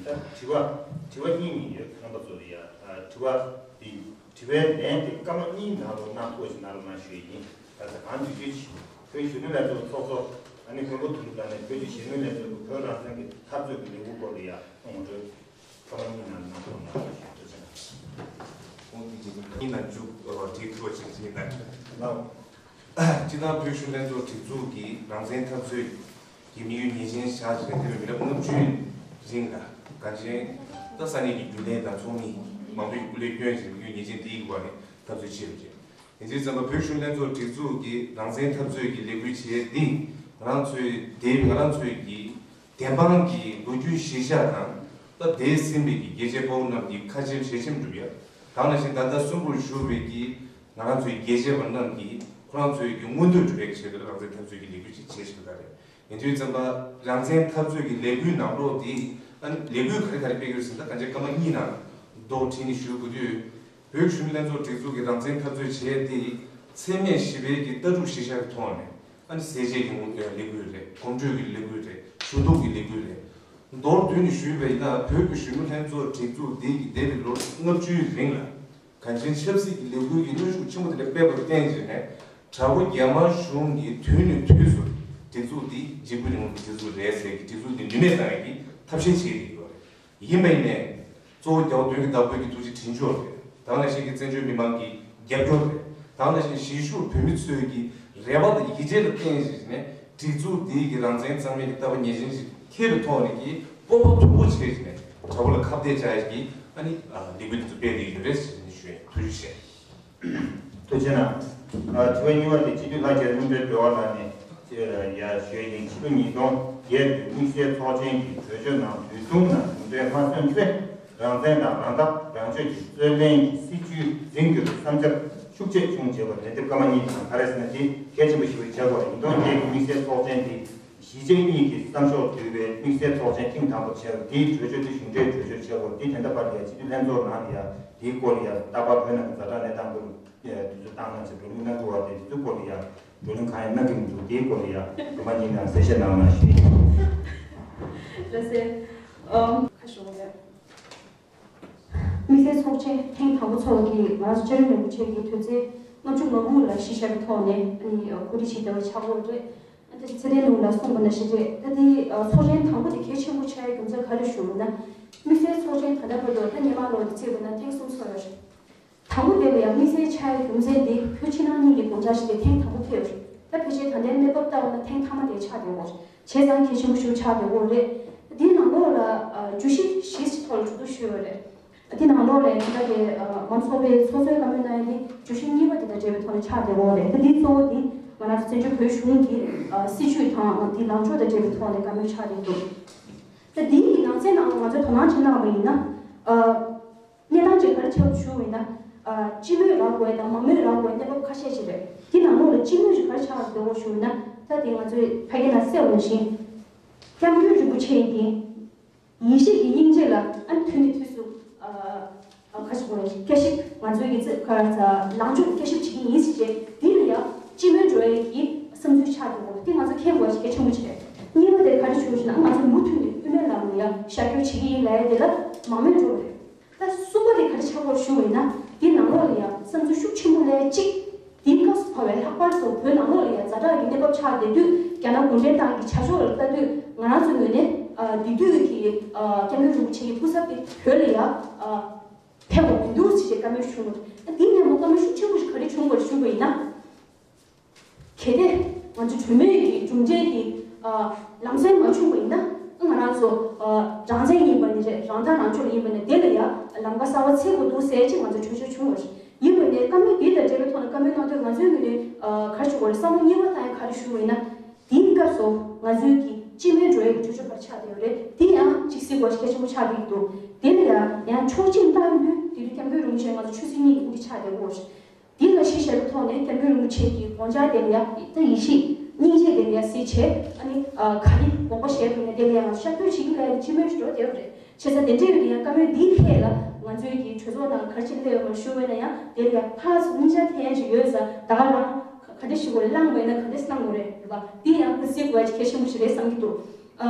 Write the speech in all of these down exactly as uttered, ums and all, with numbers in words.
ད་དྲི་བ་དྲི་བ་གཉིས་གཉིས་ཡོད། རྣམ་པ་ཚོ་ལ་ཡ། ཨ། དྲི་བ་འདི་དྲི་བའི་ལན་དེ་སྐར་མ་གཉིས་ནང་ལོགས་གནང་ཐུབ་པ་ཞིག་གནང་རོགས་གནང་ཞུ་ཡི་ཡིན། ད་ཆ་གང་དུས་དུས་ཀྱི་བོད་གཞོན་ནུ་ལྷན་ཚོགས་ཚོགས་གཙོ། ཨ་ནི་མགོན་པོ་དོན་གྲུབ་ལགས་ནས་བོད་ཀྱི་གཞོན་ནུ་ལྷན་ཚོགས་ཀྱི་བོད་རང་བཙན་གྱི་འཐབ་རྩོད་ཀྱི་ལས་འགུལ་སྐོར་ལ་ཡ་ངོ་སྤྲོད་སྐར་མ་གཉིས་ནང་གནང་ཐུབ་པ་གནང་རོགས་ཞུ། ཐུགས་རྗེ་ཆེ། ཁོང་གིས་རྗེས་སུ་གཉིས་ནང་མཇུག་བསྒྲིལ་ཐུབ་པ་ཞིག་བྱེད་ཡིན་ད། ལགས། སྤྱིར་བཏང་བོད་གཞོན་ནུ་ལྷན་ཚོགས་སྒྲིག་འཛུགས་ཀྱི་རང་བཙན་འཐབ་རྩོད་ཀྱི་དམིགས་ཡུལ་ངེས་ཅན་བཞག་བྱས་འདས་པའི་མི་ལོ་ལྔ་བཅུའི་རིང་ལ་གངས་ཅན་ད་ས་གནས་ཀྱི་རྒྱུན་ལས་དང་ཚོགས་མི་མང་པོས་སྐུ་ལས་བསྐྱོན་བྱས་དམིགས་ཡུལ་ངེས་ཅན་དེའི་བར་ནས་འཐབ་རྩོད་བྱས་པ་རེད། ཡིན་ཙང་ཙམ་པ་བོད་གཞོན་ནུ་ལྷན་ཚོགས་སྒྲིག་འཛུགས་ཀྱི་རང་བཙན་འཐབ་རྩོད་ཀྱི་ལས་འགུལ་བྱས་འདི་ང་རང་ཚོའི་འདས་པའི་ང་རང་ཚོའི་གི་བདེན་དཔང་གི་ལོ་རྒྱུས་གཞིར་བཞག་དང་། ད་འདས་ཟིན་པའི་གི་རྒྱལ་གཅེས་དཔའ་བོ་རྣམས་ཀྱི་ཁ་ཆེམས་ཞལ་ཆེམས་སྒྲུབ་ཡ། ད་ག་ནང་བཞིན་ད་ལྟ་གསོན་པོར་བཞུགས་པའི་གི་ང་རང་ཚོའི་རྒྱལ་གཅེས་པ་རྣམས་ཀྱིས་ཁོ་རང་ཚོའི་གི་མངོན་འདོད་སྒྲུབ་པའི་ཆེད་དུ་རང་བཙན་འཐབ་རྩོད་ཀྱི་ལས་འགུལ་ཅིག་བྱེད་བཞིན་པ་རེད། ཡིན་དུས་ཙམ་པ་རང་བཙན་འཐབ་རྩོད་ཀྱི་ལས་འགུལ་ནང་ལོགས་འདི་ཨ་ནི་ལས་འགུལ་ག་རེ་ག་རེ་སྤེལ་གྱི་ཡོད་ཟེར་ན། ད་གང་ཅི་སྐར་མ་གཉིས་ནང་རྡོག་བྲིས་ནས་ཞུ་དགོས་དུས། བོད་གཞོན་ནུ་ལྷན་ཚོགས་སྒྲིག་འཛུགས་ཀྱི་རང་བཙན་འཐབ་རྩོད་བྱས་ཏེ། འཚེ་མེད་ཞི་བའི་གི་ལྟ་གྲུབ་གཞིར་བཞག་གི་ཐོག་ནས་ཨ་ནི་ཟས་བཅད་ཀྱི་ལས་འགུལ་རེད། གོམ་བགྲོད་ཀྱི་ལས་འགུལ་རེད། ཞུ་གཏུག་གི་ལས་འགུལ་རེད། མདོར་བསྡུས་ནས་ཞུས་པ་ཡིན་ན། བོད་ཀྱི་གཞོན་ནུ་ལྷན་ཚོགས་སྒྲིག་འཛུགས་འདི་གི་འདས་པའི་ལོ་ལྔ་བཅུའི་རིང་ལ་གངས་ཅན་ཆབ་སྲིད་ཀྱི་ལས་འགུལ་གྱི་གནོན་ཤུགས་ཆེན་པོ་དེ་འདྲ་སྤེལ་བར་བརྟེན་བྱས་ནས། དྲག་པོ་རྒྱ་དམར་གཞུང་གིས་དུས་ནས་དུས་སུ་སྒྲིག་འཛུགས་འདི་འཇིགས་སྐུལ་རིང་ལུགས་ཀྱི་སྒྲིག་འཛུགས་རེད་ཟེར་གྱི་སྒྲིག་འཛུགས་འདི་ནུས་མེད་བཏང་ཡག་གི་ཐབས་ཤེས་བྱེད་ཀྱི་ཡོད་རེད། ཡིན་པ་ཡིན་ནའི། གཙོ་བོ་རྒྱལ་བ་དོན་གྱི་བདག་པོའི་གི་ཐུགས་རྗེ་དྲིན་བསྐྱངས་རེད། ད་ག་ནང་བཞིན་གྱི་བཙན་བྱོལ་མི་མང་གི་རྒྱབ་སྐྱོར་རེད། ད་ག་ནང་བཞིན་གཞིས་བཞུགས་བོད་མི་ཚོའི་གི་རེ་བ་དང་ཡིད་ཆེས་ལ་བརྟེན་བྱས་ནས། སྒྲིག་འཛུགས་འདིའི་གི་རང་བཙན་གཙང་མའི་གི་ལྟ་བ་ངེས་ཅན་ཞིག་འཁྱེར་བའི་ཐོག་ནས་ཀྱི་སྤོབས་པ་མཐོན་པོ་བྱས་བྱས་ནས་དྲག་པོ་ལ་ཁ་གཏད་བཅག་ཡག་གི་ཨ་ནི་ལས་འགུལ་འདི་ཚོ་སྤེལ་བསྡད་ཡོད་རེད་ཟེར་ནས་ཞུ་ཡ། ཐུགས་རྗེ་ཆེ། ཐུགས་རྗེ་གནང་། ཨ། དྲི་བ་གཉིས་པ་དེ་སྤྱི་འཐུས་ལྷག་བཅས་སྨིན་གྲོལ་སྒྲོལ་དཀར་ལགས་ནས་ཡ་ཞུས་ཡིན། ཕྱི་ལོ་ཉིས་སྟོང་བརྒྱད་དུས་དམིགས་བསལ་ཚོགས་ཆེན་གྱི་གྲོས་ཆོད་ནང་དུས་ཐུང་ནང་གྲུབ་འབྲས་མ་སོན་ཚེ། རང་བཙན་དང་རང་ཐག་རང་གཅོད་ཀྱི་རྩོད་ལེན་གྱི་སྲིད་བྱུས་འཛིན་དགོས་པའི་བསམ་འཆར་ཤུགས་ཆེ་བྱུང་བྱས་པ་རེད། དེབ་སྐར་མ་གཉིས་དང་ག་རེ་ཟེར་ན། དེ་གལ་ཆེན་པོ་ཞིག་བྱས་པ་རེད། ཉིས་སྟོང་བརྒྱད་ཀྱི་དམིགས་བསལ་ཚོགས་ཆེན་དེ། གཞིས་བྱེས་གཉིས་ཀྱི་བསམ་ཤོག་བསྡུས་པའི་དམིགས་བསལ་ཚོགས་ཆེན་ཐེངས་དང་པོ་བྱས་པ་དེའི་གྲོས་ཆོད་དེ་གཞུང་འབྲེལ་གྲོས་ཆོད་བྱས་པ་རེད། དེ་ད་ལྟ་བར་ཡང་སྤྱི་འཐུས་ལྷན་ཚོགས་ནང་ལ་ཡང་དེའི་སྐོར་ལ་ཡང་རྟག་པར་བོད་ནང་གི་ཛ་དྲག་གནས་སྟངས་སྐོར་དུས་ཚོད་བཏང་གནང་བྱས་བགྲོ་གླེང་གནང་གི་ཡོད་པ་དེ། དེ་ཚོའི་སྐོར་ལ་ཡང་བགྲོ་གླེང་གང་ཡང་གནང་གི་མི་འདུག་དེའི་སྐོར་ལ་ཡང་སྐར་མ་གཉིས་ནང་གསལ་བཤད་གནང་གནང་ཞུ་ཡིན། ལགས་སེ། ཨམ། ཁ་ཤོ་རེད། དམིགས་བསལ་ཚོགས་ཆེན་ཐེངས་དང་པོ་ཚོགས་ཀྱིས་ང་རང་ཚོ་བཅའ་ཁྲིམས་རིན་པོ་ཆེ་གི་དོན་ཚན་ལྔ་བཅུ་ང་དགུ་ལ་གཞི་བཞག་པའི་ཐོག་ནས་ཨ་ནི་གོ་སྒྲིག་བྱས་བསྡད་པ་ཆགས་ཡོད་རེད། ཨ། ད་ཅི་ཚེ་བརྟན་ལགས་ལ་གསུངས་པ་ནང་བཞིན་རེད། ད་དེ་ཚོགས་ཆེན་དང་པོ་དེ་གལ་ཆེན་པོ་ཆགས་ཡའི་རྒྱུ་མཚན་ག་རེ་ཞུ་ན། དམིགས་བསལ་ཚོགས་ཆེན་ད་ལྟ་བར་དུ་ད་སྔོན་མ་ལོ་དེ་བརྩིས་པ་ན་ཐེངས་གསུམ་ཚོགས་ཡོད་རེད། དང་པོ་དེ་ལ་ཡང་དམིགས་བསལ་ཆགས་ཡའི་རྒྱུ་མཚན་དེ་བོད་ཕྱི་ནང་གཉིས་ཀྱི་དགོངས་འཆར་ཞིག་དེ་ཐེངས་དང་པོ་ཕེབས་ཡོད་རེད། ད་ཕལ་ཆེར་ད་ལྟའི་གནས་བབ་ལྟ་བ་ན་ཐེངས་མཐའ་མ་དེ་ཆགས་བསྡད་ཡོད་རེད། བྱས་ཙང་གལ་ཆེན་པོ་ཞིག་ཆགས་བསྡད་ཡོད་རེད། དེའི་ནང་ལོགས་ལ་ཨ་བརྗོད་གཞི་བཞི་ཞིག་ཐོག་ལ་གྲོས་བསྡུར་ཞུས་ཡོད་རེད། དེ་ནང་ལོགས་ལ་ད་ལྟ་དེ་ཨ་མང་ཚོགས་པའི་ཚོགས་གཙོས་བཀའ་མོལ་གནང་ཡ་དེ་བརྗོད་གཞི་གཉིས་པ་དེ་དང་འབྲེལ་བའི་ཐོག་ནས་ཆགས་བསྡད་ཡོད་རེད། ད་འདིའི་གཙོ་བོ་དེ་ང་རང་ཚོ་བཙན་བྱོལ་བོད་གཞུང་གི་ཨ་སྲིད་བྱུས་དང་དེའི་ལངས་ཕྱོགས་དང་འབྲེལ་བའི་ཐོག་ནས་བཀའ་མོལ་ཆགས་བསྡད་འདུག་ད་འདིའི་ནང་གསེས་ནང་ལ་ང་ཚོས་དོ་སྣང་བྱེད་གནང་བ་ཡིན་ན། ཨ། གནས་སྟངས་ཅིག་ག་རེ་ཆགས་བྱུང་བ་ཡིན་ན། ཨ། སྤྱི་མོས་རག་དགོས་དང་མང་མོས་རག་དགོས་གནས་བབ་ཁ་ཤས་ཤིག་རེད། དེ་ནང་ལོགས་ལ་སྤྱི་མོས་ཀྱི་ག་རེ་ཆགས་བསྡད་ཡོད་ཞུ་ན། ད་དེ་ང་ཚོས་ཕ་གི་ནང་གསལ་བ་ནང་བཞིན། སྐྱབས་མགོན་རིན་པོ་ཆེ་ཡི་ཡེ་ཤེས་ཀྱི་སྙིང་རྗེ་ལ་ཨ་ནི་དུས་ནས་དུས་སུ། ཨ། ཨ། ག་ཞིག་དགོས་རེད། བསྐྱར་ཞིབ། ང་ཚོའི་ཡི་ཚིག་ག་རེ་ཟ་ལངས་ཕྱོགས་བསྐྱར་ཞིབ་བྱེད་ཀྱི་ཡིན་ཟེར་བྱས། དེ་ལ་ཡང་སྤྱི་མོས་འགྲོ་ཡས་ཀྱི་བསམ་ཚུལ་ཆགས་བསྡད་ཡོད་རེད། དེ་ང་ཚོ་མཁྱེན་དགོས་ཡ་ཞིག་གལ་ཆེན་པོ་ཅིག་རེད། གཉིས་པ་དེ་ག་རེ་བྱུང་ཞེ་ན། ང་ཚོ་མུ་མཐུད་ནས་དབུ་མའི་ལམ་ལ་ཡང་ཤར་བསྐྱོད་བྱེད་ཀྱི་ཡིན་ལབ་ཡ་དེ་ལ་མང་མོས་འགྲོ་བ་རེད། ད་གསུམ་པ་དེ་ག་རེ་ཆགས་ཡོད་ཞུ་བ་ཡིན་ན། དེ་ནང་ལོགས་ལ་ཡང་བསམ་ཚུལ་ཤུགས་ཆེན་པོ་སླེབས་ཡ་གཅིག་དེའི་སྐབས་སུ་བབས་པའི་ལྷག་པར་དུ་བོད་ནང་ལོགས་ལ་ཡང་ཛ་དྲག་གི་གནས་བབ་ཆགས་བསྡད་དུས། རྒྱ་ནག་གུང་ཁྲན་ཏང་གི་བྱ་ཕྱོགས་ལ་ལྟ་དུས། ང་རང་ཚོའི་ངོས་ནས་ཨ་དེ་དུས་ཀྱི་ཨ་སྐྱབས་མགོན་རིན་པོ་ཆེ་གི་སྐུ་ཚབ་དེ་བོད་ལ་ཡང་ཨ་ཕེབས་དགོས་མི་འདུག་ཟེར་བྱས་བཀའ་མོལ་བྱུང་བ་རེད། ཨ་དེ་ནས་མོ་བཀའ་མོལ་ཤུགས་ཆེན་པོ་ཞིག་ག་རེ་བྱུང་བ་རེད་ཞུ་བ་ཡིན་ན། གལ་ཏེ་ང་ཚོ་གྲོས་མོལ་གྱི་གྲུབ་འབྲས་དེ་ཨ་ལམ་སེང་མ་བྱུང་བ་ཡིན་ན། ང་རང་ཚོ་ཨ་རང་བཙན་ཡིན་པ་ནི་རེད། རང་ཐག་རང་གཅོད་ཡིན་པ་ནི། དེ་ལ་ཡང་ལམ་ཁ་གསར་པ་འཚོལ་དགོས་འདུག་ཟེར་ཅིག་ང་ཚོ་གྲོས་ཆོད་བྱུང་བ་རེད། ཡིན་པ་ནི་བཀའ་མོལ་འདི་དང་འབྲེལ་བའི་ཐོག་ནས་བཀའ་མོལ་གནང་དུས། ང་ཚོའི་ངོས་ནས་ཨ་ག་རེ་ཞུ་དགོས་རེད། བསམ་བློ་གཉིས་པ་བཏང་ཡ་ག་རེ་ཞུ་བ་ཡིན་ན། དེའི་སྐབས་སུ་ང་ཚོའི་གི་སྤྱི་མོས་འགྲོ་ཡ་གི་གྲོས་ཆོད་ག་རེ་ཆགས་བསྡད་ཡོད་རེད། དེ་ཡང་གཅིག་གཟིགས་དགོས་ཤིག་གལ་ཆེན་པོ་ཆགས་བསྡད་ཀྱི་འདུག་དེ་ལ་ཡང་ཡང་ཆོག་མཆན་བཏང་དུས་དེ་དུས་སྐྱབས་མགོན་རིན་པོ་ཆེ་ང་ཚོ་ཆོས་སྲིད་གཉིས་ཀྱི་དབུ་ཁྲིད་ཆགས་བསྡད་ཡོད་རེད། དེ་ལ་གཞི་བཞག་པའི་ཐོག་ནས་སྐྱབས་མགོན་རིན་པོ་ཆེ་གི་དགོངས་འཆར་དེ་ལ་ཡ་ད་ཡེ་ཤེས་སྙིང་རྗེ་དེ་ལ་ཡ་གཟིགས་བྱས། ཨ་ནི་ཨ་ག་རེ་དགོངས་པ་བཞེས་དགོས་ན་དེ་ལ་ཡ་ང་ཤར་བསྐྱོད་བྱེད་ཀྱི་ལ་ཡ་སྤྱི་མོས་ཤིག་འགྲོ་བསྡད་ཡོད་རེད། བྱས་ཙང་དེ་འདྲ་ཡོད་དུས་ཡང་བཀའ་མོལ་འདིའི་ཐད་ལ་ང་ཚོའི་གི་གྲོས་ཚོགས་ནང་ག་རེ་ཅིག་སླེབས་ཡོད་མ་ཞུ་བས་ན། ཡང་དེ་ལ་ཡ་ཕར་ཚུར་གཉིས་ཆ་འཐེན་ཡ་ཅིག་ཡོད་ཙང་། ད་ག་རང་ག་འདྲ་ཞིག་གོ་རེ་བླངས་པ་ཡིན་ན་ག་འདྲ་བླངས་དགོས་རེད། རེད་པ། འདི་ཡང་ཁ་གསལ་དགོས་ཡ་ཅིག་གལ་ཆེན་པོ་ཞིག་རེད་བསམ་གྱི་འདུག་ཨ་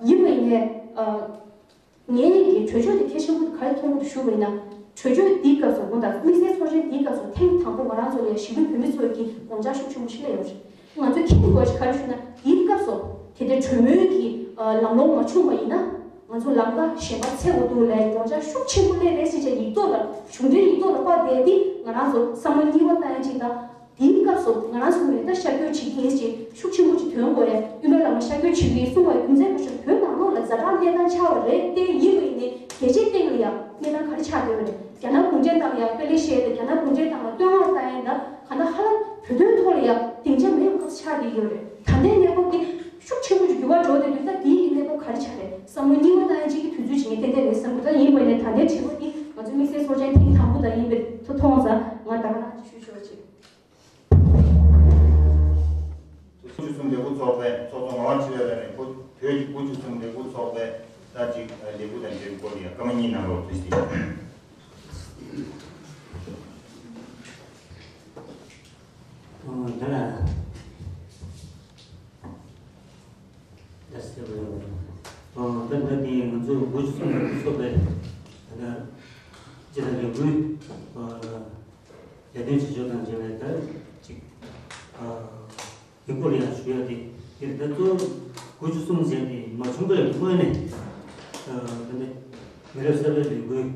ཡིན་པ་ཡིན་ནའི་ཨ། ངས་ཀྱི་གྲོས་ཆོད་དེ་གལ་ཆེན་པོ་ག་རེ་མཐོང་གི་འདུག་ཞུ་བ་ཡིན་ན། གྲོས་ཆོད་འདིའི་སྐབས་སུ་དགོངས་དག་དམིགས་བསལ་ཚོགས་ཆེན་འདིའི་སྐབས་སུ་ཐེངས་དང་པོ་ང་རང་ཚོ་ལ་ཡ་གཞིས་ལུས་བོད་མི་ཚོ་གིས་དགོངས་འཆར་ཤུགས་ཆེན་པོ་ཞིག་སླེབས་ཡོད་རེད། ང་ཚོས་མཁྱེན་དགོས་ཤིག་ག་རེ་ཞུ་ན། འདིའི་སྐབས་སུ་དེ་ལྟའི་གྲོས་མོལ་གྱི་ལམ་ལྷོང་མ་བྱུང་བ་ཡིན་ན། ང་ཚོ་ལམ་ཁ་གཞན་པ་འཚོལ་དགོས་འདུག་ལབ་དགོངས་འཆར་ཤུགས་ཆེན་པོ་སླེབས་རེད་ཟེར་བྱས་ཡིག་ཐོག་ལ་གཞུང་འབྲེལ་ཡིག་ཐོག་ལ་ཕབ་བསྡད་དེ་ང་རང་ཚོ་བསམ་བློ་གཉིས་པ་བཏང་ཡ་གཅིག་དང་། དེའི་སྐབས་སུ་ང་རང་ཚོ་ནས་ད་ཤར་བསྐྱོད་བྱེད་ཀྱི་ཡིན་ཞེས་ཤུགས་ཆེན་པོ་ཅིག་འདོན་དགོས་རེད། དབུ་མའི་ལམ་ལ་ཤར་བསྐྱོད་བྱེད་ཀྱི་ཡིན་གསུངས་པ་ཡིན་ཚེ་ཁོ་ཚོ་བོད་ནང་ལོགས་ལ་ཛ་དྲག་གནས་སྟངས་ཆགས་པ་རེད་དེ། ཡིན་པ་ཡིན་ནའི་རྒྱལ་སྤྱིའི་སྟེང་ལ་ཡང་གནས་སྟངས་ག་རེ་ཆགས་བསྡད་ཡོད་རེད། རྒྱ་ནག་གུང་ཁྲན་ཏང་ཡང་དཔེ་ལེགས་བཤད་དེ་རྒྱ་ནག་གུང་ཁྲན་ཏང་ལ་བསྟོད་བསྔགས་བཏང་ཡིན་ད་ག་ན་ཧ་ལམ་བོད་དོན་ཐོག་ལ་ཡང་སྡིངས་ཆ་མེད་པ་ཁ་ཆགས་བསྡད་ཡོད་རེད། ད་ལྟའི་གནས་བབ་འདི་ཤུགས་ཆེན་པོ་ཅིག་འགྱུར་བ་འགྲོ་བསྡད་དུས་ད་དེའི་གི་གནས་བབ་ག་རེ་ཆགས་རེད། བསམ་བློ་གཉིས་པ་བཏང་ཡིན་གཅིག་གི་དུས་ཚོད་ཅིག་ངས་ཏན་ཏན་རེད་བསམ་གི། ད་ཡིན་པ་ཡིན་ནའི་ད་ལྟའི་དྲི་བ་འདི་ང་ཚོའི་དམིགས་བསལ་ཚོགས་ཆེན་ཐེངས་དང་པོ་དང་ཡིན་པའི་ཐོག་མཐོང་ཙང་ང་ད་ག་རང་ཅིག་ཞུ་ཆོག་ཅིག་དགུ་བཅུ་གསུམ་ལས་འགུལ་ཚོགས་པའི་ཚོགས་གཙོ་ངག་དབང་ཆོས་འཕེལ་ལགས་ནས་བོད་ཀྱི་དགུ་བཅུ་གསུམ་ལས་འགུལ་ཚོགས་པའི་ད་ཅིག་ལས་འགུལ་དང་འབྲེལ་བའི་སྐོར་ལ་ཡང་སྐར་མ་གཉིས་གནང་རོགས་ཞུ་ཞུ། ཨོ་ད་ལ་ད་ཟེར་བ་ཡོད། ཨོ་ད་ད་དེ་ང་ཚོ་དགུ་བཅུ་གསུམ་ལས་འགུལ་ཚོགས་པའི་ད་ལྟ་སྤྱི་ཟླ་ལས་འགུལ་ཨོ། ལས་དོན་བྱེད་ཕྱོགས་དང་འབྲེལ་བའི་ད་ཅིག་ཨ་ཡིག་སྐོར་ཡང་ཞུ་ཡ་དེ་དེར་ད་གཙོ་བོ་དགུ་བཅུ་གསུམ་ཟེར་དེ་མ་བྱུང་བའི་སྔོན་ནས་ཨ་ད་ནི་མི་རབས་གསར་པའི་ལས་འགུལ་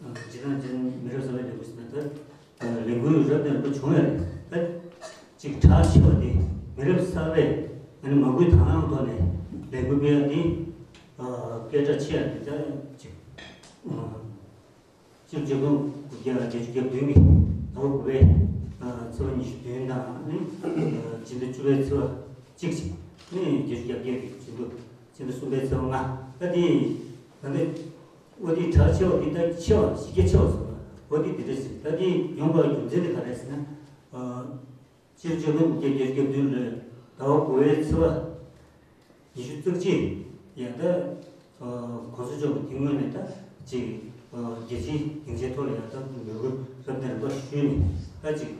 ཨ་སྤྱི་བཏང་ཅན་མི་རབས་གསར་པའི་ལས་འགུལ་ཟེར་ན་ད་ཨ་ལས་འགུལ་རབ་དང་རིམ་པ་བྱུང་ཡ་རེད། ད་ཅིག་གྲགས་ཆེ་བ་དེ་མི་རབས་གསར་པས་ཨ་ནི་མ་བསྐུལ་དང་བླངས་ཐོག་ནས་ལས་འགུལ་སྤེལ་ཡ་དེ་ཨ་སྐད་གྲགས་ཆེ་ཡ་རེད། ད་ཅིག་ཨ། སྤྱི་ལོ་ཆིག་སྟོང་དགུ་བརྒྱ་བརྒྱད་ཅུ་གྱ་བདུན་གྱི་ཟླ་བ་དགུ་པའི་ཚེས་པ་ཉི་ཤུ་བདུན་དང་ནི་སྤྱི་ཟླ་བཅུ་པའི་ཚེས་པ་གཅིག་ནི་བརྒྱད་ཅུ་གྱ་བརྒྱད་ཀྱི་སྤྱི་ཟླ་སྤྱི་ཟླ་གསུམ་པའི་ཚེས་པ་ལྔ། ད་དེ་ད་ལྟ་འོ་དེ་གྲགས་ཆེ་བ་དེ་ད་ཆེ་བ་གཞི་རྒྱ་ཆེ་བ་ཟེར་བ་འོ་དེ་དེ་འདྲ་ཞིག་ད་དེ་ཡོང་བའི་རྒྱུ་མཚན་དེ་ག་རེ་ཟེར་ན། སྤྱི་ལོ་ཆིག་སྟོང་དགུ་བརྒྱ་བརྒྱད་ཅུ་གྱ་བདུན་ལོའི་ཟླ་བ་དགུ་པའི་ཚེས་པ་ཉི་ཤུ་རྩ་གཅིག་ཡང་ད་གོང་ས་མཆོག་གི་དེ་སྔོན་ནས་ད་ཅིག་རྒྱལ་སྤྱིའི་སྡིངས་ཆའི་ཐོག་ལ་ཡང་ད་འབོད་སྐུལ་རབ་དང་རིམ་པ་ཞུས་ནས་ད་ཅིག་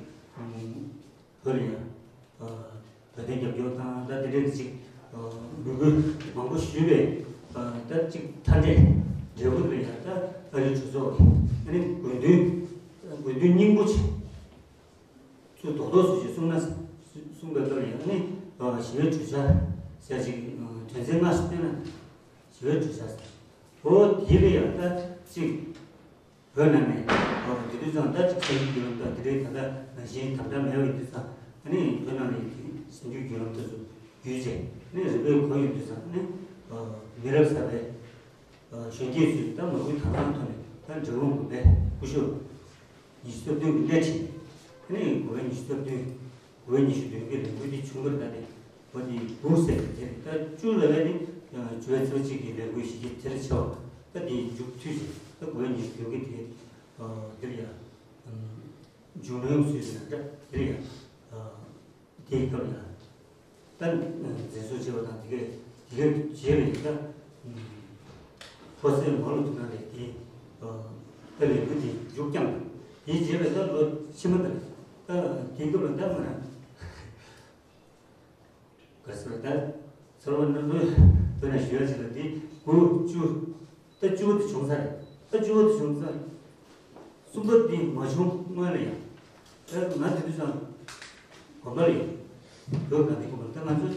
བོད་ལ་ཡང་བོད་དོན་རྒྱབ་སྐྱོར་དང་ད་དེ་འདྲའི་ཅིག་འབོད་སྐུལ་མང་པོ་ཞུས་པས་ད་ཅིག་མཐའ་འབྲས་འབྲས་བུ་དེ་ལ་ཡང་ད་ཨ་རིའི་གྲོས་ཚོགས་ཀྱི་ཨ་ནི་དགོས་འདུན་དགོས་འདུན་སྙིང་པོ་ཆེ། ཚུར་རྡོག་རྡོག་སུ་ཞིག་གསུངས་ན་གསུངས་པའི་སྐབས་ཡང་ནི་ཞི་བའི་གྲོས་འཆར་ཟེར་ཅིག་དོན་ཚན་ལྔ་ཞིག་བཏོན་ན་ཞི་བའི་གྲོས་འཆར་ཟེར། འོ་དེ་ལ་ཡང་ད་ཅིག་བོད་ནང་ནས་དེ་དུས་ཙང་ད་ཅིག་གསར་འགྱུར་བརྒྱུད་ལམ་དང་དེ་འདྲའི་ད་ལྟ་ནང་བཞིན་དམ་དྲག་མེད་པ་ཡིན་དུས་ཙང་ཨ་ནི་བོད་ནང་ལ་ཡང་གསར་འགྱུར་བརྒྱུད་ལམ་དེ་ཚོ་བརྒྱུད་བྱས་ནི་རིམ་པས་གོ་ཡོང་དུས་ཙང་ནི་མི་རབས་གསར་པའི་གཞོན་སྐྱེས་ཚོས་ད་མ་བསྐུལ་དང་བླངས་ཐོག་ནས་ད་འབྲི་གུང་དགོན་པའི་སྐུ་ཞབས་ཉི་ཤུ་རྩ་བདུན་གྱི་སླད་ཕྱིན། དེ་ནས་དགུ་བའི་ཉི་ཤུ་རྩ་བདུན། དགུ་བའི་ཉི་ཤུ་བདུན་གྱི་ལས་འགུལ་འདི་བྱུང་བར་ད་ནི་བ་དེ་དགུ་ཟེར་དེ་ད་བཅུ་ལ་བས་ནི་བཅུ་བའི་ཚེས་པ་གཅིག་གི་ལས་འགུལ་གཞི་རྒྱ་དེར་ཆེ་བ་ད་དེ་མཇུག་མཐུད་ཅིང་ད་དགུ་བའི་ཉི་ཤུ་བདུན་གྱི་དེ་འདིར་ཡང་མཇུག་ལོན་སུས་ཟེར་ན་འདྲ་དེར་ཡང་། དེའི་སྐབས་ལ་ད་འཛིན་བཟུང་བྱས་པ་དང་དེ་གས་དེ་གས་བྱས་པའི་ད་ཕོ་སའི་མ་ལུ་ཐུག་ན་ལས་དེ་ད་ལས་འགུལ་དེ་མཇུག་བསྐྱངས་དེ་བྱས་པའི་ད་ལོ་ཕྱི་མ་ད་ད་དེའི་སྐབས་ལ་ད་ང་རང་ག་ཟེར་ད་ཚོར་བ་འདི་ཚོ་དོན་ནས་ཞུ་ཡ་ཅིག་ལ་དེ་དགུ་བཅུ། ད་བཅུ་པ་དེ་བྱུང་ཚར་རེད། ད་བཅུ་པ་དེ་བྱུང་ཚར། གསུམ་པ་དེ་མ་བྱུང་སྔོན་ལ་ཡང་། ད་ང་དེ་དུས་ཙང་དགོན་པ་ལ་ཡོད། བོད་དགའ་ལྡན་དགོན་པ་ལ་ད་ང་ཚོ་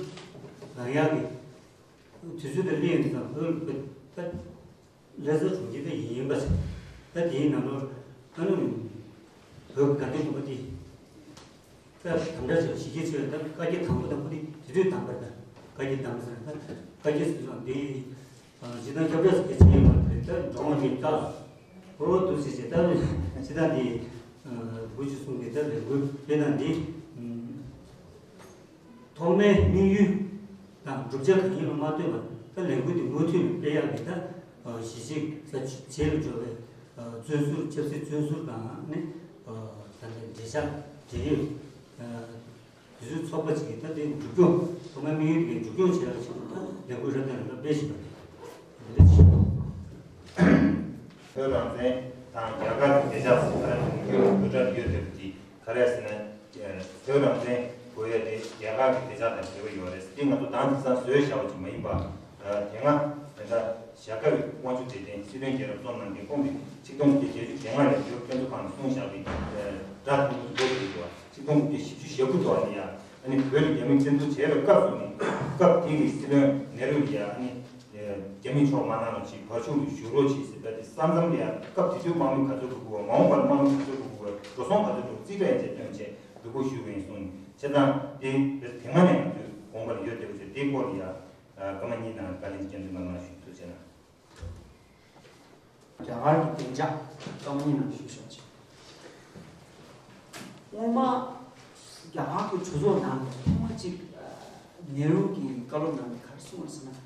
རང་ཡག་གི་དུས་ཚོད་དེ་སླེབས་ཡོང་དུས་ཙང་བོད་ལ་ད་ལྷ་ས་གྲོང་ཁྱེར་ད་ཡིན་ཡིན་པ་ཞིག་ད་དེའི་ནང་ལོགས་ད་ནི་བོད་དགའ་ལྡན་དགོན་པ་དེ། ད་དམ་དྲག་བྱས་པ་གཞི་རྒྱ་ཆེ་བའི་ད་བཀའ་རྒྱ་དང་པོ་དང་པོ་དེ་དེ་དུས་དམ་པ་ད་བཀའ་རྒྱ་དང་པོ་ཟེར་ན་ད་བཀའ་རྒྱ་ཟེར་ཙང་དེ་སྤྱི་བཏང་སྐྱབས་ར་ཟེར་གྱི་ཆེ་ཡོད་པ་དེ་ད་འགྲོ་འོང་གི་བཀའ་ཨོ་འདུག་ཟེར་བྱས་ད་སྤྱི་བཏང་དེ་དགུ་བཅུ་གསུམ་གྱི་ད་ལས་འགུལ་སྤེལ་སྟངས་འདི་ཐོག་མའི་དམིགས་ཡུལ་དང་བསྒྲུབ་བྱ་གང་ཡིན་ལ་མ་ལྟོས་པར་ད་ལས་འགུལ་དེ་མུ་མཐུད་ནས་སྤེལ་ཡག་གི་ད་གཞི་གཅིག་ས་བྱེད་ལ་འཇོག་པའི་བཙོན་ཟུར་ཆབ་སྲིད་བཙོན་ཟུར་དང་ནི་ད་ལྟ་འབྲེལ་ཆགས་འབྲེལ་ཡོད། དེ་ཚོའི་ཚོགས་པ་ཅིག་གིས་ད་དེ་མཇུག་སྐྱོང་ཐོག་མའི་དམིགས་ཡུལ་དེ་མཇུག་སྐྱོང་བྱེད་ཡག་ཆེད་དུ་ད་ལས་འགུལ་རབ་དང་རིམ་པ་སྤེལ་བཞིན་པ་རེད། འདི་འདྲ་ཞིག་བོད་རང་བཙན་དང་རྒྱ་གར་གྱི་བདེ་འཇགས་ཟེར་ཡག་གི་འགྱུར་བ་འགྲོ་གྲབས་ཡོད་བསྡད་པ་དེ་ག་རེ་ཟེར་ན། བོད་རང་བཙན་དགོས་ཡ་དེ་རྒྱ་གར་གྱི་བདེ་འཇགས་དང་འབྲེལ་བ་ཡོད་རེད། དེ་ང་ཚོ་དང་དེང་སང་བཟོས་བཞག་པ་ཅིག་མ་ཡིན་པ། དེ་སྔ་དེ་འདྲ་ བཞག་དཀའ་བའི་དབང་ཆ་དེ་བརྟེན་སྲིད་བློན་རྒྱལ་རབས་བསོད་ནམས་ཀྱིས་ཁོང་གིས་ཆིག་སྟོང་དགུ་བརྒྱ་བརྒྱད་ཅུ་གྱ་ལྔ་ནས་ལོ་ཕན་ཚུན་ཁང་ནས་གསུངས་བཞག་པའི་སྒྲ་ཐུང་ངུ་འགོ་བཙུགས་འདུག་ཆིག་སྟོང་དགུ་བརྒྱ་བཞི་བཅུ་ཞེ་དགུ་ཐོག་ནས་ཡང་ཨ་ནི་བོད་ལ་རྒྱ་མིས་བཙན་འཛུལ་བྱས་པའི་སྐབས་སུ་ནི་སྐབས་དེ་གི་སྲིད་བློན་ནེ་རུ་ཡིས་ཨ་ནི་རྒྱ་མིས་ཕྱོགས་མ་གནང་རོགས་གྱིས། བར་ཕྱོགས་སུ་བཞུགས་རོགས་གྱིས་ཟེར་བ་དེ་ས་མཚམས་ལ་ཡང་སྐབས་དེ་དུས་དམག་མི་ག་ཚོད་འགྲོ་དགོས་པ། མ་འོངས་པར་དམག་མི་ག་ཚོད་འགྲོ་དགོས་པ། འགྲོ་སོང་ག་ཚོད་འགྲོ་རྩིས་སྤྲད་བྱས་བཏོན་བྱས་འབོད་སྐུལ་ཞུས་པ་ཡིན་གསུངས། བྱས་ཙང་དེ་དེ་སྔ་ནས་ང་ཚོས་དགོངས་པ་ལ་ཡོད་བསྡད་པ་བྱས། དེའི་སྐོར་ལ་ཡང་སྐར་མ་གཉིས་ནང་བཀའ་ལན་སྐྱོན་འཛིན་མ་གནང་ཞུ་ཐུགས་རྗེ་གནང་། རྒྱ་གར་གྱི་བདེ་འཇགས་ཀྱི་ཐོག་ནས་ཞུ་ཆོག་ཅིང་། སྔོན་མ་རྒྱ་གར་གྱི་གྲོས་ཚོགས་ནང་ལ་ཐེངས་མ་གཅིག་ནེ་རུ་གྱིས་བཀའ་སློབ་ནང་ལ་ག་རེ་གསུངས་པ་ཟེར་ན།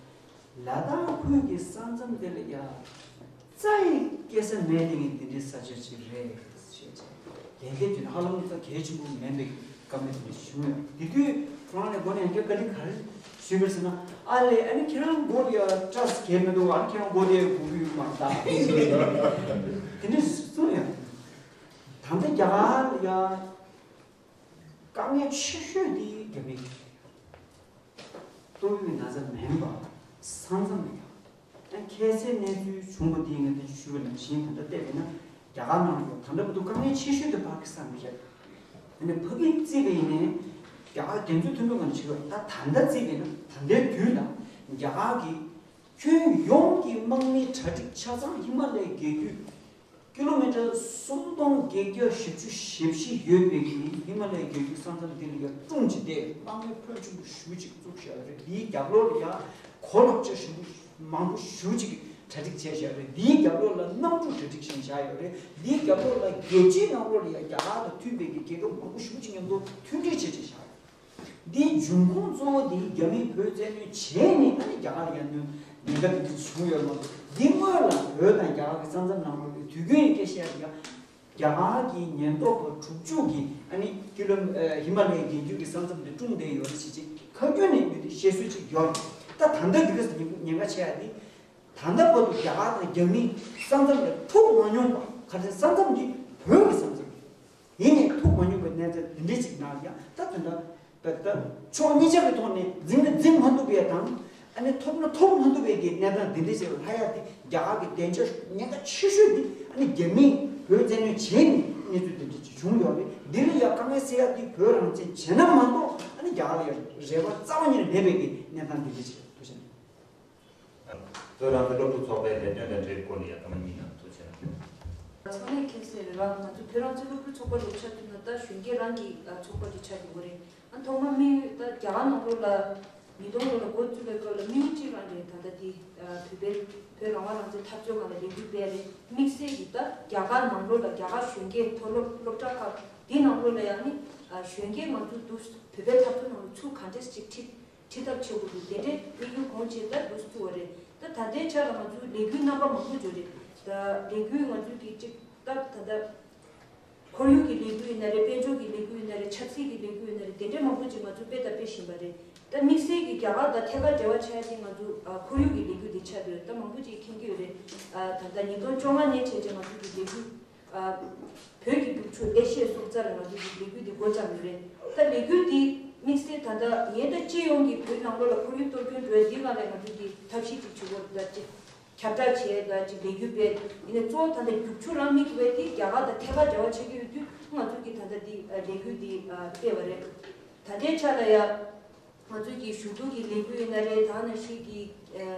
ལ་དྭགས་ཁུལ་གྱི་ས་མཚམས་དེ་ལ་ཡ་རྩྭ་ཡི་སྐྱེ་ས་མེད་དེ་ངས་དེ་འདྲའི་ས་ཆ་ཅིག་རེད་ཅེས་ལན་འདེབས་དུས་ཧ་ལམ་ས་གལ་ཆེན་པོ་མིན་པའི་བཀའ་མོལ་དེ་འདྲ་བྱུང་ཡོད། དེ་དུས་ཁོ་རང་ནས་མགོ་ནས་ཡང་བསྐྱར་བཀའ་ལན་ག་རེ་ཞུས་པ་ཟེར་ན། ཨ་ལས། ཨ་ནི་ཁྱེད་རང་མགོ་ལ་ཡ་སྐྲ་གས་མི་འདུག་ཨ་ནི་ཁྱེད་རང་མགོ་དེ་སྒུར་གྱི་ཡོད་མ་རེད་ད། དེ་འདྲ་གསུངས་ཡོད། ད་ལྟ་རྒྱ་གར་ལ་ཡ་དཀའ་ངལ་ཆེ་ཤོས་དེ་རྒྱ་མི་རེད། ཏོག་དབྱིབས་ན་ཚ་མིན་པ། ས་མཚམས་མེད་པ། ཁ་སའི་གནས་ཚུལ་བྱུང་བ་དེ་ངས་ད་ཞུས་པ་ནང་བཞིན་ད་ལྟ་བལྟས་པས་ན་རྒྱ་གར་ནང་ལ་ད་ལྟ་བར་དུ་དཀའ་ངལ་ཆེ་ཤོས་དེ་པ་ཀི་སི་ཐན་རེད། ཨ་ནི་ཕ་གིར་བརྩིས་པ་ཡིན་ནའི་རྒྱ་གར་འགྲན་རྩོད་མཐུན་གྲོགས་ཁང་བྱེད་པ་ད་ད་ལྟ་བརྩིས་པས་ན་ད་ལྟའི་དུས་ལ་རྒྱ་གར་གྱི་ཁྱོན་ཡོངས་ཀྱི་དམག་མིའི་གྲ་སྒྲིག་ཆ་ཚང་ཧི་མ་ལའི་རྒྱལ་རྒྱུད་ཀི་ལོ་མི་ཊར་སུམ་སྟོང་བརྒྱད་བརྒྱ་བཞི་བཅུ་ཞེ་བཞི་ཡོད་པའི་གི་ཧི་མ་ལ་ཡའི་རྒྱལ་རྒྱུད་ས་མཚམས་འདི་ལ་ཡ་སྲུང་བྱས་ཏེ་དམག་མི་ཕོན་ཆེན་པོ་ཞེ་པོ་ཅིག་བཙུགས་བཞག་ཡོད་རེད། འདིའི་རྒྱབ་ལོགས་ལ་ཡ་གོ་ལོག་ཅིག་ཞེ་པོ་མང་པོ་ཞེ་པོ་ཅིག་གྲ་སྒྲིག་བྱས་བཞག་ཡོད་རེད། འདིའི་རྒྱབ་ལོགས་ལ་གནམ་གྲུ་གྲ་སྒྲིག་བྱས་བཞག་ཡོད་རེད། འདིའི་རྒྱབ་ལོགས་ལ་རྒྱལ་སྤྱིའི་ནང་ལོགས་ལ་ཡ་རྒྱ་གར་དང་མཐུན་པའི་གི་རྒྱལ་ཁབ་མང་པོ་ཞེ་པོ་ཅིག་མཉམ་དུ་མཐུན་སྒྲིལ་བྱས་བྱས་བཞག་ཡོད་རེད། འདིའི་འབྱུང་ཁུངས་གཙོ་བོ་འདི་རྒྱ་མིས་བོད་བཙན་གནོན་བྱས་ནས་ཨ་ནི་རྒྱ་གར་ལ་ཡར་ཉེན་ཁ་འདི་འདྲ་བྱུང་ཡོད་མ་གཏོགས། འདི་སྔོན་ལ་བོད་དང་རྒྱ་གར་གྱི་ས་མཚམས་ནང་ལོགས་ཀྱི་དུས་རྒྱུན་གྱི་སྐད་བཤད་ཡ། རྒྱ་གར་གྱི་ཉེན་རྟོག་པ་དྲུག་ཅུ་གིས་ཨ་ནི་ཀི་ལོ་ཧི་མ་ལ་ཡའི་རྒྱལ་རྒྱུད་ཀྱི་ས་མཚམས་འདི་སྲུང་བསྡད་ཡོད་རེད་ཟེར་ཅིག་ཁ་སྐྱོན་ནས་ཡོད་དེ་བཤད་སྲོལ་ཅིག་ཡོད་རེད། ད་ད་ལྟ་འདི་ག་ཉེན་ཁ་ཆེ་ཡ་འདི། ད་ལྟ་བར་དུ་རྒྱ་གར་དང་རྒྱ་མིའི་ས་མཚམས་ལ་ཐུག་མ་མྱོང་བ། ག་རེ་ཟེར། ས་མཚམས་འདི་བོད་ཀྱི་ས་མཚམས་རེད། ཡིན་ནའི་ཐུག་མ་མྱོང་བའི་གནས་སྟངས་འདི་འདྲ་ཅིག་ནང་ཡང་ད་དེ་འདྲ་བས་ད་ཕྱོགས་གཉིས་ཆ་གི་ཐོག་ནས་འཛིང་ན་འཛིང་མ་ཐུབ་པའི་དང་། ཨ་ནི་ཐུབ་ན་ཐུབ་མ་ཐུབ་པའི་གི་གནས་སྟངས་འདི་འདྲ་ཅིག་ལ་ལྷག་ཡ་དེ་རྒྱ་གར་གི་བདེ་འཇགས་ཉེན་ཁ་ཆེ་ཤོས་དེ་ཨ་ནི་རྒྱ་མིས་བོད་བཙན་གནོན་བྱས་ནས་གནས་ཚུལ་འདི་འདྲ་ཅིག་བྱུང་ཡོད་རེད། འདི་ལ་ཡ་དཀའ་ངལ་སེལ་ཡ་དེ་བོད་རང་བཙན་བྱས་ན་མ་གཏོགས་ཨ་ནི་རྒྱ་གར་ལ་ཡ་རེ་བ་རྩ་བ་ཉིད་ནས་མེད་པའི་གི་གནས་སྟངས་འདི་འདྲ་ཅིག་རེད། ཐུགས་རྗེ་ཆེ། བོད་རང་བཙན་སློབ་ཕྲུག་ཚོགས་པའི་ལས་དོན་དང་འབྲེལ་བའི་སྐོར་ལ་ཡ་སྐར་མ་གཉིས་ནང་ཐུགས་རྗེ་ཆེ་གནང་། ཚང་མས་མཁྱེན་གསལ་རེད་བ། ང་ཚོ་བོད་རང་བཙན་སློབ་ཕྲུག་ཚོགས་པ་ལ་ཆ་མཐུན་ན་ད་གཞོན་སྐྱེས་རང་གི་ཚོགས་པ་དེ་ཆགས་ཀྱི་ཡོད་རེད། ཨ་ཐོག་མ་དམིགས་ཡུལ་ད་རྒྱ་གར་ནང་ལོགས་ལ་ཉིས་སྟོང་ལོ་ལ་འགོ་བཙུགས་པའི་སྐབས་ལ་དམིགས་ཡུལ་གཅིག་རང་རེད། ད་ལྟ་དེ་བོད་པའི་བོད་རང་དབང་རང་བཙན་འཐབ་རྩོད་ནང་ལ་ལས་འགུལ་སྤེལ་རེད། དམིགས་བསལ་གྱིས་ད་རྒྱ་གར་ནང་ལོགས་ལ་རྒྱ་གར་གཞོན་སྐྱེས་མཐོ་སློབ་སློབ་གྲྭ་ཁག་དེ་ནང་ལོགས་ལ་ཡང་ནི་གཞོན་སྐྱེས་ང་ཚོ་འདུག་བོད་པའི་འཐབ་རྩོད་ནང་ལ་ཚུར་ག་འདྲས་ཅིག་ཁྲིད། ཁྲིད་ཐབས་བྱེད་དགོས་འདུག་དེ་འདྲའི་དམིགས་ཡུལ་གོང་ཆེ་ལྟར་འདུག་སེ་བཙུགས་པ་རེད། ད་ད་ལྟའི་ཆ་ལ་ང་ཚོའི་ལས་འགུལ་རྣམ་པ་མང་པོ་ཡོད་རེད། ད་ལས་འགུལ་ང་ཚོའི་གི་གཅིག་ད་ད་ལྟ་ཁོར་ཡུག་གི་ལས་འགུལ་ཡིན་ན་རེད། དཔལ་འབྱོར་གྱི་ལས་འགུལ་ཡིན་ན་རེད། ཆབ་སྲིད་ཀྱི་ལས་འགུལ་ཡིན་ན་རེད། དེ་འདྲའི་མང་པོ་ཅིག་ང་ཚོས་སྤེལ་དང་སྤེལ་བཞིན་པ་རེད། ད་དམིགས་བསལ་གྱི་རྒྱ་གར་དང་ཐད་ཀར་འབྲེལ་བ་ཆགས་ཡ་དེ་ང་ཚོ་ཨ་ཁོར་ཡུག་གི་ལས་འགུལ་དེ་ཆགས་ཡོད། ད་མང་པོ་ཅིག་མཁྱེན་གྱི་ཡོད་རེད། ཨ་ད་ལྟ་ཉིས་སྟོང་བཅོ་ལྔ་ནས་བྱས་རྗེས་ང་ཚོ་གི་ལས་འགུལ་ཨ་བོད་ཀྱི་རྒྱུག་ཆུ་ཨེ་ཤི་ཡའི་སྲོག་རྩ་ལ་ང་ཚོ་གི་ལས་འགུལ་འདི་འགོ་བརྩམས་ཡོད་རེད། ད་ལས་འགུལ་འདི་དམིགས་བསལ་ད་ལྟ་ངས་ད་སྤྱི་ཡོངས་ཀྱི་བོད་ནང་ལོགས་ལ་ཁོར་ཡུག་གཏོར་སྐྱོན་འགྲོ་ཡ་འདི་སྒང་ལ་ང་ཚོ་གི་ཐབས་ཤེས་ཅིག་བྱེད་དགོས་རེད། ད་ཅིག་ཁྱབ་བསྒྲགས་བྱས་ད་ཅིག་ལས་འགུལ་སྤེལ་ཡིན་ནའི་གཙོ་བོ་ད་ལྟ་རྒྱུག་ཆུ་རང་དམིགས་པའི་དེ་རྒྱ་གར་དང་ཐད་ཀར་འབྲེལ་བ་ཆགས་ཀྱི་ཡོད་དུས་ང་ཚོ་གི་ད་ལྟ་འདི་ལས་འགུལ་འདི་སྤེལ་བ་རེད། ད་ལྟའི་ཆ་ལ་ཡ། ང་ཚོའི་གི་ཞུ་གཏུག་གི་ལས་འགུལ་ཡིན་ན་རེད། ད་ནང་བཞིན་གྱི་ཨ་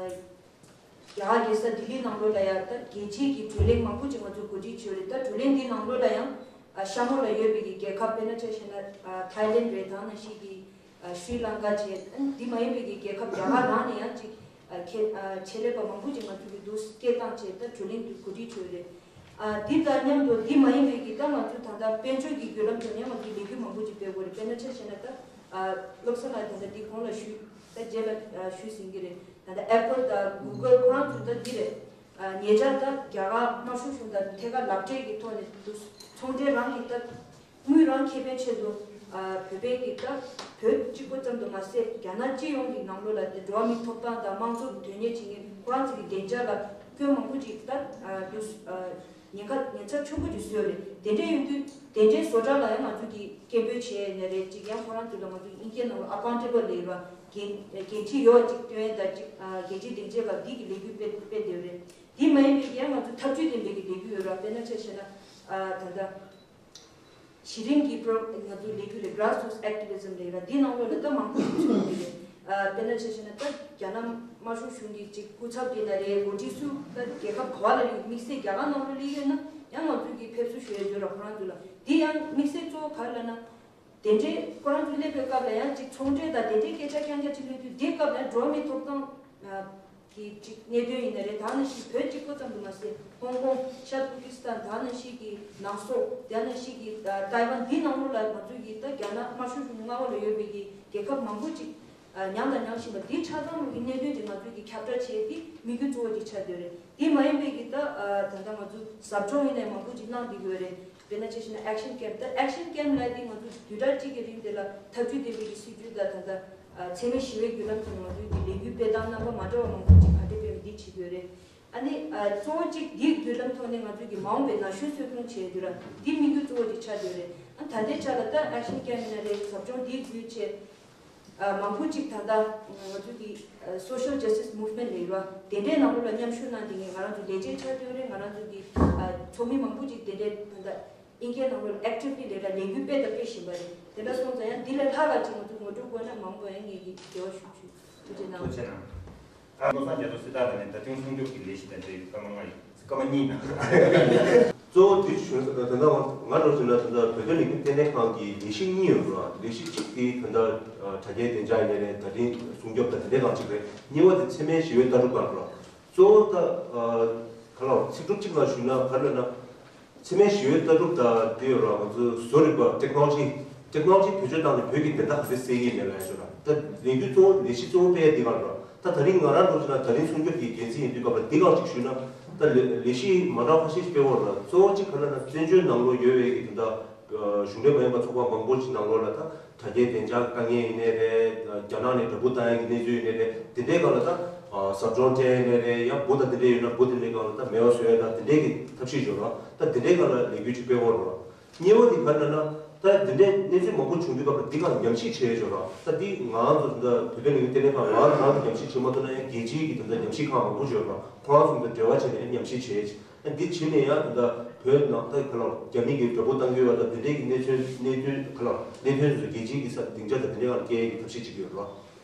རྒྱ་གར་རྒྱལ་ས་ལྡི་ལི་ནང་ལོགས་ལ་ཡང་ད་རྒྱལ་སྤྱིའི་གི་བགྲོ་གླེང་མང་པོ་ཅིག་ང་ཚོས་གོ་སྒྲིག་བྱས་ཡོད་རེད། ད་བགྲོ་གླེང་འདི་ནང་ལོགས་ལ་ཡང་ཨ་ཤར་ནུབ་ལ་ཡོད་པའི་གི་རྒྱལ་ཁབ་དཔེར་ན་ཆ་བཞག་ན་ཨ་ཐའི་ལེན་རེད། ད་ནང་བཞིན་གྱི་ཨ་ཤྲི་ལང་ཀ་བྱས། ཨ་འདི་མ་ཡིན་པའི་གི་རྒྱལ་ཁབ་རྒྱ་གར་ནང་ནས་ཡང་ཅིག་ཨ་ཁྱེད་ཨ་ཆེད་ལས་པ་མང་པོ་ཅིག་ང་ཚོ་གི་འདུག་སྐད་བཏང་བྱས་ད་བགྲོ་གླེང་འདི་གོ་སྒྲིག་བྱས་ཡོད་རེད། ཨ་འདི་དང་མཉམ་དུ་འདི་མ་ཡིན་པའི་གི་ད་ང་ཚོ་ད་ལྟ་དཔལ་འབྱོར་གྱི་བརྒྱུད་ལམ་དུ་ནས་ང་ཚོ་ལས་འགུལ་མང་པོ་ཅིག་སྤེལ་དགོས་རེད། དཔེར་ན་ཆ་བཞག་ན་ད་ཨ་བློ་བཟང་ལགས་ད་ལྟ་འདི་གོང་ལ་ཞུས་ད་རྗེས་ལ་ཨ་ཞུས་ཟིན་གྱི་རེད། ད་ལྟ་ཨེ་པལ་དང་གུ་གལ་ཁོ་རང་ཚོ་ད་འདི་རེད། ཨ་ཉེ་ཆར་ད་རྒྱ་གར་དམར་ཤོག་གཞུང་དང་ཐད་ཀར་ལག་འབྲེལ་གྱི་ཐོག་ནས་འདུག་ཚོང་འབྲེལ་རང་གི་ད་དངུལ་རང་ཁེ་ཕན་ཆེད་དུ་ཨ་བོད་པའི་གི་ད་བོད་གཅིག་པོ་ཙམ་དུ་མ་ཟད་རྒྱ་ནག་སྤྱི་ཡོངས་ཀྱི་ནང་ལོགས་ལ་དེ་འགྲོ་བ་མིའི་ཐོབ་ཐང་དང་དམངས་གཙོ་དོན་གཉེར་བྱེད་མཁན་ཁོ་རང་ཚོ་གི་བདེ་འཇགས་ལ་སྐྱོན་མང་པོ་ཅིག་ད་ཨ་འདུག་ཨ་ ཉེན་ཁ་ཉེན་ཚབས་ཆེན་པོ་ཅིག་བཟོས་རེད། དེ་འདྲའི་ཡོང་དུས་དེ་འདྲའི་བཟོ་གྲྭ་ལ་ཡང་ང་ཚོ་གིས་སྐད་འབོད་བྱས་ནས་རེད། ཅིག་ཡང་ཁོ་རང་ཚོ་ལ་ང་ཚོ་དབྱིན་སྐད་ནང་ལ་ཨ་ཀའུན་ཊེ་བལ་ལབ་ཡོད་ར། འགན་འགན་འཁྲི་ཡོད་ཅིག་སྟོན་ཡ་ད་ཅིག་འགན་འཁྲི་སྡིངས་ཆའི་སྐབས་འདི་གི་ལས་འགུལ་སྤེལ་སྤེལ་བསྡད་ཡོད་རེད། འདི་མ་ཡིན་པའི་གི་ཡང་ང་ཚོ་འཐབ་ཇུས་ལྡན་པའི་གི་ལས་འགུལ་ཡོད་ར། དཔེར་ན་ཆ་བཞག་ན་ད་ལྟ། གཞི་རིམ་གྱི་པྲོ་ང་ཚོའི་ལས་འགུལ་ལས་grassroots activism ལས་ར། འདི་ནང་ལོགས་ལ་ད་མང་པོ་ཞིག་ཚུད་ཡོད་རེད། དཔེར་ན་ཆ་བཞག་ན་ད་རྒྱ་ནག་དམར་ཤོག་གཞུང་གི་ཅིག་སྐུ་ཚབ་དེ་ན་རེད། འགོ་ཁྲིད་སུ་ད་རྒྱལ་ཁབ་ག་བ་ལ་ཡོད། དམིགས་བསལ་རྒྱ་གར་ནང་ལོགས་སླེབས་ཡོད་ན་ཡང་ང་ཚོ་གིས་ཕེབས་བསུ་ཞུ་ཡ་ཡོད་ར། ཁོ་རང་ཚོ་ལ་འདི་ཡང་དམིགས་བསལ་གཙོ་བོ་ག་རེ་ལབ་ན། དེ་འདྲའི་ཁོ་རང་ཚོ་སླེབས་པའི་སྐབས་ལ་ཡང་ཅིག་ཚོང་འབྲེལ་དང་དེ་འདྲའི་སྐད་ཆ་རྐྱང་རྐྱང་ཅིག་སླེབས་དུས་དེའི་སྐབས་ལ་ཡང་འགྲོ་བ་མིའི་ཐོབ་ཐང་གི་ཅིག་གནད་དོན་ཡིན་ན་རེད། ད་ནང་བཞིན་བོད་གཅིག་པོ་ཙམ་དུ་མ་ཟད་ཧོང་ཀོང་། ཤར་ཏུར་ཀི་སི་ཐན། ད་ནང་བཞིན་གྱི་ནང་སོག་ད་ནང་བཞིན་གྱི་ཏའི་ཝན་འདིའི་ནང་ལོགས་ལ་ང་ཚོ་གི་ད་རྒྱ་ནག་དམར་ཤོག་གཞུང་མངའ་འོག་ལ་ཡོད་པའི་གི་རྒྱལ་ཁབ་མང་པོ་ཅིག་མྱངས་དང་མྱངས་བཞིན་པ་འདིའི་ཆ་ཚང་ལོ་གི་གནད་དོན་དེ་ང་ཚོ་གི་ཁྱབ་བསྒྲགས་བྱས་ཏེ་དམིགས་ཡུལ་གཙོ་བོ་དེ་ཆགས་བསྡད་རེད། དེ་མ་ཡིན་པའི་གི་ད་ད་ལྟ་ང་ཚོ་ཟབ་སྦྱོང་ཡིན་ནའི་མང་པོ་ཅིག་གནང་བསྡད་ཀྱི་ཡོད་རེད། དཔེར་ན་ཆ་བཞག་ན་action camp། ད་action camp་ལབ་དེ་ང་ཚོ་བདུན་ཕྲག་གཅིག་གི་རིང་དེ་ལ་འཐབ་ཇུས་ལྡན་པའི་གི་སྲིད་ཇུས་དང་ད་ལྟ་འཚེ་མེད་ཞི་བའི་བརྒྱུད་ལམ་ཐོག་ནས་ང་ཚོའི་གི་ལས་འགུལ་སྤེལ་སྟངས་རྣམ་པ་མ་འདྲ་བ་མང་པོ་ཅིག་ག་འདྲ་སྤེལ་བ་འདི་བྱེད་ཀྱི་ཡོད་རེད། ཨ་ནི་གཙོ་བོ་གཅིག་འདིའི་བརྒྱུད་ལམ་ཐོག་ནས་ང་ཚོའི་གི་མ་འོངས་པའི་ན་གཞོན་གསོ་སྐྱོང་བྱེད་ཡ་དེ་ར་འདི་དམིགས་ཡུལ་གཙོ་བོ་ཅིག་ཆགས་བསྡད་ཡོད་རེད། ཨ་ད་ལྟའི་ཆ་ལ་ད་action camp་ཡིན་ན་རེད། ཟབ་སྦྱོང་འདིའི་བརྒྱུད་བྱས། ཨ་མང་པོ་ཅིག་ད་ལྟ་ང་ཚོ་གི་ཨ་social justice movement་ལབ་ཡོད་པ་དེ་འདྲའི་ནང་ལོགས་ལ་མཉམ་ཞུགས་གནང་དེ་ངས་ང་རང་ཚོ་ལས་བྱེད་ཆགས་བསྡད་ཡོད་རེད། ང་རང་ཚོ་གི་ཨ་ཚོགས་མི་མང་པོ་ཅིག་དེ་འདྲའི་ད་ལྟ་དབྱིན་སྐད་ནང་ལོགས་ལ་actively་ལས་ཀ་ལས་འགུལ་སྤེལ་དང་སྤེལ་བཞིན་པ་རེད། དེ་འདྲ་སོང་ཙང་ཡང་འདི་ལས་ལྷག་ག་ཅིག་ང་ཚོ་ངོ་སྤྲོད་དགོས་ན་མང་པོ་ཡང་ངེད་ཀྱིས་འབྲེལ་བ་ཞུ་ཆུ་ཐུགས་རྗེ་གནང་། ཐུགས་རྗེ་གནང་། ཨ་བློ་བཟང་རྒྱ་མཚོ་སྲི་ཐར་དང་ནི་ད་ཐེངས་སྲུང་སྐྱོབ་ཀྱི་ལས་གཞི་དང་འབྲེལ་བའི་སྐར་མ་ལྔ་ཡིན། སྐར་མ་གཉིས་ན། གཙོ་བོ་དེ་ཞུ་ན་ད་ལྟ་ང་འགྲོ་བྱུང་ན་ད་ལྟ་བོད་དོན་ལས་འགུལ་ལྟེ་གནས་ཁང་གི་ལས་གཞི་གཉིས་ཡོད་རེད། ལས་གཞི་གཅིག་དེ་ད་ལྟ་དྲ་རྒྱའི་བདེ་འཇགས་ཡིན་ནའི་རེད། ད་ཐེངས་སྲུང་སྐྱོབ་དང་དེ་འདྲའི་སྒང་གཅིག་རེད། གཉིས་པ་དེ་འཚེ་མེད་ཞི་བའི་ལྟ་གྲུབ་སྒང་རེད། གཙོ་བོ་ད་ག་ལ་ཚིག་གྲུབ་གཅིག་ལ་ཞུས་ན་ག་རེ་ལབ་ན། འཚེ་མེད་ཞི་བའི་ལྟ་གྲུབ་དང་དེ་ཡོད་ར། ང་ཚོ་བཟོ་རིག་པ་technology technology བེད་སྤྱོད་བཏང་ནས་བོད་ཀྱི་བདེན་མཐའ་ག་ཚོད་གསལ་གྱི་མེད་ལ་ཡ་ཞོ་ར། ད་ལས་འགུལ་གཙོ་བོ་ལས་གཞི་གཙོ་བོ་སྤེལ་ཡ་འདི་ག་ར། ད་ད་རིང་ང་རང་འགྲོ་ཆེ་ན་ད་རིང་སྲུང་སྐྱོབ་ཀྱི་འགན་འཛིན་ཡིན་དུས་སྐབས་ལ་འདི་ག་ཅིག་ཞུས་ན། ད་ལས་ལས་གཞི་མ་འདྲ་ཁ་ཤས་ཤིག་སྤེལ་བ་ར། གཙོ་བོ་གཅིག་ག་ལ་ན་བཙན་བྱོལ་ནང་ལོགས་ཡོད་པའི་གི་དེ་འདྲ་གཞུང་འབྲེལ་མ་ཡིན་པ་ཚོགས་པ་མང་པོ་ཞིག་ནང་ལོགས་ལ་ད། དྲ་རྒྱའི་བདེ་འཇགས་དཀའ་ངལ་ཡིན་ནའི་རེད། རྒྱ་ནག་ནས་དྲ་འབུ་བཏང་ཡ་གི་གནས་ཚུལ་ཡིན་ནའི་རེད། དེ་འདྲའི་སྒང་ལ་ད་ཟབ་སྦྱོང་སྤྲད་ཡིན་ནའི་རེད། ཡང་འབུ་དང་དེ་འདྲའི་ཡོད་ན་འབུ་དེ་འདྲའི་སྒང་ལ་ད་མེད་པ་བཟོ་ཡ་དང་དེ་འདྲའི་གི་ཐབས་ཤེས་ཡོད་ར། ད་དེ་འདྲའི་སྒང་ལ་ལས་འགུལ་ཅིག་སྤེལ་དགོས་ར། གཉིས་པ་དེ་ག་རེ་ལབ་ན། ད་དེ་འདྲའི་གནས་ཚུལ་མང་པོ་བྱུང་དུས་སྐབས་ལ་འདི་སྒང་ཉམས་ཞིབ་བྱས་ཡོད་ར། ད་འདི་ང་ཚོ་ད་བོད་དོན་ལས་འགུལ་ལྟེ་གནས་ཁང་ང་ང་ཚོ་ཉམས་ཞིབ་བྱེད་མ་ཐུབ་ན་ཡང་རྒྱལ་སྤྱིའི་གི་ད་ཉམས་ཞིབ་ཁང་མང་པོ་ཅིག་ཡོད་ར། ཁོ་རང་ཚོ་ད་འབྲེལ་བ་བྱས་ནས་ཉམས་ཞིབ་བྱས། འདི་བྱས་ནས་ཡང་ད་བོད་ནང་ད་ག་ལ་རྒྱ་མི་གིས་དྲ་འབུ་བཏང་གི་ཡོད་པ་དང་དེ་འདྲའི་གི་གནད་དོན་གནད་དོན་ག་ལ་གནད་དོན་ཚོ་རྒྱལ་སྤྱིའི་གི་ས་སྡིངས་ཆ་དང་དེ་འདྲའི་སྒང་ལ་སྐྱེལ་གི་ཐབས་ཤེས་བྱེད་ཀྱི་ཡོད་རེད།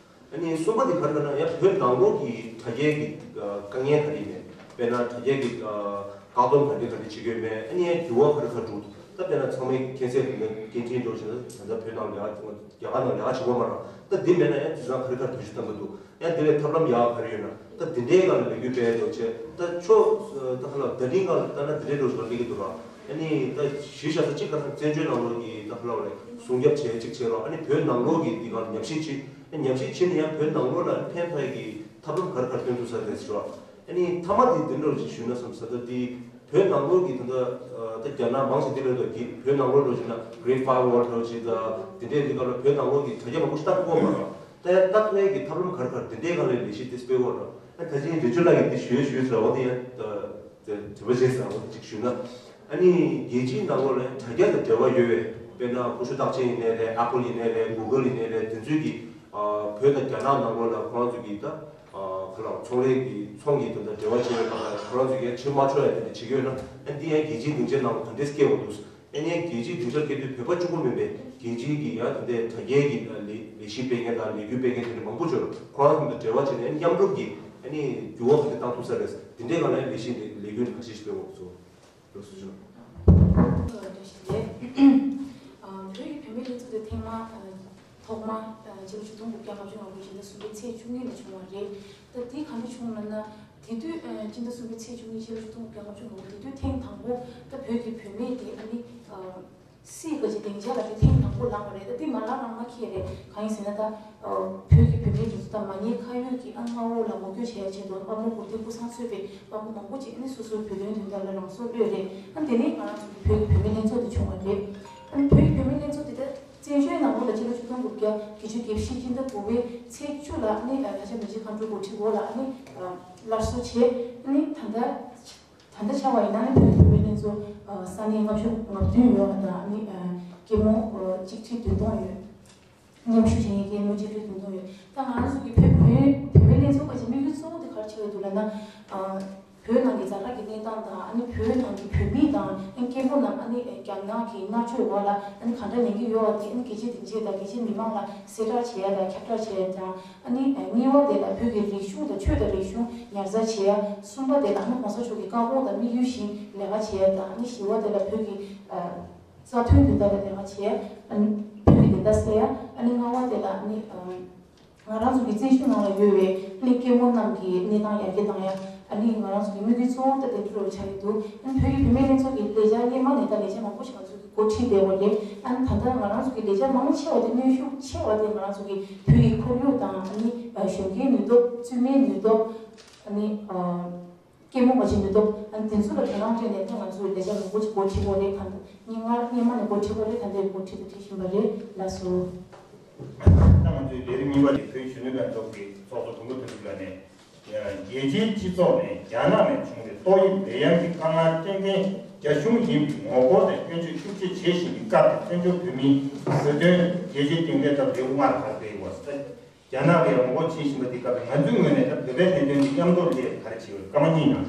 ཨ་ནི་གསུམ་པ་དེ་ག་རེ་ལབ་ན་ཡང་བོད་ནང་ལོགས་ཀྱི་དྲ་རྒྱའི་གི་དཀའ་ངལ་ག་རེ་ཡིན་མེད། དཔེར་ན་དྲ་རྒྱའི་གི་བཀག་སྡོམ་ག་འདྲ་ག་འདྲ་བྱེད་ཀྱི་ཡོད་མེད། ཨ་ནི་ཡང་འགྱུར་བ་ག་རེ་ག་འགྲོ་འདུག་ད་དཔེར་ན་ཚང་མས་མཁྱེན་གསལ་དེ་ནས་སྐད་འཕྲིན་འགྲོ་བཞིན་ད་ལྟ་བོད་ནང་ལས་ཀ་རྒྱ་གར་ནང་ལས་ཀ་བྱེད་དགོས་མ་རེད། ད་འདི་མེད་ན་ཡང་དུས་སང་ག་རེ་ག་བེད་སྤྱོད་བཏང་གི་འདུག་ཡང་དེ་ལས་ཐབས་ལམ་ཡག་ག་རེ་ཡོད་ན་ད་དེ་འདྲའི་སྒང་ལ་ལས་འགུལ་སྤེལ་འགྲོ་བྱས། ད་ཕྱོགས་ད་ཧ་ལ་ད་འདིའི་སྒང་ལ་ལྟ་ན་དེ་འདྲའི་འགྲོ་བཞིན་པ་སླེབས་ཀྱི་འདུག་ར། ཨ་ནི་ད་གཞི་བཞག་ས་གཅིག་ག་ན་བཙན་བྱོལ་ནང་ལོགས་ཀྱི་ད་ཧ་ལ་བ་ལས་སྲུང་སྐྱོབ་བྱེད་གཅིག་བྱེད་རོགས། ཨ་ནི་བོད་ནང་ལོགས་ཀྱི་འདི་སྒང་ལ་ཉམས་ཞིབ་བྱེད། ཨ་ཉམས་ཞིབ་བྱེད་ནས་ཡང་བོད་ནང་ལོགས་ལ་ཕན་ཐོགས་ཀྱི་ཐབས་ལམ་ག་རེ་ག་རེ་སྟོན་ཐུབ་ས་རེད་ཟེར་རོགས། ཨ་ནི་མཐའ་མ་དེ་འདི་འདྲ་ཞིག་ཞུས་ན་བསམ་ས་ད་དེ་བོད་ནང་ལོགས་ཀྱི་ད་ལྟ་ད་རྒྱ་ནག་མང་ཆེ་དེ་རེད་འདུག་གི་བོད་ནང་ལོགས་འགྲོ་བྱས་ན་Great Firewall་འགྲོ་བྱས་ད་དེ་འདྲའི་རིགས་ལ་བོད་ནང་ལོགས་ཀྱི་དྲ་རྒྱ་མང་པོ་ཞིག་ལྟ་ཐུབ་ཀྱི་ཡོད་མ་རེད། ད་ལྟ་ཐུབ་ཡས་ཀྱི་ཐབས་ལམ་ག་རེ་ག་རེ་དེ་འདྲའི་སྒང་ལ་ལས་གཞི་དེ་སྤེལ་དགོས་རེད། ད་ད་ཅི་རི་ཅུ་ལགས་ཀྱིས་དེ་ཞུས་ཞུས་ཟེར་བ་དེ་ཡང་དྲི་བ་བྱས་ཟེར་བ་དེ་ཅིག་ཞུས་ན། ཨ་ནི་རྒྱལ་སྤྱིའི་ནང་ལོགས་ལ་དྲ་རྒྱ་དང་འབྲེལ་བ་ཡོད་པའི་དཔེར་ན་ཀུ་ཤུ་རྟགས་ཅན་ཡིན་ནའི་རེད། Apple་ཡིན་ནའི་རེད། Google་ཡིན་ནའི་རེད། དེ་ཚོས་ཀྱིས་བོད་དང་རྒྱ་ནག་ནང་ལོགས་ལ་ཁོ་རང་ཚོ་གིས་ད་ག་ལ་ཚོང་ལས་ཀྱི་ཚོང་གི་དོན་དང་འབྲེལ་བ་བྱས་པའི་སྒང་ལ་ཁོ་རང་ཚོས་ཀྱང་ཕྱིར་མ་འཕྲོད་ཡ་དེ་འདྲ་བྱེད་ཀྱི་ཡོད་ན། ཨ་འདི་ཡང་རྒྱལ་སྤྱིའི་སྡིངས་ཆའི་ནང་ལ་ག་འདྲས་སྐྱེལ་དགོས་འདུག་ཨ་ནི་རྒྱལ་སྤྱིའི་སྡིངས་ཆར་སྐྱེལ་དུས་བོད་པ་གཅིག་པུ་མིན་པའི་རྒྱལ་སྤྱིའི་གི་ཡང་དེ་འདྲའི་དྲ་རྒྱའི་གི་ལས་ལས་གཞི་སྤེལ་མཁན་དང་ལས་འགུལ་སྤེལ་མཁན་དེ་འདྲ་མང་པོ་ཅིག་ཡོད་རེད། ཁོ་རང་ཚོ་དང་འབྲེལ་བ་བྱས་ནས་མཉམ་རུབ་ཀྱིས་ཨ་ནི་འགྱུར་བ་ག་འདྲ་བཏང་ཐུབ་ས་རེད། དེ་འདྲའི་སྒང་ལ་ཡང་ལས་གཞི་ལས་ལས་འགུལ་ཁ་ཤས་ཤིག་སྤེལ་འོང་ཚོ་ལགས་སོ་ཞུ། བཀྲ་ཤིས་བདེ་ལེགས། བོད་ཀྱི་བུད་མེད་ལྷན་ཚོགས་དེ་ཐེངས་མ་ཐོག་མ་ཕྱི་ལོ་ཆིག་སྟོང་དགུ་བརྒྱ་ལྔ་བཅུ་ང་དགུ་ཕྱི་ཟླ་གསུམ་པའི་ཚེས་བཅུ་གཉིས་ལ་བྱུང་བ་རེད། ད་འདི་ག་འདྲ་བྱུང་ལབ་ན། དེ་དུས་ཕྱི་ཟླ་གསུམ་པའི་ཚེས་བཅུ་གཉིས་ཕྱི་ལོ་ཆིག་སྟོང་དགུ་བརྒྱ་ལྔ་བཅུ་ང་དགུ་དེ་དུས་ཐེངས་དང་པོ་ད་བོད་ཀྱི་བུད་མེད་དེ་ཨ་ནི་སྲིད་ག་ཅིག་སྡིངས་ཆ་ལ་དེ་ཐེངས་དང་པོ་ལངས་པ་རེད། ད་འདི་མ་ལངས་ལངས་མ་ཁེལ་རེད། གང་ཡིན་ཟེར་ན་ད་བོད་ཀྱི་བུད་མེད་དེ་ཚོ་ད་མ་ཉེས་ཁ་གཡོགས་ཀྱི་ཨ་མངའ་འོག་ལ་ངོ་རྒོལ་བྱས་ཆེད་དུ་དཔའ་མོ་གུར་དེ་སྐུ་སྲོག་གསོས་པའི་དཔའ་མོ་མང་པོ་ཅིག་ཨ་ནི་སོ་སོའི་བོད་དོན་དོན་དག་ལ་རང་སྲོག་བློས་རེད། ཨ་ནི་དེ་ནས་ང་རང་ཚོ་གི་བོད་ཀྱི་བུད་མེད་ལྷན་ཚོགས་དེ་བྱུང་བ་རེད། ཨ་ནི་བོད་ཀྱི་བུད་མེད་ལྷན་ཚོགས་དེ་ད་བཙན་བྱོལ་ནང་ལོགས་ལ་ཕྱི་ལོ་ཆིག་སྟོང་དགུ་བརྒྱ་བརྒྱད་ཅུ་གྱ་བཞི་སྤྱི་ཟླ་དགུ་པའི་ཚེས་བཅུ་ལ་ཨ་ནི་ད་ཆ་མི་རྗེ་མཁའ་འགྲོ་འགོ་ཁྲིད་འོག་ལ་ཨ་ནི་སླར་གསོ་བྱས། ཨ་ནི་ད་ལྟ། ད་ ད་ལྟ་ཆ་བ་ཡིན་ན་ནི་བོད་ཀྱི་བུད་མེད་ལྷན་ཚོགས་ས་གནས་ལྔ་བཅུ་ང་བདུན་ཡོད་པ་དང་ནི་སྐྱེ་བོ་གཅིག་ཁྲི་བདུན་སྟོང་ཡོད། མཉམ་ཞུགས་བྱེད་མཁན་སྐྱེ་བོ་གཅིག་ཁྲི་བདུན་སྟོང་ཡོད། ད་ང་རང་ཚོ་གི་བོད་བོད་བོད་མི་ལྷན་ཚོགས་ཀྱི་དམིགས་ཡུལ་གཙོ་བོ་དེ་ག་རེ་བྱེད་ཀྱི་འདུག་ལབ་ན། བོད་ནང་གི་ཛ་དྲག་གི་གནས་སྟངས་དང་ཨ་ནི་བོད་ནང་གི་བོད་མི་དང་ཨ་ནི་སྐྱེ་བོ་རྣམས་ཨ་ནི་རྒྱ་ནག་གི་མནར་གཅོད་འོག་ལ་ཨ་ནི་གང་འདྲ་ཉན་གྱི་ཡོད་པ་དེ་ཨ་ནི་རྒྱལ་སྤྱིའི་སྡིངས་ཆ་དང་རྒྱལ་སྤྱིའི་མི་མང་ལ་གསལ་བསྒྲགས་བྱེད་ཡ་དང་ཁྱབ་བསྒྲགས་བྱེད་ཡ་དང་། ཨ་ནི་གཉིས་པ་དེ་ལ་བོད་ཀྱི་རིག་གཞུང་དང་ཆོས་དང་རིག་གཞུང་ཉར་ཚགས་བྱེད་ཡ། གསུམ་པ་དེ་ལ་ཨ་ནི་གོང་ས་མཆོག་གི་བཀའ་དགོངས་དང་དམིགས་ཡུལ་བཞིན་ལས་ཀ་བྱེད་ཡ་དང་། ཨ་ནི་བཞི་པ་དེ་ལ་བོད་ཀྱི་རྩ་དོན་དོན་དག་ལ་ལས་ཀ་བྱེད་ཡ། ཨ་ནི་བོད་ཀྱི་བདེན་མཐའ་གསལ་ཡ། ཨ་ནི་ལྔ་པ་དེ་ལ་ཨ་ནི་ང་རང་ཚོ་གི་བཙན་བྱོལ་ནང་ལ་ཡོད་པའི་ཨ་ནི་སྐྱེ་བོ་རྣམས་ཀྱི་གནས་སྟངས་ཡར་རྒྱས་བཏང་ཡ། ཨ་ནི་ང་རང་ཚོ་གི་དམིགས་ཡུལ་གཙོ་བོ་ད་དེ་འདྲ་རུ་ཆགས་ཀྱི་འདུག་ཨ་ནི་བོད་ཀྱི་བུད་མེད་ལྷན་ཚོགས་ཀྱི་ལས་འཆར་སྔོན་མ་ནས་ད་ལས་འཆར་མང་པོ་ཞིག་ང་ཚོ་གི་འགོ་ཁྲིད་བསྡད་ཡོད་རེད། ཨ་ནི་ད་ལྟ་ང་རང་ཚོ་གི་ལས་འཆར་མང་ཆེ་བ་དེ་གནོན་ཤུགས་ཆེ་བ་དེ་ང་རང་ཚོ་གི་བོད་ཀྱི་ཁོར་ཡུག་དང་ཨ་ནི་གཞོན་སྐྱེས་ནུས་སྟོབས། བཙུན་མའི་ནུས་སྟོབས། ཨ་ནི་སྐྱེས་མ་བྱིན་ནུས་སྟོབས། ཨ་ནི་དེ་ཚོ་ལ་དོ་སྣང་སྤྲད་ནས་ད་ང་ཚོས་ལས་འཆར་མང་པོ་ཞིག་འགོ་ཁྲིད་ཡོད་རེད། ད་ལྟ་སྔོན་མ་སྔོན་མ་ནས་འགོ་ཁྲིད་ཡོད་རེད། ད་ལྟ་འགོ་ཁྲིད་དང་ཁྲིད་བཞིན་པ་རེད། ལགས་སོ། ད་ང་ཚོའི་ལས་རིམ་གཉིས་པ་དེ་བོད་གཞོན་ནུ་ལྷན་ཚོགས་ཀྱི་ཚོགས་གཙོ་མགོན་པོ་དོན་གྲུབ་ལགས་ནས། རྒྱལ་སྤྱིའི་སྤྱི་ཚོགས་ནས་རྒྱ་ནག་ནས་བྱུང་བའི་ཏོག་དབྱིབས་ནད་ཡམས་ཀྱི་དཀའ་ངལ་སྐྱེལ་མཁན་རྒྱ་གཞུང་ཡིན་པའི་ངོ་རྒོལ་དང་སྐྱོན་བརྗོད་ཤུགས་ཆེ་བྱེད་བཞིན་པའི་སྐབས་དེར་བཙན་བྱོལ་བོད་མིའི་བོད་དོན་རྒྱལ་སྤྱིའི་སྟེང་སླེབས་སྐབས་ལས་འགུལ་སྔར་ག་རེ་སྤེལ་ཡོད་པ། རྒྱ་ནག་གིས་ངོ་རྒོལ་བྱེད་བཞིན་པ་འདི་སྐབས་ང་ཚོའི་ངོས་ནས་ད་བོད་པའི་ལྷན་ཚོགས་ཀྱི་མཉམ་དུ་ལས་ག་རེ་བྱེད་ཡོད། སྐར་མ་གཉིས་ནང་།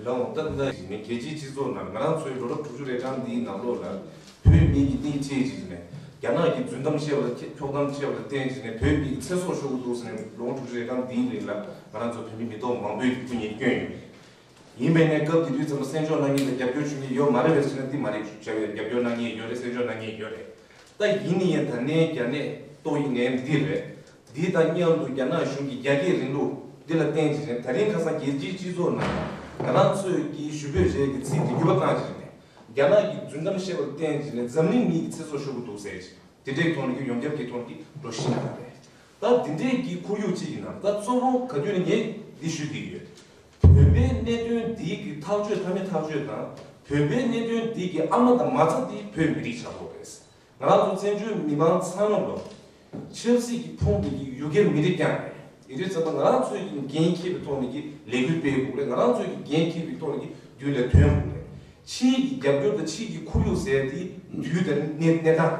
ལོ་ངོ་ལྟར་ད་ཡིན་ནའི་རྒྱལ་སྤྱིའི་སྤྱི་ཚོགས་ནང་ང་རང་ཚོའི་ལོ་རབས་དྲུག་ཅུ་རེ་གྲངས་འདིའི་ནང་ལོགས་ལ་བོད་མི་གི་སྙིང་རྗེ་ཅིག་ནས་རྒྱ་ནག་གི་རྫུན་གཏམ་བཤད་པ་ལ་འཁྱོག་གཏམ་བཤད་པ་ལ་བརྟེན་ཅིག་ནས་བོད་མི་གི་ཚེ་སྲོག་ཤོར་གི་འདུག་ཟེར་ནས་ལོ་ངོ་དྲུག་ཅུ་རེ་གྲངས་འདིའི་རིང་ལ་ང་རང་ཚོ་བོད་མི་མི་ཐོག་མང་པོས་སྐུ་ཉིད་བསྐྱོན་ཡོད། ཡིན་པས་ནས་སྐབས་དེ་དུས་ཙམ་པ་བཙན་བྱོལ་ནང་ཉིད་ལ་རྒྱབ་སྐྱོར་ཞུ་མཁན་ཡོད་མ་རེད་པས་ཟེར་ན་འདི་མ་རེད་ཞུ་བྱ་བའི་རྒྱབ་སྐྱོར་གནང་མཁན་ཡོད་རེད། བཙན་བྱོལ་ནང་ཉིད་ཡོད་རེད། ད་ཡིན་ནི་ཡིན་ད་ནས་རྒྱ་ནད་ཏོག་དབྱིབས་ནད་འདི་རེད། འདི་དང་མཉམ་དུ་རྒྱ་ནག་གཞུང་གི་རྒྱ་སྐྱེད་རིང་ལུགས་འདི་ལ་བརྟེན་ཅིག་རེད། ད་རིང་ཁ་སང་རྒྱལ་སྤྱིའི་སྤྱི་ཚོགས་ནང་ང་རང་ཚོས་ཀྱི་ཞུ་འབོད་བྱས་ཀྱི་ཚིག་འདི་འགྱུར་བ་བཏང་ཅིག་རེད། རྒྱ་ནག་གི་རྫུན་གཏམ་བཤད་པར་བརྟེན་ཅིག་ནས་འཛམ་གླིང་མི་གི་ཚེ་སྲོག་ཤོར་གི་འདུག་ཟེར་ཅིག་དེ་འདྲའི་ཐོག་ནས་ཀྱི་ཡོངས་ཁྱབ་ཀྱི་ཐོག་ནས་ཀྱི་འགྲོ་བཞིན་པ་རེད། ད་འདི་འདྲའི་གི་ཁོར་ཡུག་ཅིག་ཡིན་ན་ད་གཙོ་བོ་ག་དུས་ནས་ངས་འདི་ཞུ་གི་ཡོད། བོད་པའི་གནད་དོན་འདི་གི་ཐག་གཅོད་མཐའ་མའི་ཐག་གཅོད་དང་བོད་པའི་གནད་དོན་འདི་གི་ཨ་མ་དང་མ་རྩ་འདི་བོད་མི་རིགས་ཆགས་ཡོད་རེད། ང་རང་ཚོ་བཙན་བྱོལ་མི་མང་ཚང་མ་ལོ་ཆབ་སྲིད་ཀྱི་ཕུང་པོ་གི་ཡུལ་གྱར་མི་རིགས་ཀྱང་རེད། ཡིན་དུས་ཙམ་པ་ང་རང་ཚོས་ཀྱི་འགན་འཁྱེར་བའི་ཐོག་ནས་ཀྱི་ལས་འགུལ་སྤེལ་དགོས་རེད། ང་རང་ཚོས་ཀྱི་འགན་འཁྱེར་བའི་ཐོག་ནས་ཀྱི་དུས་ལ་ཐོན་དགོས་རེད། ཕྱིའི་གི་རྒྱབ་སྐྱོར་དང་ཕྱིའི་གི་ཁོར་ཡུག་ཟེར་དེ་དུས་དང་གནས་གནས་སྟངས་རེད།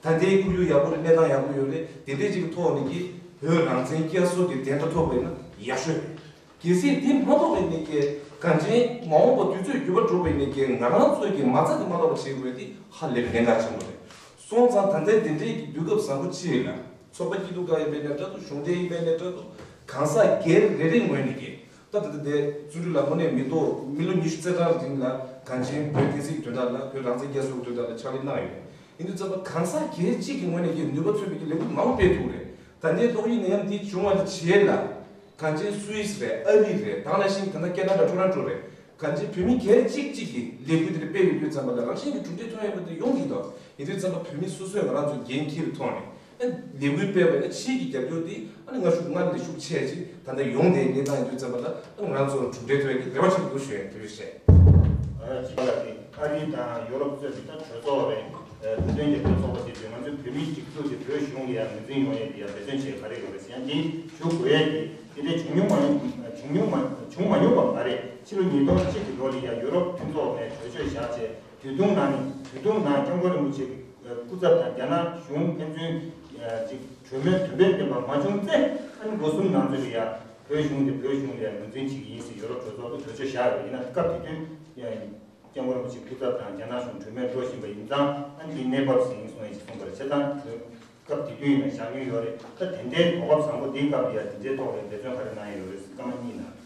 ད་ལྟའི་ཁོར་ཡུག་ཡག་པོ་རེད། གནས་སྟངས་ཡག་པོ་ཡོད་རེད། དེ་འདྲའི་ཅིག་གི་ཐོག་ནས་ཀྱི་བོད་རང་བཙན་བསྐྱར་གསོ་གི་བདེན་མཐའ་ཐོབ་པ་ཡིན་ན་ཡག་ཤོས་རེད། གལ་སྲིད་དེ་མ་ཐོབ་པའི་གནས་ཀྱི་གང་ཅན་མ་འོངས་པ་དུས་ཚོད་འགྱུར་བ་འགྲོ་བའི་གནས་ཀྱི་ང་རང་ཚོའི་གི་མ་རྩ་དེ་མ་ཐོབ་པ་བྱེད་དགོས་དེ་ཧ་ལས་པའི་གནད་འགག་ཆེན་པོ་རེད། སོང་ཙང་ད་ལྟའི་དེ་འདྲའི་གི་དུས་སྐབས་བཟང་པོ་ཅིག་ལ་ཚོགས་པ་སྐྱིད་སྡུག་ཁག་ཡིན་པའི་གནས་སྐབས་དུ་གཞུང་འབྲེལ་ཡིན་པའི་གནས་སྐབས་དུ་གང་ཟག་སྒེར་རེ་རེའི་ངོས་ནས་ཀྱི་ད་ད་ལྟ་དེ་བརྩོན་འགྲུས་ལ་དངོས་གནས་མི་ཐོག་མི་ལོ་ཉི་ཤུ་རྩ་གྲངས་རིང་ལ་གང་ཅན་བོད་བསྟན་སྲིད་དོན་དག་ལ་བོད་རང་བཙན་རྒྱ་སོར་དོན་དག་ལ་ཕྱག་ལས་གནང་ཡོད། ཡིན་དུས་ཙམ་པ་གང་ཟག་སྒེར་གཅིག་གི་ངོས་ནས་ཀྱི་ནུས་པ་མཚོན་པའི་ཀྱི་ལས་འགུལ་མང་པོ་སྤེལ་ཐུབ་རེད། ད་ལྟའི་ཏོག་དབྱིབས་ནད་ཡམས་འདི་བྱུང་བ་ལ་བྱེད་ལ་གང་ཅན་སུད་སི་རེད། ཨ་རི་རེད། དེ་ནང་བཞིན་ད་ལྟ་ཁེ་ན་ཌ་ཊོ་རོན་ཊོ་རེད། གང་ཅན་བོད་མི་སྒེར་གཅིག་གཅིག་གི་ལས་འགུལ་དེ་འདྲ་སྤེལ་ཡོད་དུས་ཙམ་པ་ལ་རང་བཞིན་གྱི་གྲུབ་འབྲས་ཐོན་ཡོད་པ་དེ་ཡོང་གི་འདུག་ཡིན་དུས་ཙམ་པ་བོད་མི་སོ་སོས་ང་རང་ཚོ་འགན་འཁྱེར་བའི་ཐོག་ནས་ཨ་ལས་འགུལ་སྤེལ་བ་ཡིན་ན་ཕྱིའི་གི་རྒྱབ་སྐྱོར་དེ་ཨ་ནི་སྔར་ཤུགས་སྔར་ལས་ཤུགས་ཆེ་ཅིག་ད་ལྟ་ཡོང་བསྡད་གནས་སྟངས་ཡིན་དུས་ཙམ་པ་ལ་ཨ་ནི་ང་རང་ཚོར་གྲུབ་འབྲས་ཐོན་ཡག་གི་རེ་བ་ཆེན་པོ་འདུག་ཞུ་ཡག་དེ་བས་བཤད། ཨ་ཅིག་ལ་དེ་ཨ་རི་དང་ཡོ་རོབ་གཙོས་པའི་ད་གྲོས་ཚོགས་རེད། བོད་དོན་རྒྱབ་སྐྱོར་ཚོགས་པ་དེ་ཚོས་ང་ཚོའི་བོད་མིའི་སྒྲིག་འཛུགས་ཀྱི་བོད་གཞུང་ལ་ཡང་ངོས་འཛིན་ཡོང་ཡས་ཀྱི་ཡང་འབད་བརྩོན་བྱེད་ག་རེ་ཡོད་རེད་ཟེར་ཡང་འདི་ཞུ་དགོས་ཡས་ཀྱི་དེ་འདྲའི་བྱུང་མྱོང་མ་ཡོང་བྱུང་མྱོང་མ་བྱུང་མ་མྱོང་པ་མ་རེད། ཕྱི་ལོ་ཉིས་སྟོང་གཅིག་གི་ལོ་ལ་ཡང་ཡུ་རོབ་མཐུན་ཚོགས་ནས་གྲོས་ཆོད་བཞག་བྱས་དུས་ཐུང་ནང་ནས་དུས་ཐུང་ནང་སྐྱབས་མགོན་རིན་པོ་ཆེ་གི་སྐུ་ཚབ་དང་རྒྱ་ནག་གཞུང་ཕན་ཚུན་ཅིག་གྲོས་མོལ་དོན་ཕན་ལྡན་པ་མ་བྱུང་ཚེ་ཨ་ནི་ལོ་གསུམ་ནང་ཚུད་ལ་ཡང་བོད་གཞུང་དེ་བོད་གཞུང་ལ་ཡང་ངོས་འཛིན་བྱེད་ཀྱི་ཡིན་ཟེར་ཡུ་རོབ་གྲོས་ཚོགས་ཀྱི་གྲོས་ཆོད་བཞག་ཡོད། ཡིན་ན་སྐབས་དེ་དུས། སྐྱབས་མགོན་རིན་པོ་ཆེ་སྐུ་ཚབ་དང་རྒྱ་ནག་གཞུང་གྲོས་མོལ་འགྲོ་བཞིན་པ་ཡིན་ཙང་ཨ་ནི་འདི་གནས་བབ་ཟིན་གསུངས་ཡིན་ཞེས་གསུངས་པ་རེད། བྱས་ཙང་སྐབས་དེ་དུས་ཡིན་ན་བཞག་མྱོང་ཡོད་རེད། ད་དེ་འདྲའི་གོ་སྐབས་བཟང་པོ་འདིའི་སྐབས་ལ་ཡང་དེ་འདྲའི་ཐོག་ལ་འབད་བརྩོན་ག་རེ་གནང་ཡོད་རེད་སྐར་མ་གཉིས་ནང་།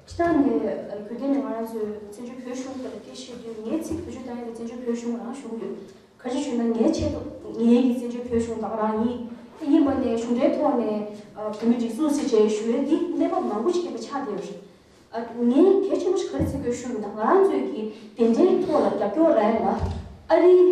སྤྱིར་བཏང་ནས་བོད་སྐད་ནས་ང་རང་ཚོས་བཙན་བྱོལ་བོད་གཞུང་སྐོར་ལ་སྐད་ཆ་བཤད་དུས་ངས་ཚིག་བེད་སྤྱོད་བཏང་ཡག་དེ་བཙན་བྱོལ་བོད་གཞུང་རང་ཞུ་གི་ཡོད། ག་རེ་ཞུས་ན་ངའི་ཆེད་དུ་ངའི་གི་བཙན་བྱོལ་བོད་གཞུང་ད་ག་རང་ཡིན། དེ་ཡིན་པ་ནས་གཞུང་འབྲེལ་ཐོག་ནས་བོད་མི་སྒྲིག་འཛུགས་ཟེར་བྱས་ཞུ་ཡག་འདི་གནས་བབ་མང་པོ་ཞིག་ཡིན་པ་ཆགས་བསྡད་ཡོད་རེད། ཨ། ངས་གལ་ཆེན་པོ་ཞིག་ག་རེ་བརྩི་དགོས་ཞུ་བ་ཡིན་ན་ང་རང་ཚོས་ཀྱི་དེ་འདྲའི་ཐོག་ལ་རྒྱབ་སྐྱོར་རག་ཡ་ལ་ཨ་རིའི་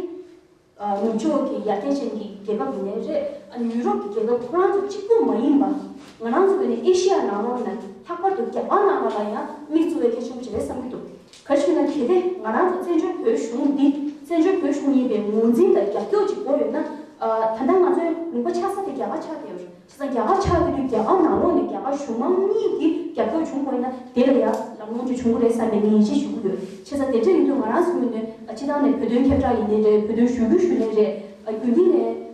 ཨ་ནུབ་ཕྱོགས་ཀྱི་ཡར་རྒྱས་ཅན་གྱི་རྒྱལ་ཁབ་ཡིན་ནའི་རེད། ཨ་ནི་ཡུ་རོབ་ཀྱི་རྒྱལ་ཁབ་ཁོ་རང་ཚོ་གཅིག་པུ་མ་ཡིན་པ་ང་རང་ཚོ་བོད་ནས་ཨེ་ཤི་ཡ་ནང་ལོགས་ནས་ལྷག་པར་དུ་རྒྱ་གར་ནང་ལོགས་ལ་ཡང་མིག་བཙུམ་ཡ་གལ་ཆེན་པོ་ཞིག་རེད་བསམ་གྱི་འདུག་ག་རེ་ཞུ་ན་གལ་ཏེ་ང་རང་ཚོ་བཙན་བྱོལ་བོད་གཞུང་འདི་བཙན་བྱོལ་བོད་གཞུང་ཡིན་པའི་ངོས་འཛིན་དང་རྒྱབ་སྐྱོར་ཅིག་དགོས་ཡོད་ན། ཨ། ད་ལྟ་ང་ཚོའི་ལུང་པ་ཆགས་ས་དེ་རྒྱ་གར་ཆགས་བསྡད་ཡོད་རེད། བྱས་ཙང་རྒྱ་གར་ཆགས་བསྡད་དུས་རྒྱ་གར་ནང་ལོགས་ནས་རྒྱ་གར་གཞུང་མང་གཉིས་ཀྱི་རྒྱབ་སྐྱོར་བྱུང་དགོས་ན་དེ་ལ་ཡང་ལམ་ལྷོང་ཅིག་བྱུང་གི་རེད་བསམ་པའི་ངས་ཡིད་ཆེས་ཞུ་གི་ཡོད། བྱས་ཙང་དེ་འདྲ་ཡིན་དུས་ང་རང་ཚོའི་ངོས་ནས་སྤྱི་བཏང་ནས་བོད་དོན་ཁྱབ་བསྒྲགས་ཡིན་ནའི་རེད། བོད་དོན་ཞུ་སྐུལ་ཞུ་ནའི་རེད། རྒྱུན་ལྡན་ནས་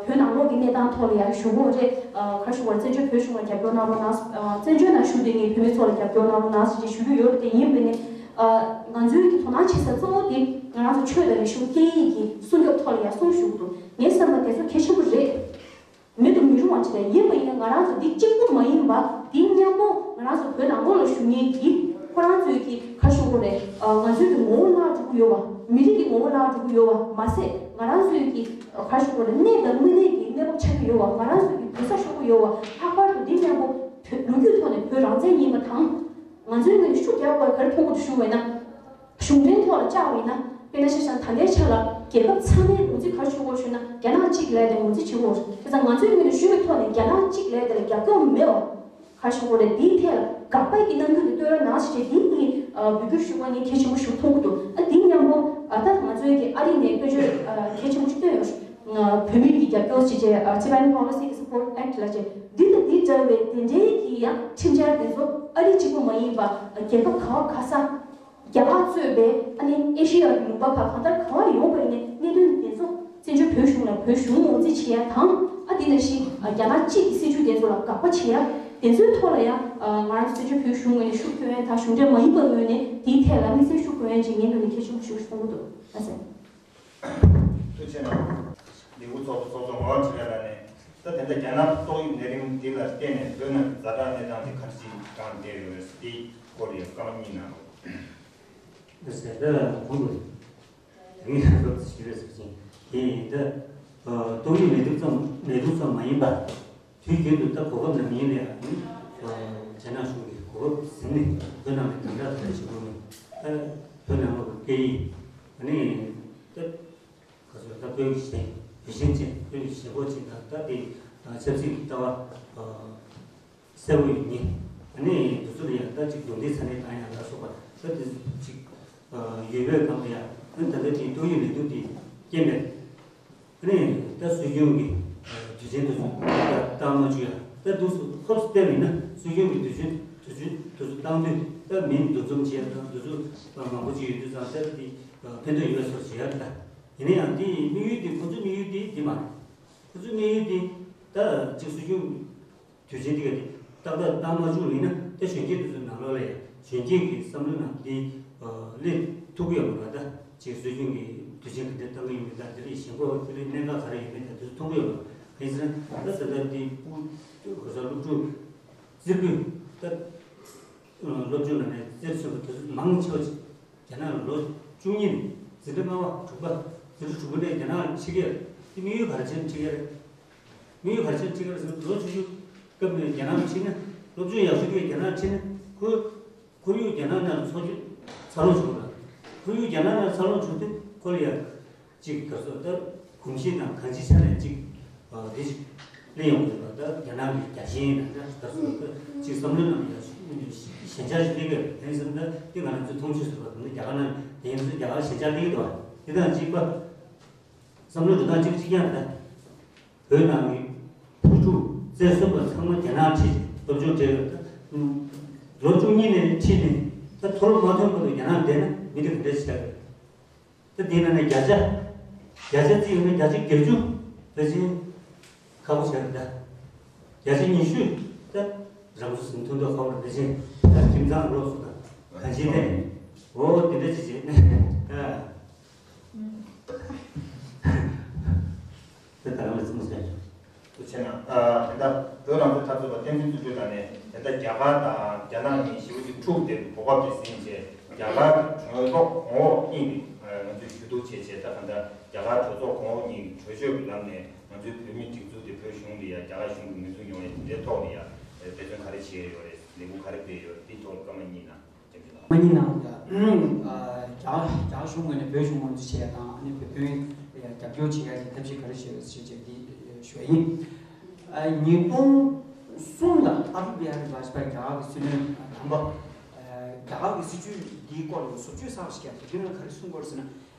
བོད་ནང་ལོགས་ཀྱི་གནས་སྟངས་ཐོག་ལ་ཡང་ཞུ་གི་ཡོད་རེད། ག་རེ་ཞུ་དགོས་རེད། བཙན་བྱོལ་བོད་གཞུང་ལ་རྒྱབ་སྐྱོར་གནང་རོགས་གནང་། བཙན་བྱོལ་ནང་བཞུགས་བསྡད་མཁན་བོད་མི་ཚོ་ལ་རྒྱབ་སྐྱོར་གནང་རོགས་གནང་ཟེར་ཅིག་ཞུ་གི་ཡོད་རེད། དེ་ཡིན་པ་ནི་ང་ཚོའི་གི་དོ་སྣང་བྱེད་ས་གཙོ་བོ་དེ་ང་རང་ཚོ་ཆོས་དང་རིག་གཞུང་སྐད་ཡིག་གི་སྲུང་སྐྱོབ་ཐོག་ལ་ཡང་གསུང་ཞུ་གི་འདུག་ངའི་བསམ་པ་དེ་ཚོ་གལ་ཆེན་པོ་རེད། མེད་དུ་མི་རུང་བ་ཅིག་རེད། ཡིན་པ་ཡིན་ན་ང་རང་ཚོ་འདི་གཅིག་པུ་མ་ཡིན་པ་འདི་མཉམ་པོ་ང་རང་ཚོ་བོད་ནང་ལོགས་ལ་བཞུགས་མཁན་གྱི་ཁོ་རང་ཚོའི་གི་ག་རེ་ཞུ་དགོས་རེད། ང་ཚོའི་གི་ངོ་བོ་བརླག་འགྲོ་གི་ཡོད་པ། མི་རིགས་ཀྱི་ངོ་བོ་བརླག་འགྲོ་གི་ཡོད་པ་མ་ཟད་ང་རང་ཚོའི་གི་ག་རེ་ཞུ་དགོས་རེད། གནས་དང་དངོས་གནས་ཀྱི་གནས་བབ་ཆགས་ཀྱི་ཡོད་པ། ང་རང་ཚོའི་གི་བོད་ས་ཤོར་གི་ཡོད་པ། ལྷག་པར་དུ་འདི་མཉམ་པོ་བོད་ལོ་རྒྱུས་ཐོག་ནས་བོད་རང་བཙན་ཡིན་པ་དང་། ང་ཚོའི་ངོས་ནས་ཤུགས་རྒྱག་དགོས་ག་རེ་མཐོང་གི་འདུག་ཞུ་བས་ན། གཞུང་འབྲེལ་ཐོག་ལ་བཅར་བ་ཡིན་ན། དཔེར་ན་ཆ་བཞག་ན་ད་ལྟའི་ཆ་ལ་རྒྱལ་ཁབ་ཚང་མའི་ངོས་འཛིན་ག་རེ་ཞུ་དགོས་ཞུས་ན། རྒྱ་ནག་གཅིག་ལབ་དེ་ངོས་འཛིན་བྱེད་དགོས། བྱས་ཙང་ང་ཚོའི་ངོས་ནས་ཞུ་བའི་ཐོག་ནས་རྒྱ་ནག་གཅིག་ལབ་དེ་ལ་རྒྱབ་སྐྱོར་མེད་པ་ག་རེ་ཞུ་དགོས་རེད། འདིའི་ཐད་ལ་དགག་པ་གི་རྣམ་འགྱུར་དེ་སྟོན་རོགས་གནང་ཞེས་བྱས། འདི་ངས་འབོད་སྐུལ་ཞུ་བ་ངས་གལ་ཆེན་པོ་ཞིག་མཐོང་གི་འདུག་ཨ་འདི་མཉམ་པོ་ཨ་ད་ང་ཚོའི་གི་ཨ་རི་ནས་སྐད་ཆ་གལ་ཆེན་པོ་ཞིག་བཏོན་ཡོད། བོད་མི་གི་རྒྱབ་སྐྱོར་ཞེས་བྱས་Tibetan Policy Support Act ལབ་བྱས། འདི་དང་འདི་འདྲ་བའི་དེ་འདྲའི་གི་ཡང་ཁྲིམས་འཆར་དེ་ཚོ་ཨ་རི་གཅིག་པུ་མ་ཡིན་པ་རྒྱལ་ཁབ་ག་བ་ག་ས། རྒྱ་གར་གཙོས་པའི་ཨ་ནི་ཨེ་ཤེ་ཡ་གི་ལུང་པ་ཁག་གང་ལྟར་ག་བ་ཡོང་བ་ཡིན་ནའི་གནད་དོན་དེ་ཚོ་བཙན་བྱོལ་བོད་གཞུང་ལ་བོད་གཞུང་ངོས་འཛིན་བྱེད་ཡ་དང་། ཨ་དེ་ནང་བཞིན་རྒྱ་ནག་གཅིག་གི་སྲིད་བྱུས་དེ་ཚོ་ལ་དགག་པ་བྱེད་ཡ་དེ་ཚོའི་ཐོག་ལ་ཡང་ང་རང་ཚོ་བཙན་བྱོལ་བོད་གཞུང་ངོས་ནས་ཤུགས་སྐྱོན་ཡ་དང་། གཞུང་འབྲེལ་མ་ཡིན་པ་ངོས་ནས་དེའི་ཐད་ལ་དམིགས་བསལ་ཤུགས་སྐྱོན་ཡ་ཅིག་ངའི་ངོས་ནས་གལ་ཆེན་པོ་ཞིག་མཐོང་གི་འདུག་ཨ་ཟེར། ཐུགས་རྗེ་ཆེ་གནང་། ལས་འགུལ་ཚོགས་པ་ཚོགས་གཙོ་ངག་དབང་འཕྲིན་ལས་ལགས་ནས། ད་དེ་འདྲ་རྒྱ་ནག་ཏོག་དབྱིབས་ནད་རིམས་འདི་ལ་བརྟེན་ནས་བོད་ནང་གི་ཛ་དྲག་གནས་སྟངས་དེ་ག་རེ་ཅིག་སྒང་བསྡད་ཡོད་རེད། དེའི་སྐོར་ལ་ཡང་སྐར་མ་གཉིས་གནང་རོགས། ཟེར་ད་གོང་དུ་དེ་རིང་ལ་རོབ་ཞུས་པའི་ཟུར་ཅན་དེ་ཡིན། ད་ཏོག་དབྱིབས་ནད་དུག་ཙམ་ནད་དུག་ཙམ་མ་ཡིན་པར། དུས་རྒྱུན་དུ་ད་གོ་སྐབས་ནམ་ཡིན་ལ་ཡང་ནི། རྒྱ་ནག་གཞུང་གིས་གོ་སྐབས་ཟིན་ནས་བོད་ནང་ལ་དམ་དྲག་དེ་འདྲ་བྱེད་དགོས་མིན། ད་བོད་ནང་ལོགས་ཀྱི་སྐད་ཡིག་ཨ་ནི་ད་ག་ཚོད་ད་བོད་ཀྱི་ཞེན་ཡིད་ཆེས་ཅན། བོད་ཀྱི་ཞེན་ཁོག་ཅན་དང་། ད་དེ་ཆབ་སྲིད་ཀྱི་ལྟ་བ་གསལ་པོ་ཡོད་མཁན། ཨ་ནི་དེ་ཚོ་ལ་ཡང་ད་ཅིག་རྡུང་རྡེག་ཚ་ནན་བཏང་ཡ་ལ་སོགས་པ་ད་དེ་ཅིག་ཡོད་པའི་སྒང་ལ་ཡང་། ཨ་ནི་ད་ལྟ་དེ་ཏོག་དབྱིབས་ནད་དུག་དེ་རྐྱེན་པས། ཨ་ནི་ད་སྲོལ་རྒྱུན་གྱི་དུས་ཆེན་དེ་ཚོ་ད་བཏང་མ་བཅུག་ཡ། ད་འདུག་སེ་ཧོབ་སྟེ་བལྟས་པ་ཡིན་ན་སྲོལ་རྒྱུན་གྱི་དུས་ཆེན་དུས་ཆེན་དེ་ཚོ་བཏང་དུས་ད་མི་འདུ་འཛོམས་བྱེད་ཡ་དང་དེ་ཚོ་མང་པོ་ཅིག་ཡོད་དུས་ཙང་ད་དེ་ཕན་ཐོགས་ཡོད་པའི་བཟོ་བྱེད་ཡ། ད་ཡིན་ན་ཡང་དེ་དམིགས་ཡུལ་དེ། ཁོ་ཚོའི་དམིགས་ཡུལ་དེ་འདི་མ་རེད། ཁོ་ཚོའི་དམིགས་ཡུལ་དེ་ད་ཅིག་སྲོལ་རྒྱུན་དུས་ཆེན་འདི་ག་དེ་ཏག་ཏག་བཏང་མ་བཅུག་པ་ཡིན་ན། ད་གཞོན་སྐྱེས་དེ་ཚོའི་ནང་ལོགས་ལ་ཡང་གཞོན་སྐྱེས་ཀྱི་བསམ་བློའི་ནང་དེ་སླེབས་ཐུབ་ཀྱི་ཡོད་མ་རེད། ད་ཅིག་སྲོལ་རྒྱུན་གྱི་དུས་ཆེན་ག་འདྲ་བཏང་གི་ཡོད་མེད་དང་། དེ་ལ་ཞེན་ཁོག་དེ་ལ་གནད་འགག་ག་རེ་ཡོད་མེད་དང་དེ་ཚོ་མཐོང་གི་ཡོད་མ་རེད། གང་ཡིན་ཟེར་ན་ད་ད་ལྟ་དེ་ཕྲུ་གུ་གོ་ས་སློབ་ཕྲུག་རྩེ་ཕུད་ད་སློབ་ཆུང་ནང་ནས་རྩེར་སོན་པ་དེ་ཚོ་མང་ཆེ་བ་ཅིག་རྒྱ་ནག་ལ་ལོ་བཅུ་གཉིས་ནས་འཛིན་གྲྭ་ལྔ་པ་དྲུག་པ། འཛིན་གྲྭ་དྲུག་པ་ནས་རྒྱ་ནག་ལ་ཁྲིད་ཀྱི་ཡོད་རེད། དེ་དམིགས་ཡུལ་ག་རེ་བྱས་ནས་ཁྲིད་ཀྱི་ཡོད་རེད། དམིགས་ཡུལ་ག་རེ་བྱས་ནས་ཁྲིད་ཀྱི་ཡོད་རེད་ཟེར་ན། ལོ་ཆུང་ཆུང་སྐབས་ནས་རྒྱ་ནག་ལ་ཁྲིད་ན་སློབ་སྦྱོང་ཡག་ཤོས་དེ་རྒྱ་ནག་ལ་ཁྲིད་ན་ཁོའི་ཁོར་ཡུག་རྒྱ་ནག་ནང་ལ་འཚར་ལོངས་འཚར་ལོངས་བྱུང་བ་རེད། ཁོར་ཡུག་རྒྱ་ནག་ནང་འཚར་ལོངས་བྱུང་དུས་ཁོ་ལ་ཡང་ཅིག་ག་ཚོད་ལྟར་གོམས་གཤིས་དང་གང་ཅིའི་ཆ་ནས་ཅིག་ཨ་དེ་ཅིག་སླེབས་ཡོང་གི་རེད་པ། ད་རྒྱ་ནག་གི་རྒྱ་ཞེན་ཡིན་ན་འདྲ། ག་ཚོད་ལྟར་ཅིག་བསམ་བློའི་ནང་ཡང་ཞེན་ཆགས་ཤིག་སླེབས་ཀྱི་རེད། དེ་ཡིན་ཙང་ད་དེ་ང་རང་ཚོས་མཐོང་ཆོས་བཟོས་པ་དང་། རྒྱ་གར་ནང་དེ་ཡིན་ཙང་རྒྱ་གར་ཞེན་ཆགས་སླེབས་ཀྱི་འདུག་པ། དེ་དང་གཅིག་པ། བསམ་བློའི་འགྲོ་སྟངས་གཅིག་པ་གཅིག་རྐྱང་རེད། ད་བོད་ནང་གི་བུ་ཕྲུག་རྩེར་སོན་པ་ཚང་མ་རྒྱ་ནག་ཁྲིད་སློབ་སྦྱོང་སྤྲད་ཡོད། ད་ལོ་བཅུ་གཉིས་ནས་ཁྲིད་ནས་ད་མཐོ་སློབ་མ་ཐོན་བར་དུ་རྒྱ་ནག་བསྡད་ན་མི་དེ་ག་འདྲ་བྱས་རེད། ད་དེའི་ནང་ནས་བརྒྱ་ཆ་བརྒྱ་ཆ་བརྩིས་ཡོང་ན་བརྒྱ་ཆ་བརྒྱད་ཅུ་ཕལ་ཆེར་ཁག་པོ་ཆགས་རེད། ད་བརྒྱ་ཆ་ཉི་ཤུ་ད་རང་ཚོ་ཟིན་ཐུབ་མདོག་ཁ་པོ་རེད། ཕལ་ཆེར་ད་ཁྱིམ་ཚང་རོགས་སུ་དང་གང་ཅིའི་ཐད་ནས་འོ་དེ་འདྲ་ཅིག་བྱས་ནས་ད། དེ་ད་རང་ལ་ཚིག་མ་ཟད། ཐུགས་རྗེ་གནང་། ཨ་དེ་ལྟར་བོད་རང་བཙན་འཐབ་རྩོད་པ་བསྟན་འཛིན་བརྩོན་འགྲུས་ལགས་ནས། དེ་ལྟར་རྒྱ་གར་དང་རྒྱ་ནག་གཉིས་ཞི་བ་འདི་འཁྲུག་སྟེ་གོ་སྐབས་དེ་ཟིན་བྱས། རྒྱ་གར་གྱི་གྲོས་ཚོགས་གོང་འོག་གཉིས་ཀྱིས་ང་ཚོས་ཞུ་གཏུག་བྱས་བྱས། ད་གང་ལྟར་རྒྱ་གར་གྲོས་ཚོགས་གོང་འོག་གཉིས་ཀྱི་གྲོས་ཆོད་ཀྱི་ལམ་ནས་ང་ཚོའི་བོད་མིའི་སྒྲིག་འཛུགས་དེ་བོད་གཞུང་ལ་ཡ་རྒྱ་གར་གཞུང་གིས་ངོས་འཛིན་ཡོང་ཡ་དེ་འདྲའི་ཐོག་ལ་ཡ་འབད་བརྩོན་ག་རེ་བྱས་ཡོད་རེད། ལས་འགུལ་ག་རེ་སྤེལ་ཡོད་རེད། དེའི་ཐོག་ལ་སྐར་མ་གཉིས་གནང་། མ་ཉིད་ནང་ལ་རྒྱ་རྒྱ་གཞུང་ངོས་ནས་བོད་གཞུང་ངོས་འཛིན་བྱེད་ཡ་དང་། ཨ་ནི་བོད་དོན་རྒྱབ་སྐྱོར་བྱེད་ཡ་གི་ཐབས་ཤེས་ག་རེ་བྱས་ཡོད་ཞེས་བྱས་འདི་ཞུ་ཡ་ཡིན། ཉིས་སྟོང་གསུམ་ལ་ཨ་ཊལ་བྷིཧ་རི་བཱ་ཇི་པཱ་རྒྱ་གར་གྱི་སྲིད་བློན་དམ་པ། རྒྱ་གར་གྱི་སྲིད་བྱུས་འདིའི་སྐོར་ལ་བཟོ་བཅོས་གསར་པ་ཞིག་བརྒྱབ། དེ་དུས་ནས་ག་རེ་གསུངས་ཡོད་རེད་ཟེར་ན།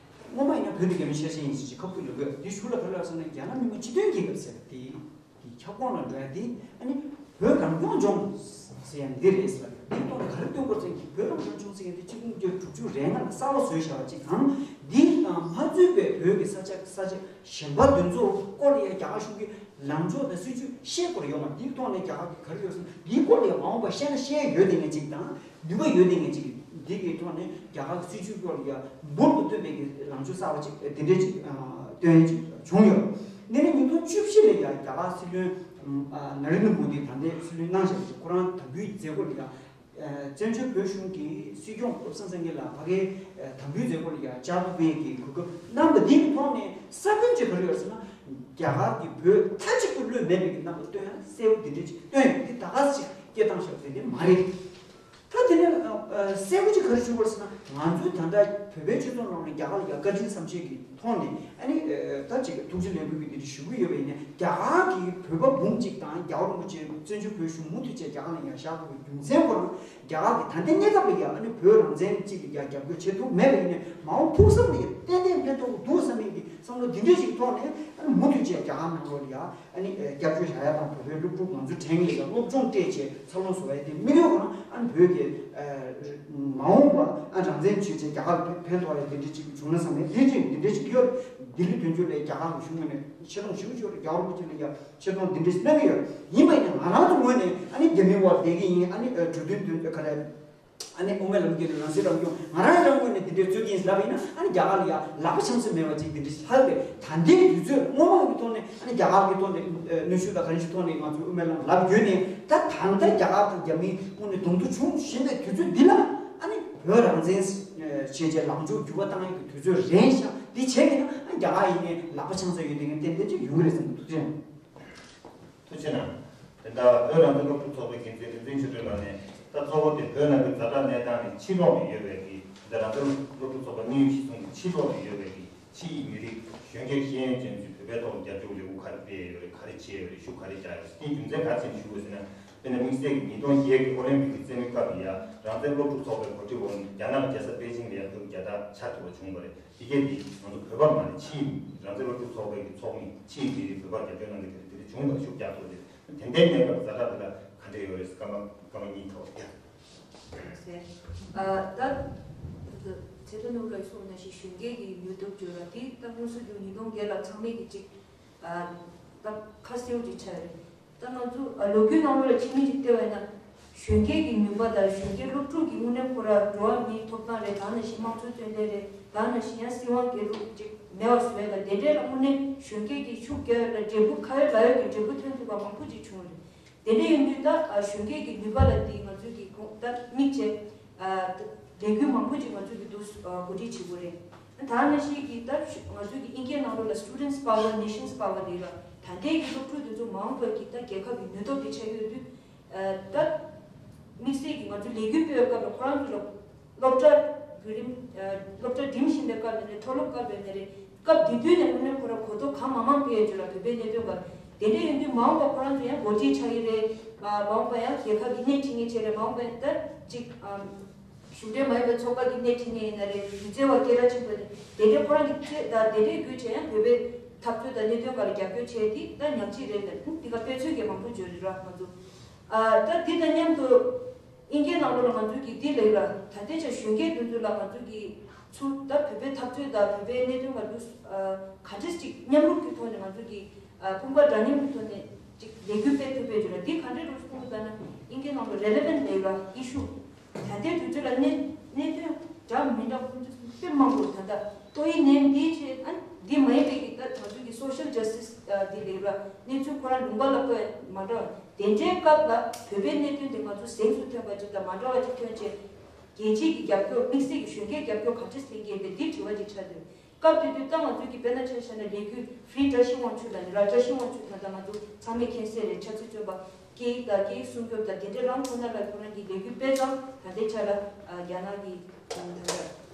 སྔོན་མ་ཡིན་ན་བོད་དེ་རྒྱ་མི་ཤ་ཞེན་ཡིན་ཟེར་ཅིག་ཁ་ཕུ་ལ་དགོས་དེ་གཞུག་ལ་ག་རེ་ལབ་ཟེར་ན་རྒྱ་ནག་མི་དམངས་སྤྱི་མཐུན་རྒྱལ་ཁབ་ཟེར་བ་དེ། གི་ཁྱབ་ཁོངས་ལ་འགྲོ་ཡ་དེ་ཨ་ནི་བོད་རང་སྐྱོང་ལྗོངས་ཟེར་ཡ་འདི་རེད་ཟེར་བ་རེད། དེའི་ཐོག་ནས་ག་རེ་སྟོན་དགོས་ཟེར་ན་བོད་རང་སྐྱོང་ལྗོངས་ཟེར་ཡ་དེ་གཅིག་སྟོང་དགུ་བརྒྱ་དྲུག་ཅུ་རེ་ལྔ་ལ་གསར་པ་བཟོས་བཞག་པ་གཅིག་དང་། འདི་དང་མ་རྩོད་པའི་བོད་ཀྱི་ས་ཆ་ས་ཆ་གཞན་པ་དེ་ཚོ་སྐོར་ལ་ཡ་རྒྱ་གར་གཞུང་གིས་ལངས་ཕྱོགས་དང་སྲིད་ཇུས་བཤད་དགོས་ཡོད་མ་རེད། དེའི་ཐོག་ནས་རྒྱ་གར་གྱིས་ག་རེ་ཡོད་ཟེར་ན་དེའི་སྐོར་ལ་ཡ་མ་འོངས་པ་བཤད་ན་བཤད་ཡ་ཡོད་དེ་ངས་གཅིག་དང་། ནུས་པ་ཡོད་དེ་ངས་ཅིག་འདི་གི་ཐོག་ནས་རྒྱ་གར་གྱི་སྲིད་ཇུས་སྐོར་ལ་ཡ་འབུར་དུ་བཏོན་པའི་གི་ལངས་ཕྱོགས་གསར་པ་ཅིག་དེ་འདྲའི་ཅིག་སྟོན་ཡ་ཅིག་བྱུང་ཡོད། འདི་ནི་ཉིས་སྟོང་བཅུ་བཞི་ལ་ཡ་རྒྱ་གར་སྲིད་བློན་ནཱ་རེན་དྲ་མོ་དིས་ད་ལྟའི་སྲིད་བློན་གནང་བཞག་པ་ཅིག་ཁོ་རང་དམ་འབུལ་གྱི་མཛད་སྒོ་ལ་ཡ་བཙན་བྱོལ་བོད་གཞུང་གི་སྲིད་སྐྱོང་བློ་བཟང་སེང་གེ་ལགས་ཕ་གིའི་དམ་འབུལ་མཛད་སྒོ་ལ་ཡ་བཅར་ཐུབ་པའི་གི་གོ་སྐབས་གནང་བ་འདི་གི་ཐོག་ནས་ས་བོན་ཅིག་ག་རེ་ཡོད་ཟེར་ན། རྒྱ་གར་གྱིས་བོད་མཐའ་གཅིག་ཏུ་བློས་མེད་པའི་གི་རྣམ་པ་སྟོན་ཡ་གསལ་པོ་འདི་འདྲ་ཅིག་སྟོན་ཡོད། འདི་ད་ག་ཟེ་ཅིག་སྐད་བཏང་བཞག་པ་དེ་འདྲ་མ་རེད། ད་དེ་ནས་ཨ་ཨ་གསལ་པོ་ཅིག་ག་རེ་ཞུ་དགོས་ཟེར་ན་ང་ཚོའི་ད་ལྟ་བོད་པའི་སྤྱི་ཚོགས་ནང་ལ་རྒྱ་གར་ལ་ཡ་བཀའ་དྲིན་བསམ་ཤེས་ཀྱི་ཐོག་ནས་ཨ་ནི་ཨ་ད་ཅིག་ཐུགས་རྗེ་ལེགས་འབུལ་གྱི་འདི་འདྲ་ཞུ་གི་ཡོད་པ་ཡིན་ན། རྒྱ་གར་གྱི་བོད་པ་འབུམ་གཅིག་དང་རྒྱལ་བ་རིན་པོ་ཆེ་བཙན་བྱོལ་བོད་གཞུང་མུ་མཐུད་བྱས་རྒྱ་གར་ལ་ཡ་བཞག་དགོས་པའི་རྒྱུ་མཚན་ཁོ་རང་རྒྱ་གར་གྱི་ད་ལྟའི་གནས་སྐབས་ལ་ཡ་ཨ་ནི་བོད་རང་བཙན་གཅིག་ལ་ཡ་རྒྱབ་སྐྱོར་བྱེད་ཐུབ་མེད་པ་ཡིན་ན་མ་འོངས་ཕུགས་བསམ་ལ་ཡ་ཏན་ཏན་ཕན་ཐོགས་འདུག་བསམ་མིན་གྱི་བསམ་བློ་འདི་འདྲ་ཞིག་ཐོག་ནས་ཨ་ནི་མུ་མཐུད་བྱས་རྒྱ་གར་ནང་ལོགས་ལ་ཡ། ཨ་ནི་ཨ་རྒྱབ་སྐྱོར་བྱ་ཡ་དང་བོད་པའི་སློབ་ཕྲུག་ང་ཚོ་དྲན་ལས་ཀ་སློབ་སྦྱོང་སྤྲད་བྱས་འཚར་ལོངས་བཟོ་བའི་དེ་དམིགས་ཡུལ་ཁོ་རང་ཨ་ནི་བོད་ཀྱི་ཨ་མ་འོངས་པ་ཨ་རང་བཙན་བྱས་བྱས་རྒྱ་གར་ལ་ཕན་ཕན་ཐོགས་ཡ་དེ་འདྲ་ཅིག་བྱུང་ན་བསམ་ཡ་དེ་ཅིག་འདི་འདྲ་ཅིག་ཡོད། ལྡི་ལི་དོན་གཅོད་ལ་རྒྱ་གར་གྱི་གཞུང་ངོས་ནས་ཆེ་མཐོང་ཞེ་པོ་ཅིག་ཡོད་རེད། རྒྱལ་བ་རིན་པོ་ཆེ་ལ་ཡ་ཆེ་མཐོང་འདི་འདྲ་ཞིག་གནང་གི་ཡོད། ཡིན་པ་ཡིན་ན་ང་རང་ཚོ་ངོས་ནས་ཨ་ནི་རྒྱ་མིའི་དབར་བསྡད་ཀྱི་ཡིན། ཨ་ནི་ཨ་གྲོས་མཐུན་དོན་ག་རེ། ཨ་ནི་དབུ་མའི་ལམ་གྱི་རང་སྲིད་རང་སྐྱོང་ང་རང་རང་ངོས་ནས་འདི་འདྲའི་རྩོད་ཀྱི་ཡིན་ལབ་ཡིན་ན། ཨ་ནི་རྒྱ་གར་ལ་ཡ་ལག་པ་འཆང་ས་མེད་པ་ཅིག་འདི་འདྲ་ལྷག་པས། ད་ལྟའི་དུས་ཚོད་སྔོན་མ་གི་ཐོག་ནས་ཨ་ནི་རྒྱ་གར་གྱི་ཐོག་ནས་ཨ་གནོན་ཤུགས་དང་ག་རེ་ཞིག་ཐོག་ནས་ང་ཚོས་དབུ་མའི་ལམ་ལབ་ཡོད་ནས། ད་ད་ལྟ་རྒྱ་གར་དང་རྒྱ་མིའི་དབུ་ནས་གདོང་ཐུག་བྱུང་བཞིན་པའི་དུས་ཚོད་འདི་ལ་ཨ་ནི་བོད་རང་བཙན་བྱས་རྗེས་ལངས་ཕྱོགས་འགྱུར་བ་བཏང་ཡག་གི་དུས་ཚོད་རན་ཤག་འདི་བྱས་ཀྱི་ན་ཨ་རྒྱ་གར་ཡིན་ནའི་ལག་པ་འཆང་ས་ཡོད་དེ་ངས་ཏན་ཏན་ཅིག་ཡོང་གི་རེད་བསམ་གྱི་འདུག་ཅེས། ཐུགས་རྗེ་གནང་། དེ་འདྲ་བོད་རང་བཙན་སློབ་ཕྲུག་ཚོགས་པའི་འགན་འཛིན་རིག་འཛིན་ཆོས་སྒྲོན་ལགས་ནས་ད་གཙོ་བོ་དེ་བོད་ནང་གི་ཛ་དྲག་གནས་སྟངས་ནས་ཕྱིར་ལོག་ནས་ཡོད་པའི་གི་ད་རང་བཙན་སློབ་ཕྲུག་ཚོགས་པ་དམིགས་ཡུལ་གཞི་བཟུང་གི་ཕྱིར་ལོག་ནས་ཡོད་པའི་གི་ཕྱི་ཡི་མི་རིགས་གཞོན་སྐྱེས་ཤེས་ཡོན་ཅན་ཚོས་བོད་པའི་ཐོག་ལ་རྒྱབ་སྐྱོར་ལས་འགུལ་ག་རེ་སྤེལ་ཡོད་རེད། ག་རེ་བྱས་ཡོད་རེད། ཤུགས་ག་རེ་རྒྱག་ཡོད་རེད། དེའི་རྒྱུ་མཚན་ག་རེ་བྱས་ནས་ཞུ་དགོས་ཟེར་ན། དཔེར་ན་དམིགས་བསལ་གྱི་ཉིས་སྟོང་བརྒྱད་ཀྱི་ཨོ་ལིམ་པིག་གི་རྩེད་མོའི་སྐབས་ལ་ཡ་རང་བཙན་སློབ་ཕྲུག་ཚོགས་པའི་གོ་སྒྲིག་འོག་ནས་རྒྱ་ནག་གི་རྒྱལ་ས་པེ་ཅིང་ལ་ཡ་བོད་ཀྱི་རྒྱལ་དར་འཕྱར་ཐུབ་པ་བྱུང་བ་རེད། དེ་གས་དེ་ང་ཚོ་བོད་པ་མ་རེད། ཕྱིའི་རང་བཙན་སློབ་ཕྲུག་ཚོགས་པའི་གི་ཚོགས་མི་ཕྱིའི་མི་རིགས་བོད་པར་རྒྱབ་སྐྱོར་གནང་མཁན་དེ་འདྲ་དེ་འདྲ་བྱུང་བ་ཤུགས་རྒྱག་ཐུབ་རེད། དེ་འདྲའི་གནས་སྐབས་ཛ་དྲག་འདི་ལ་ག་འདྲ་ཡོད་རེད། སྐར་མ་སྐར་མ་གཉིས་ཐོག་ཡ། ཨ་ད་ཚེ་བརྟན་ནོར་བུ་ལགས་གསུངས་ནང་བཞིན་གཞོན་སྐྱེས་ཀྱི་ནུས་སྟོབས་བརྗོད་ལ་དེ་ད་དངོས་སུ་རྒྱུ་ཉིས་སྟོང་བརྒྱད་ལ་ཚང་མས་ཀྱི་གཅིག་ཨ་ད་ཁ་གསལ་པོ་ཅིག་ཆགས་རེད། ད་ང་ཚོ་ཨ་ལོ་རྒྱུས་ནང་ལོགས་ལ་ཕྱི་མིག་ཅིག་བལྟས་པ་ཡིན་ན། གཞོན་སྐྱེས་ཀྱི་ནུས་པ་དང་གཞོན་སྐྱེས་སློབ་ཕྲུག་གི་དངོས་གནས་ཁོ་རང་འགྲོ་བ་མིའི་ཐོབ་ཐང་རེད། ད་ནང་བཞིན་དམངས་གཙོའི་རྩོད་ལེན་རེད། ད་ནང་བཞིན་ཡང་སྲིད་དབང་སྒེར་ལུགས་ཅིག་མེད་པ་བཟོ་ཡ་ལ་དེ་འདྲས་ལ་དངོས་གནས་གཞོན་སྐྱེས་ཀྱི་ཤུགས་རྒྱག་ཡ་ལ་འབྲས་བུ་ཁ་ཡོད་ལག་ཡོད་ཀྱི་འབྲས་བུ་ཐོན་ཐུབ་པ་མང་པོ་ཅིག་བྱུང་རེད། དེ་འདྲས་ཡིན་དུས་ད་ཨ་གཞོན་སྐྱེས་ཀྱི་ནུས་པ་ལ་དེ་ང་ཚོས་ཀྱི་གོང་ད་དམིགས་བྱས་ཨ་ད་ལས་འགུལ་མང་པོ་ཅིག་ང་ཚོས་ཀྱི་འདུག་ཨ་གོ་སྒྲིག་བྱེད་དགོས་རེད། ད་ནང་བཞིན་གྱི་ད་ང་ཚོས་ཀྱི་ཨིན་སྐད་ནང་ལོགས་ལ་Students Power, Nations Power ལབ་ར། ད་ལྟའི་གི་སློབ་ཕྲུག་དེ་ཚོ་མ་འོངས་པར་གྱི་ད་རྒྱལ་ཁབ་ཀྱི་ནུས་སྟོབས་དེ་ཆགས་ཡོད་དུས། ཨ་ད་དམིགས་བསལ་གྱི་ང་ཚོ་ལས་འགུལ་སྤེལ་བའི་སྐབས་ལ་ཁོ་རང་ཚོ་ལ་སློབ་གྲྭ་བརྒྱུད་རིམ་ཨ་སློབ་གྲྭ་འགྲིམ་བཞིན་པའི་སྐབས་ནས་རེད། མཐོ་སློབ་སྐབས་ནས་རེད། སྐབས་དེ་དུས་ནས་དངོས་གནས་ཁོ་རང་གོ་རྟོགས་གང་མང་མང་སྤེལ་ཡོད་ཅོག་ལ་བོད་པའི་གནད་དོན་སྐོར། དེ་འདྲ་ཡིན་དུས་མ་འོངས་པ་ཁོ་རང་ཚོ་ཡང་འགོ་ཁྲིད་ཆགས་ཀྱི་རེད། མ་མ་འོངས་པ་ཡང་རྒྱལ་ཁབ་ཀྱི་སྣེ་ཁྲིད་མཁན་བྱས་རེད། མ་འོངས་པ་ཡང་ད་ཅིག་ཨམ་གཞུང་འབྲེལ་མ་ཡིན་པའི་ཚོགས་པ་གི་སྣེ་ཁྲིད་མཁན་ཡིན་ན་རེད། སྒྱུ་རྩལ་བ་སྐད་གྲགས་ཆེན་པོ་རེད། དེ་འདྲའི་ཁོ་རང་གི་རྩེ་ད་དེ་འདྲའི་རྒྱུ་བྱས་ཡང་བོད་པའི་འཐབ་རྩོད་དང་གནད་དོན་སྐོར་ལ་རྒྱབ་སྐྱོར་བྱས་དེ་ད་ཉག་གཅིག་རེད་མེད། འདི་ག་དཔེ་མཚོན་གྱི་མང་པོ་བརྗོད་རེད་ར་ང་ཚོ། ཨ་ད་འདི་དང་མཉམ་དུ། ཨིན་སྐད་ནང་ལོགས་ལ་ང་ཚོས་ཀྱི་འདི་ལབ་ཡོད་ར། ད་ལྟའི་ཆར་གཞོན་སྐྱེས་དེ་ཚོ་ལ་ང་ཚོས་ཀྱི་ཚུར་ད་བོད་པའི་འཐབ་རྩོད་དང་བོད་པའི་གནད་དོན་སྐོར་དུ་ཨ་ག་འདྲས་ཅིག་མཉམ་རུབ་ཀྱི་ཐོག་ནས་ང་ཚོས་ཀྱི་ཨ་དཔུང་པ་འདྲ་མཉམ་གྱི་ཐོག་ནས་ཅིག་ལས་འགུལ་སྤེལ་ཐུབ་པའི་བརྗོད་ལ་འདི་ག་འདྲས་རུ་གསུངས་ལྟ་ན། ཨིན་སྐད་ནང་ལོགས་relevant ལབ་ཡོད་ར། issue ད་ལྟའི་དུས་ཚོད་ལ་གནད་གནད་དོན་འདྲ་མི་འདྲ་ཁོང་ཚོས་དཔེ་མང་པོ་ད་ལྟ་ཏོག་དབྱིབས་ནད་འདི་བྱས་ཨ་འདི་མ་ཡིན་པའི་གི་ད་ང་ཚོས་ཀྱི་social justice ཨ་འདི་ལབ་ཡོད་ར། གནས་ཚུལ་ཁོ་རང་ལུང་པ་ལ་བཀོད་མ་འདྲ་བ། དེ་འདྲའི་སྐབས་ལ་བོད་པའི་གནད་དོན་དེ་ང་ཚོ་གཟེངས་སུ་ཐོན་པ་ཅིག་དང་མ་འདྲ་བ་ཅིག་ཐོན་རྗེས། རྒྱལ་སྤྱིའི་གི་རྒྱབ་སྐྱོར་དམིགས་བསལ་གྱི་གཞོན་སྐྱེས་རྒྱབ་སྐྱོར་ག་འདྲས་ལེན་གྱི་ཡིན་པའི་འདིར་དྲི་བ་ཅིག་ཆགས་འདུག་སྐབས་དེ་དུས་ད་ང་ཚོའི་གི་དཔེར་ན་ཆ་བཞག་ན་ལས་འགུལ་Free བཀྲ་ཤིས་དབང་ཕྱུག་དང་ར་བཀྲ་ཤིས་དབང་ཕྱུག་ད་ལྟ་ང་ཚོ་ཚང་མས་མཁྱེན་གསལ་རེད། ཆབ་སྲིད་བཙོན་པ་སྐད་ཡིག་དང་སྐད་ཡིག་སྲུང་སྐྱོབ་དང་དེ་འདྲའི་རང་ཁོ་ན་ལ་ཁོ་རང་གི་ལས་འགུལ་སྤེལ་ཙང་ད་ལྟའི་ཆ་ལ་རྒྱ་ནག་གི་ད་ལྟ་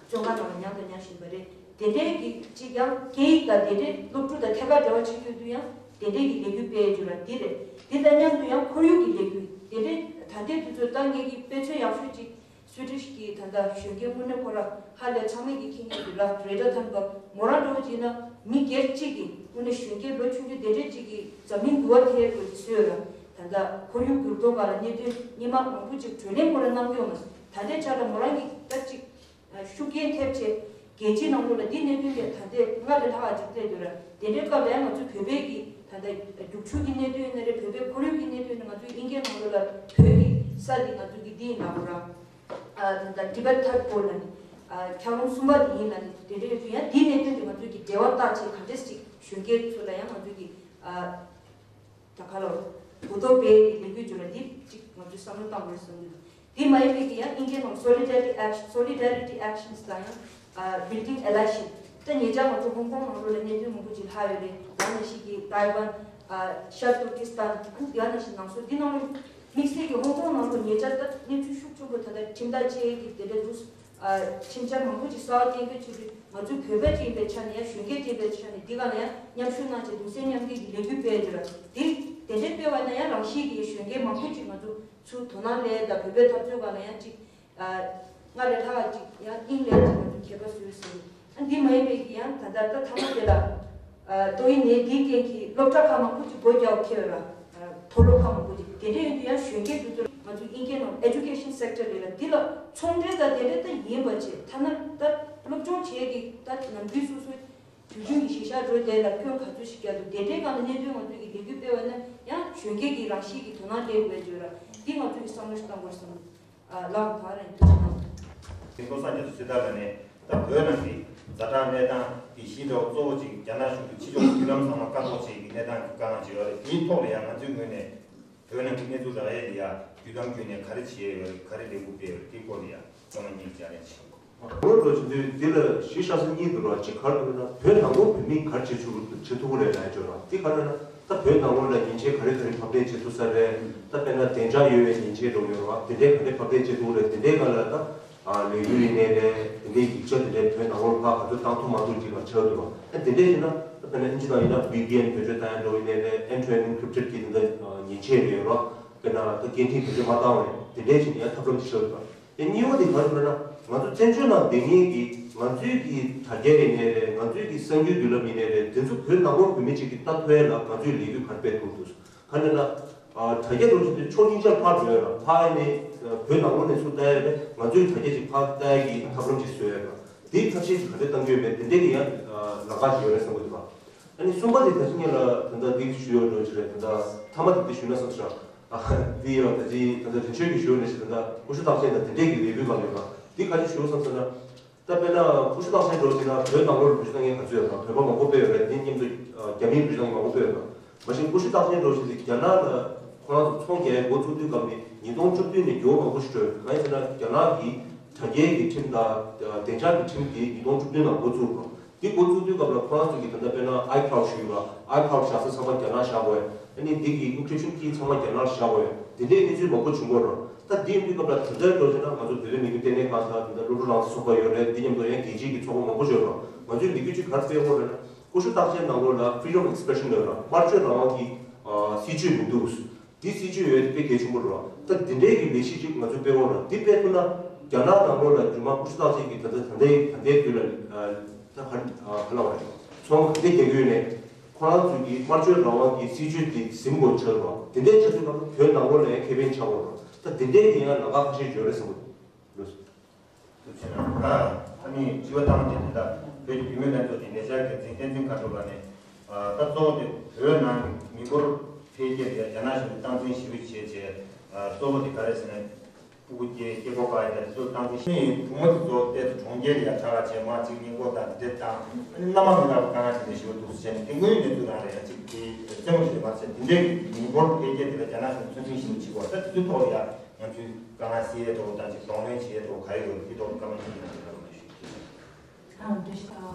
བཙོན་ཁང་ནང་ལ་མྱངས་དང་མྱངས་བཞིན་པ་རེད། དེ་འདྲའི་གི་ཅིག་ཡང་སྐད་ཡིག་དང་དེ་འདྲའི་སློབ་ཕྲུག་དང་ཐད་ཀར་འབྲེལ་བ་བྱེད་ཀྱི་ཡོད་དུས་ཡང་དེ་འདྲའི་གི་ལས་འགུལ་སྤེལ་རྒྱུ་ལ་འདི་རེད། དེ་དང་མཉམ་དུ་ཡང་ཁོར་ཡུག་གི་ལས་འགུལ་དེ་འདྲའི་ད་ལྟའི་དུས་ཚོད་ད་ངེད་ཀྱི་དཔེ་མཚོན་ཡག་ཤོས་ཅིག་ ཚོད་འདྲི་ཞིག་གིས་ད་ལྟ་གཞོན་སྐྱེས་དངོས་གནས་ཁོ་ར་ཧ་ལས་ཚང་མས་ཀྱི་མཁྱེན་མཁན་འདུག་ལ། རེ་ད་ཐམ་པ་མོ་རང་འགྲོ་བ་ཅིག་ན་མི་སྒེར་གཅིག་གིས་དངོས་གནས་གཞོན་སྐྱེས་ལོ་ཆུང་ཆུང་དེ་འདྲས་གཅིག་གིས་འཛམ་གླིང་འདུལ་བ་འཐེན་དགོས་ཀྱི་བཟོས་ལ། ད་ལྟ་ཁོར་ཡུག་འགྱུར་ལྡོག་སྒང་ལ་གནད་དོན་སྔོན་མ་མང་པོ་ཅིག་གྲོས་གླེང་ཁོ་ར་གནང་ཡོད་མ་རེད། ད་ལྟའི་ཆར་ལ་མོ་རང་གིས་ད་ཅིག་ཤུགས་རྐྱེན་ཐེབས་ཆེ་རྒྱལ་སྤྱིའི་ནང་ལོགས་ལ་འདི་གནད་དོན་དེ་ད་ལྟའི་སྔར་ལས་ལྷག་ཅིག་སླེབས་ཡོད་ར། དེ་འདྲའི་སྐབས་ལ་ཡང་ང་ཚོ་བོད་པའི་གི་ད་ལྟ་རྒྱུག་ཆུ་གི་གནད་དོན་ཡིན་ན་རེད། བོད་པའི་ཁོར་ཡུག་གི་གནད་དོན་ཡིན་ན། ང་ཚོའི་དབྱིན་སྐད་ནང་ལོགས་ལ་བོད་ཀྱི་ས་འདི་ང་ཚོ་གི་འདི་ཡིན་ལབ་ར། ཨ་ད་ལྟ་Tibet Third Pole ལ་ནི་ཨ་འཁྱགས་རོམ་གསུམ་པ་དེ་ཡིན་ལ་ནི་དེ་འདྲའི་ཡོད་དུས་ཡང་འདིའི་གནད་དོན་དེ་ང་ཚོས་ཀྱི་འབྲེལ་བ་བཏགས་བྱས་ག་འདྲས་ཅིག་གཞོན་སྐྱེས་ཚོ་ལ་ཡང་ང་ཚོས་ཀྱི་ཨ་ད་ག་ལོ་གོ་རྟོགས་སྤེལ་གྱི་ལས་འགུལ་བྱུང་ལ་འདི་ཅིག་ང་ཚོས་བསམ་བློ་བཏང་དགོས་བསམ་གྱི་འདུག་དེ་མ་ཡིན་པའི་གི་ཡང་དབྱིན་སྐད་ནང་Solidarity Action, Solidarity Actions དང་ཡང་ཨ་Building Allyship ད་ཉེ་ཆར་ང་ཚོ་ཧོང་ཀོང་ནང་ལོགས་ལ་གནད་དོན་མང་པོ་ཅིག་ལྷག་ཡོད་རེད། ཡང་ན་ཞིག་གི་ཏའེ་ཝན་ཨ་ཤར་ཏུར་ཀི་སི་ཐན་ཡང་ན་ཞིག་ནང་སོ་འདི་ནང་ལོགས་དམིགས་བསལ་གྱི་ཧོང་ཀོང་ནང་ལོགས་ཉེ་ཆར་ད་གནས་ཚུལ་ཤུགས་ཆེན་པོ་ད་ལྟ་ཁྲིམས་ཐག་བཅད་ཀྱི་དེ་འདྲ་འདུག་ཨ་ཁྲིམས་འཆར་མང་པོ་ཅིག་གསར་བཏོན་གྱི་ཆེད་དུ་ང་ཚོ་བོད་པ་ཅིག་ཡིན་པའི་ཆ་ནས་ཡང་གཞོན་སྐྱེས་ཅིག་ཡིན་པའི་ཆ་ནས་འདི་ག་ལ་ཡང་མཉམ་ཞུགས་གནང་བྱས་གདུང་སེམས་མཉམ་སྐྱེད་ཀྱི་ལས་འགུལ་སྤེལ་ཡོད་ར། འདི་དེ་འདྲའི་སྤེལ་བ་ན་ཡང་རང་བཞིན་གྱིས་གཞོན་སྐྱེས་མང་པོ་ཅིག་ང་ཚོ་ཚུར་དོ་སྣང་སླེབས་དང་བོད་པའི་འཐབ་རྩོད་སྒང་ལ་ཡང་ཅིག་ཨ་སྔར་ལས་ལྷག་ཅིག་ཡང་དབྱིངས་ལས་ཅིག་ང་ཚོ་མཁས་པ་བཟོས་ཟིན། ཨ་འདི་མ་ཡིན་པའི་གི་ཡང་ད་ལྟ་ད་ཐ་མ་དེ་ལ་ཨ་ཏོག་དབྱིབས་ནད་འདིའི་རྐྱེན་གྱིས་སློབ་གྲྭ་ཁག་མང་པོ་ཅིག་སྒོ་རྒྱག་འཁེལ་ཡོད་ར། མཐོ་སློབ་ཁག་མང་པོ་ཅིག་དེ་འདྲ་ཡིན་དུས་ཡང་གཞོན་སྐྱེས་དེ་ཚོ་ང་ཚོ་དབྱིན་སྐད་ནང་Education Sector རེད་ལ། འདི་ལ་ཚོང་འབྲེལ་དང་དེ་འདྲ་ད་ཡིན་པ་བྱས། ཐ་ན་ད་སློབ་སྦྱོང་བྱེད་ཀྱི་ད་ནམ་རྒྱུན་སོ་སོའི་དུས་རྒྱུན་གྱི་གཞིས་ཆགས་འགྲོ་དེ་ལ་སྐྱོན་ག་ཚོད་ཞིག་བརྒྱབ་འདུག་དེ་འདྲའི་སྒང་ལ་གནད་དོན་ང་ཚོས་ཀྱི་ལས་འགུལ་སྤེལ་བ་ན་ཡང་གཞོན་སྐྱེས་ཀྱི་རང་བཞིན་གྱི་དོ་སྣང་སླེབས་དགོས་བརྗོད་ར། འདི་ང་ཚོས་ཀྱི་བསམ་བློ་ཞིག་བཏང་དགོས་བསམ། ཨ་ལགས་ད་རེད། ཐུགས་རྗེ་གནང་། དེ་ཀོ་སངས་རྒྱས་སུ་སྲི་ད་ལ་ནས་ད་བོད་ནང་གི་ཛ་དྲག་གནས་སྟངས་དེ་གཞི་འདྲ་བོ་གཙོ་བོ་ཅིག་རྒྱ་ནག་གཞུང་གི་ཕྱི་ཕྱོགས་བརྒྱུད་ལམ་ཚང་མ་བཀག་འགོག་བྱེད་ཀྱི་གནས་སྟངས་ཀྱི་དཀའ་ངལ་ཅིག་ཡོད་རེད། དེའི་ཐོག་ལ་ཡང་ང་ཚོའི་ངོས་ནས་བོད་ནང་གི་གནས་ཚུལ་རག་ཡས་ལ་ཡ་བརྒྱུད་གཏམ་བརྒྱུད་ནས་ག་རེ་བྱས་ཡོད་རེད། ག་རེ་ལས་འགུལ་སྤེལ་ཡོད་རེད། དེའི་སྐོར་ལ་ཡང་ཚང་མ་གཉིས་ཀྱི་ལན་ཞུ། ལོ་འགྲོ་བྱེད་དུས་འདི་ལ་གཞི་བཞག་ས་གཉིས་འདུག་ར། གཅིག་ག་རེ་འདུག་ན་བོད་ནང་ལོགས་བོད་མི་ག་རེ་བྱེད་ཆོག་བྱེད་ཐུབ་ཀྱི་རེད་ལབ་ཡ་ཅིག་ཡོད་ར། འདི་ག་རེ་ན་ད་བོད་ནང་ལོགས་ལ་ཉེས་ཆད་ག་རེ་ག་རེ་ཕབ་སྟེ་བྱེད་ཐུབ་ས་རེད། ད་དཔེར་ན་བདེ་འཇགས་ཡོད་པའི་ཉེས་ཆད་འགྲོ་ཡོད་ར། དེ་འདྲའི་ག་རེ་ཕབ་སྟེ་བྱེད་ཐུབ་ཀྱི་རེད། དེ་འདྲའི་སྒང་ལ་ད་ལས་འགུལ་ཡིན་ནའི་རེད། དེ་འདྲའི་ཡིག་ཆ་དེ་འདྲའི་བོད་ནང་ལོགས་ཕར་ག་ཚོད་བཏང་ཐུབ་མ་ཐུབ་ཅིག་ལ་ཆགས་འདུག་ར། ད་དེ་འདྲའི་བྱས་ན་ད་དཔེར་ན་ཨིན་ཇི་ནང་ཡིན་ན་ཝི་པི་ཨེན་བེད་སྤྱོད་བཏང་ཡ་འགྲོ་ཡིན་ནའི་རེད། End-to-end Encrypted གི་དེ་འདྲ་ཉེས་ཆད་ཡོད་ར། དཔེར་ན་ད་སྐད་འཕྲིན་བེད་སྤྱོད་མ་བཏང་བ་རེད། དེ་འདྲའི་བྱས་ནས་ཡང་ཐབས་ལམ་ཅིག་ཆགས་འདུག་ར། དེ་གཉིས་པ་དེ་ག་རེ་ཟེར་ན། ང་ཚོ་བཙན་བྱོལ་ནང་བསྡད་མཁན་གྱི་ང་ཚོའི་གི་དྲ་རྒྱ་ཡིན་ནའི་རེད། ང་ཚོའི་གི་གསར་འགྱུར་བརྒྱུད་ལམ་ཡིན་ནའི་རེད། དེ་ཚོ་བོད་ནང་ལོགས་བོད་མི་གཅིག་གིས་ལྟ་ཐུབ་ཡ་ལ་ང་ཚོས་ལས་འགུལ་ག་རེ་སྤེལ་ཐུབ་འདུག་ག་རེ་ཟེར་ན། ཨ་དྲ་རྒྱ་འགྲོ་བཞིན་དུ་ཕྱོགས་གཉིས་ཆར་ཕར་འགྲོ་ཡ་ལ་ཕར་ཡིན་ནའི་བོད་ནང་ལོགས་ནས་ཚུར་ལྟ་ཡ་རེད། ང་ཚོའི་དྲ་རྒྱ་ཅིག་ཕར་ལྟ་ཡ་གི་ཐབས་ལམ་ཅིག་བཟོ་ཡ་ལ་དེའི་ཐབས་ཤེས་ཅིག་ག་འདྲ་གཏང་རྒྱུ་ཡོད་མེད་དེ་འདྲའི་གི་ཡང་ལམ་ཁ་ཅིག་ཡོད་རེད་བསམ་གྱི་འདུག་ཨ་ནི་གསུམ་པ་དེ་ད་ཅི་ངེད་ལ་ད་ལྟ་འདི་ཞུ་ཡོད་འགྲོ་ཅི་རེད། ད་ལྟ་མཐའ་མ་དེ་འདི་ཞུས་ན་བསམ་ཤག་ཨ་འདི་ཡང་ད་ཅི་ད་ལྟ་རིན་ཆེན་གྱིས་ཞུ་ཡོད་ནས་ཞིག་ད་ལྟ་ཀུ་ཤུ་རྟགས་ཅན་དང་དེ་འདྲས་ཀྱི་ལས་འགུལ་གང་ཡོད་པ་འདི་ག་ཅི་ཞུ་བསམ་ཟེར་ན། ད་དཔེར་ན་ཀུ་ཤུ་རྟགས་ཅན་འགྲོ་ཅི་ན་བོད་ནང་ལོགས་ལ་འབུལ་ཞུ་གཏང་མཁན་ག་ཚོད་ཡོད་དང་། བོད་པ་མང་པོ་དཔེ་ཡོད་རེད། དེ་མཉམ་དུ་རྒྱ་མིའི་འབུལ་ཞུ་གཏང་མཁན་མང་པོ་དཔེ་ཡོད་དང་། མ་གཞི་ཀུ་ཤུ་རྟགས་ཅན་འགྲོ་ཅི་རྒྱ་ནག་ལ་ཁོ་རང་ཚོ་ཚོང་རྒྱག་ཡའི་འགོ་བཙུགས་དུས་སྐབས་ནས་ཉིས་སྟོང་བཅུ་བདུན་ནས་འགྱུར་བ་མང་པོ་ཞིག་འགྲོ་ཡོད། གང་ཡིན་ཟེར་ན་རྒྱ་ནག་གི་དྲ་རྒྱའི་གི་ཁྲིམས་དང་བདེ་འཇགས་ཀྱི་ཁྲིམས་དེ་ཉིས་སྟོང་བཅུ་བདུན་ནང་འགོ་བཙུགས་པ། འདི་འགོ་བཙུགས་དུས་སྐབས་ལ་ཁོ་རང་ཚོ་གིས་ད་ལྟ་དཔེར་ན་iCloud ཞུས་པ། iCloud་བཞག་ས་ཚང་མ་རྒྱ་ནག་བཞག་དགོས། ཨ་ནི་འདི་གི་encryption key ཚང་མ་རྒྱ་ནག་བཞག་དགོས། འདི་འདྲའི་གནས་ཚུལ་མང་པོ་བྱུང་གི་ཡོད་རེད། ད་འདི་ཡིན་དུས་སྐབས་ལ་ད་ལྟའི་འགྲོ་བྱས་ན་ང་ཚོ་བོད་པའི་མི་རྒྱུད་ལྟེ་གནས་ཁང་དང་དེ་འདྲ་སློབ་ཕྲུག་རང་བཙན་ཚོགས་པ་ཡོད་རེད། འདི་མཉམ་དུ་ཡང་རྒྱལ་སྤྱིའི་གི་ཚོགས་པ་མང་པོ་ཡོད་རེད། ང་ཚོས་ལས་འགུལ་ཅིག་ག་རེ་སྤེལ་དགོས་རེད་ན། ཀུ་ཤུ་རྟགས་ཅན་ནང་ལོགས་ལ་freedom of expression ཡོད་རེད། དམར་གསོད་རང་དབང་གི་ཨ་སྲིད་ཇུས་མི་འདུག་འདི་སྲིད་ཇུས་ཡོད་དེ་དཔེ་གལ་ཆེན་པོ་རེད་བ། ད་འདི་འདྲའི་གི་ལས་གཞི་ཅིག་ང་ཚོས་སྤེལ་དགོས་རེད། འདི་སྤེལ་ཐུབ་ན་རྒྱ་ནག་ནང་ལོགས་ལ་རྒྱུ་མ་ཀུ་ཤུ་རྟགས་ཅན་གྱི་ད་ལྟ་ད་ལྟའི་ད་ལྟའི་དུས་ལ་ཨ་ད་ག་ཨ་ག་ལ་བ་རེད། ཚོང་ག་འདྲས་རྒྱག་གི་ཡོད་ནས་ཁོ་རང་ཚོས་ཀྱི་དམར་གསོད་རང་དབང་གི་སྲིད་ཇུས་འདི་ཟིན་དགོས་ཆགས་རེད་བ། འདི་འདྲའི་ཆགས་དུས་ན་བོད་ནང་ལོགས་ལ་ཡང་ཁེ་ཕན་ཆགས་དགོས་རེད། ད་འདི་འདྲའི་གི་ཡང་ལམ་ཁ་ཁ་ཤས་ཡོད་རེད་བསམ་གྱི་འདུག་ཐུགས་རྗེ་གནང་། ཨ་ནི་དྲི་བ་དང་དེ་དེ་ལྟ་བོད་ཀྱི་བུད་མེད་ལྷན་ཚོགས་ཀྱི་ལས་འཆར་འགན་འཛིན་བསྟན་འཛིན་མཁའ་འགྲོ་ལགས་ནས། ཨ་ད་གཙོ་བོ་དེ་བོད་ནང་གི་མི་འབོར་འཕེལ་རྒྱས་དེ་རྒྱ་ནག་གཞུང་གིས་སྟངས་འཛིན་ཞེ་པོ་བྱས་བྱས། ཨ་གཙོ་བོ་དེ་ག་རེ་ཟེར་ན། ཕྲུ་གུ་སྐྱེ་སྐྱེ་སྒོ་བཀག་ཡ་དེ་ཚོ་སྟངས་འཛིན་ཞེ་པོ། བུ་མོ་དེ་ཚོ་ཏོག་ཙམ་གྲོང་ཁྱེར་ལ་ཡ་ཆགས་ཀ་བྱས་མར་གཅིག་གཉིས་སྒོ་དང་དེ་འདྲ་བཏང་། ཨ་ནི་མནའ་མ་མི་རག་པ་དཀའ་ངལ་དེ་འདྲ་ཞེ་པོ་འདུག་ཟེར་བྱས་ནས་དེ་དངོས་ཡོད་གནས་ཚུལ་རང་རེད། ཡ་གཅིག་དེ་རྩེད་མོ་ཞིག་རེད་མ་ཟད། དེ་འདྲའི་མི་འབོར་འཕེལ་རྒྱས་དེ་ལ་རྒྱ་ནག་གཞུང་ཚོད་འཛིན་ཞེ་པོ་བྱེད་དགོས། ད་དེ་ཚོའི་ཐོག་ལ་ཡ་ང་ཚོས་དཀའ་ངལ་སེལ་ཡས་འདྲ་བོ་དང་ཅིག་གདོང་ལེན་བྱེད་ཡས་འདྲ་བོ་ག་རེ་ཡོད་རེད། དེ་ཐོག་ལ་བཀའ་མོལ་ཅིག་གནང་རོགས་གནང་ཞུ། ཨ་འདྲ་ཞིག་ཨ།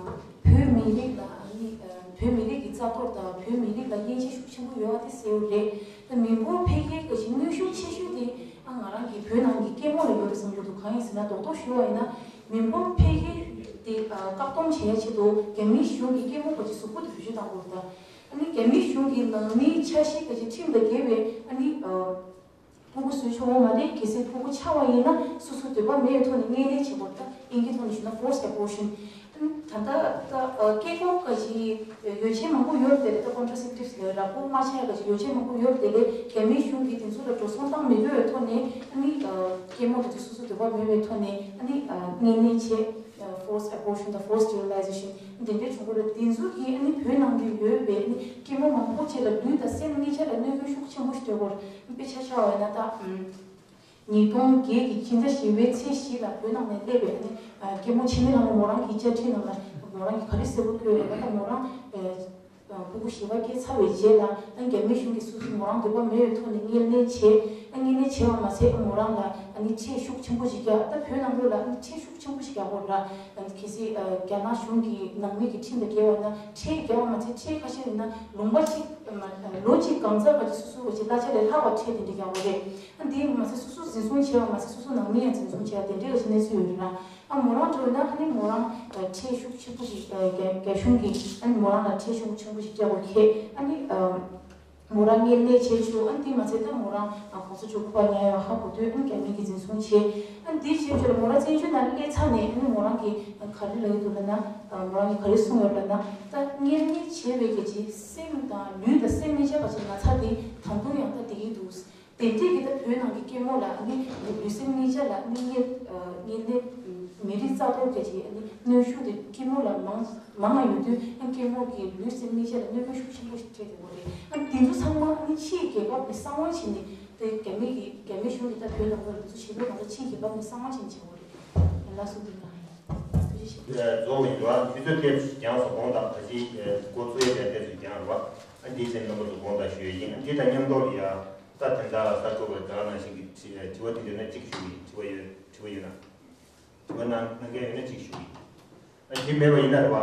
བོད་མི་རིགས་ལ་ཨ་ནི་ཨ་བོད་མི་རིགས་ཀྱི་རྩ་གཏོར་དང་བོད་མི་རིགས་ལ་དབྱེ་འབྱེད་ཤུགས་ཆེན་པོ་ཡོད་པ་དེ་གསལ་པོ་རེད། ད་མི་འབོར་འཕེལ་རྒྱས་ཀྱི་གཞི་གནོན་ཤུགས་ཆེ་ཤོས་དེ་ཨ་ང་རང་གི་བོད་ནང་གི་སྐྱེ་དམན་ལ་ཡོད་རེད་བསམ་གྱི་འདུག་གང་ཡིན་ཟེར་ན་རྡོག་རྡོག་ཞུ་བ་ཡིན་ན་མི་འབོར་འཕེལ་རྒྱས་དེ་ཨ་བཀག་སྡོམ་བྱེད་ཡ་ཆེད་དུ་རྒྱ་མིའི་གཞུང་གི་སྐྱེ་དམན་པ་ཅིག་གཟུགས་པོ་དེ་བེད་སྤྱོད་བཏང་དགོས་རེད། ད་ཨ་ནི་རྒྱ་མིའི་གཞུང་གི་ནང་མིའི་ཆ་ཤས་ཀྱི་ཁྲིམས་དང་འགལ་བའི་ཨ་ནི་ཨ། ཕྲུ་གུ་བཟོས་ཆོག་གི་མ་རེད། གལ་སྲིད་ཕྲུ་གུ་ཆགས་པ་ཡིན་ན་སོ་སོའི་འདོད་པ་མེད་པའི་ཐོག་ནས་མངལ་ལས་བྱེད་དགོས། ད་དབྱིན་སྐད་ཐོག་ནས་ཞུས་ན་forced abortion། ད་ལྟ་ད་སྐད་ཁོག་ག་ཅིག་ཡོ་བྱད་མང་པོ་ཡོད་དེ་ལས། ད་contraceptives་ལས་རགས་པོ་མ་ཆགས་ཡ་ག་ཅིག་ཡོ་བྱད་མང་པོ་ཡོད་དེ་ལས། རྒྱ་མིའི་གཞུང་གིས་དེ་ཚོ་ལ་འགྲོ་སོང་བཏང་མི་དགོས་པའི་ཐོག་ནས་ཨ་ནི་སྐྱེས་མ་ག་ཅིག་སོ་སོའི་འདོད་པ་མེད་པའི་ཐོག་ནས་ཨ་ནི་མངལ་ལས་བྱེད། forced abortion་དང་forced sterilization་འདི་འདྲའི་བྱུང་གི་རེད། དེ་ཚོ་གིས་ཨ་ནི་བོད་ནང་དུ་ཡོད་པའི་ཨ་ནི་སྐྱེས་མ་མང་པོ་ཅིག་ལ་ལུས་དང་སེམས་གཉིས་ཆ་ལ་གནོད་སྐྱོན་ཤུགས་ཆེན་པོ་ཞིག་སྤྲད་ཀྱི་ཡོད་རེད། དཔེ་ཆ་བཞག་པ་ཡིན་ན་ད། ཉིས་སྟོང་བརྒྱད་ཀྱི་སྤྱི་ཟླ་བཞི་པའི་ཚེས་བཞི་ལ་བོད་ནང་ནས་སླེབས་པའི་ཨ་ནི་སྐྱེས་མ་འཆི་མེད་ལྷ་མོ་མོ་རང་གི་བཅར་འདྲི་ནང་ལ་མོ་རང་གིས་ག་རེ་གསལ་པོ་བཀོད་ཡོད་ན། ད་མོ་རང་ཕྲུ་གུ་བཞི་པ་སྐྱེས་ཚར་བའི་རྗེས་ལ་ཨ་རྒྱ་མི་གཞུང་གིས་སོ་སོ་མོ་རང་འདོད་པ་མེད་པའི་ཐོག་ནས་མངལ་གནས་བྱས། ཨ་མངལ་གནས་བྱས་པ་མ་ཟད་མོ་རང་ལ་ཨ་ནི་ཁྲལ་ཤུགས་ཆེན་པོ་ཞིག་རྒྱག་ད་བོད་ནང་ལོགས་ལ་ཨ་ནི་ཁྲལ་ཤུགས་ཆེན་པོ་ཞིག་རྒྱག་དགོས་ར། ཨ་ནི་གལ་སྲིད་ཨ་རྒྱ་ནག་གཞུང་གི་ནང་མི་གི་ཁྲིམས་དང་འགལ་བ་ན་ཁྲལ་རྒྱག་པ་མ་ཟད་ཁྲལ་ཁ་ཤས་ཡིན་ན་ལུང་པ་གཅིག་ལོ་གཅིག་གང་ཙམ་བར་གྱི་སོ་སོའི་བ་ཅིག་གླ་ཆ་ལས་ལྷག་པ་ཁྲལ་དེ་འདྲ་རྒྱག་དགོས་རེད། ཨ་འདི་མ་ཟད་སོ་སོ་འཛིན་བཟུང་བྱས་པ་མ་ཟད་སོ་སོ་ནང་མི་ཡང་འཛིན་བཟུང་བྱས་པ་དེ་འདྲའི་གནས་ཚུལ་ཡོད་རེད་ལ། ཨ་མོ་རང་འགྲོ་ན་ཨ་ནི་མོ་རང་ཁྲལ་ཤུགས་ཆེན་པོ་ཞིག་རྒྱ་རྒྱ་གཞུང་གིས་ཨ་ནི་མོ་རང་ལ་ཁྲལ་ཤུགས་ཆེན་པོ་ཞིག་སྤྲད་དགོས་ཁེ། ཨ་ནི་མོ་རང་མངལ་གནས་བྱས་ཆོག་ཨ་ནི་འདི་མ་ཟད་ད་མོ་རང་གོང་ས་མཆོག་སྐུ་པར་ཉར་ཡོད་ཧ་གོ་དུས་ཨ་ནི་རྒྱ་མི་གིས་འཛིན་བཟུང་བྱས། ཨ་ནི་འདི་བྱས་ཆོག་ལ་མོ་རང་བཙན་བྱོལ་ནང་སླེབས་ཚར་ནས་ཨ་ནི་མོ་རང་གིས་ག་རེ་ལབ་ཀྱི་འདུག་ལབ་ན། མོ་རང་གིས་ག་རེ་གསུངས་ཡོད་ལབ་ན། ད་མངལ་གནས་བྱས་པའི་གལ་ཆེ་སེམས་དང་ལུས་དང་སེམས་གཉིས་ཆ་བ་ཞིག་ན་ཚ་དེ་ད་དུང་ཡང་ད་བསྡད་ཀྱི་འདུག་དེ་འདྲས་ཀྱི་ད་བོད་ནང་གི་སྐྱེ་མོ་ལ་ཨ་ནི་ལུས་སེམས་གཉིས་ཆ་ལ་ཨ་ནི་མངལ་མངལ་ནད་མི་རིགས་རྩ་གཏོར་གྱི་ཨ་ནི་གནོན་ཤུགས་དེ་སྐྱེ་མོ་ལ་མང་མང་ང་ཡོད་དུས་ཨ་སྐྱེ་མོ་གི་ལུས་སེམས་གཉིས་ཆ་ལ་གནོད་སྐྱོན་ཤུགས་ཆེན་པོ་ཞིག་འཕྲད་བསྡད་ཡོད་རེད། ཨ་ནི་དེ་ཚོ་ཚང་མ་ཨ་ནི་ཕྱིའི་རྒྱལ་ཁབ་ནས་གསང་བ་བྱས་ནས་དེ་རྒྱ་མི་གི་རྒྱ་མི་གཞུང་གི་ད་བོད་ནང་ལ་འདི་ཚོ་བྱེད་ལུགས་ནང་ལ་ཕྱིའི་རྒྱལ་ཁབ་ནས་གསང་བ་བྱས་ནས་བྱེད་དགོས་རེད། ལགས་སོ། འདི་ལ་ཐུགས་རྗེ་ཆེ། རྫོགས་ཡིན་ར། དུས་ཚོད་ཏོག་ཙམ་རྒྱང་སོང་དགོངས་དག་ད་ཅི་འགོ་ཚུགས་ཡས་ཀྱང་ཏོག་ཙམ་རྒྱང་ར། ཨ་འདི་ཚེ་རྣམ་པ་ཚོ་དགོངས་དག་ཞུ་ཡས་ཡིན། ཨ་འདི་དང་མཉམ་དུ་ལ་ཡ་ད་དེ་འདྲ་ས་ཁུལ་བ་དེ་ག་ནང་བཞིན་གྱི་དྲི་དྲི་བ་དེ་འདྲ་ན་གཅིག་ཞུ་གི་དྲི་བ་ཡོད་དྲི་བ་ཡོད་ན། དྲི་བ་གནང་གནང་མཁན་ཡོད་ན་གཅིག་ཞུ་གི། ཨ་འདི་མེད་པ་ཡིན་ན་རེད་བ།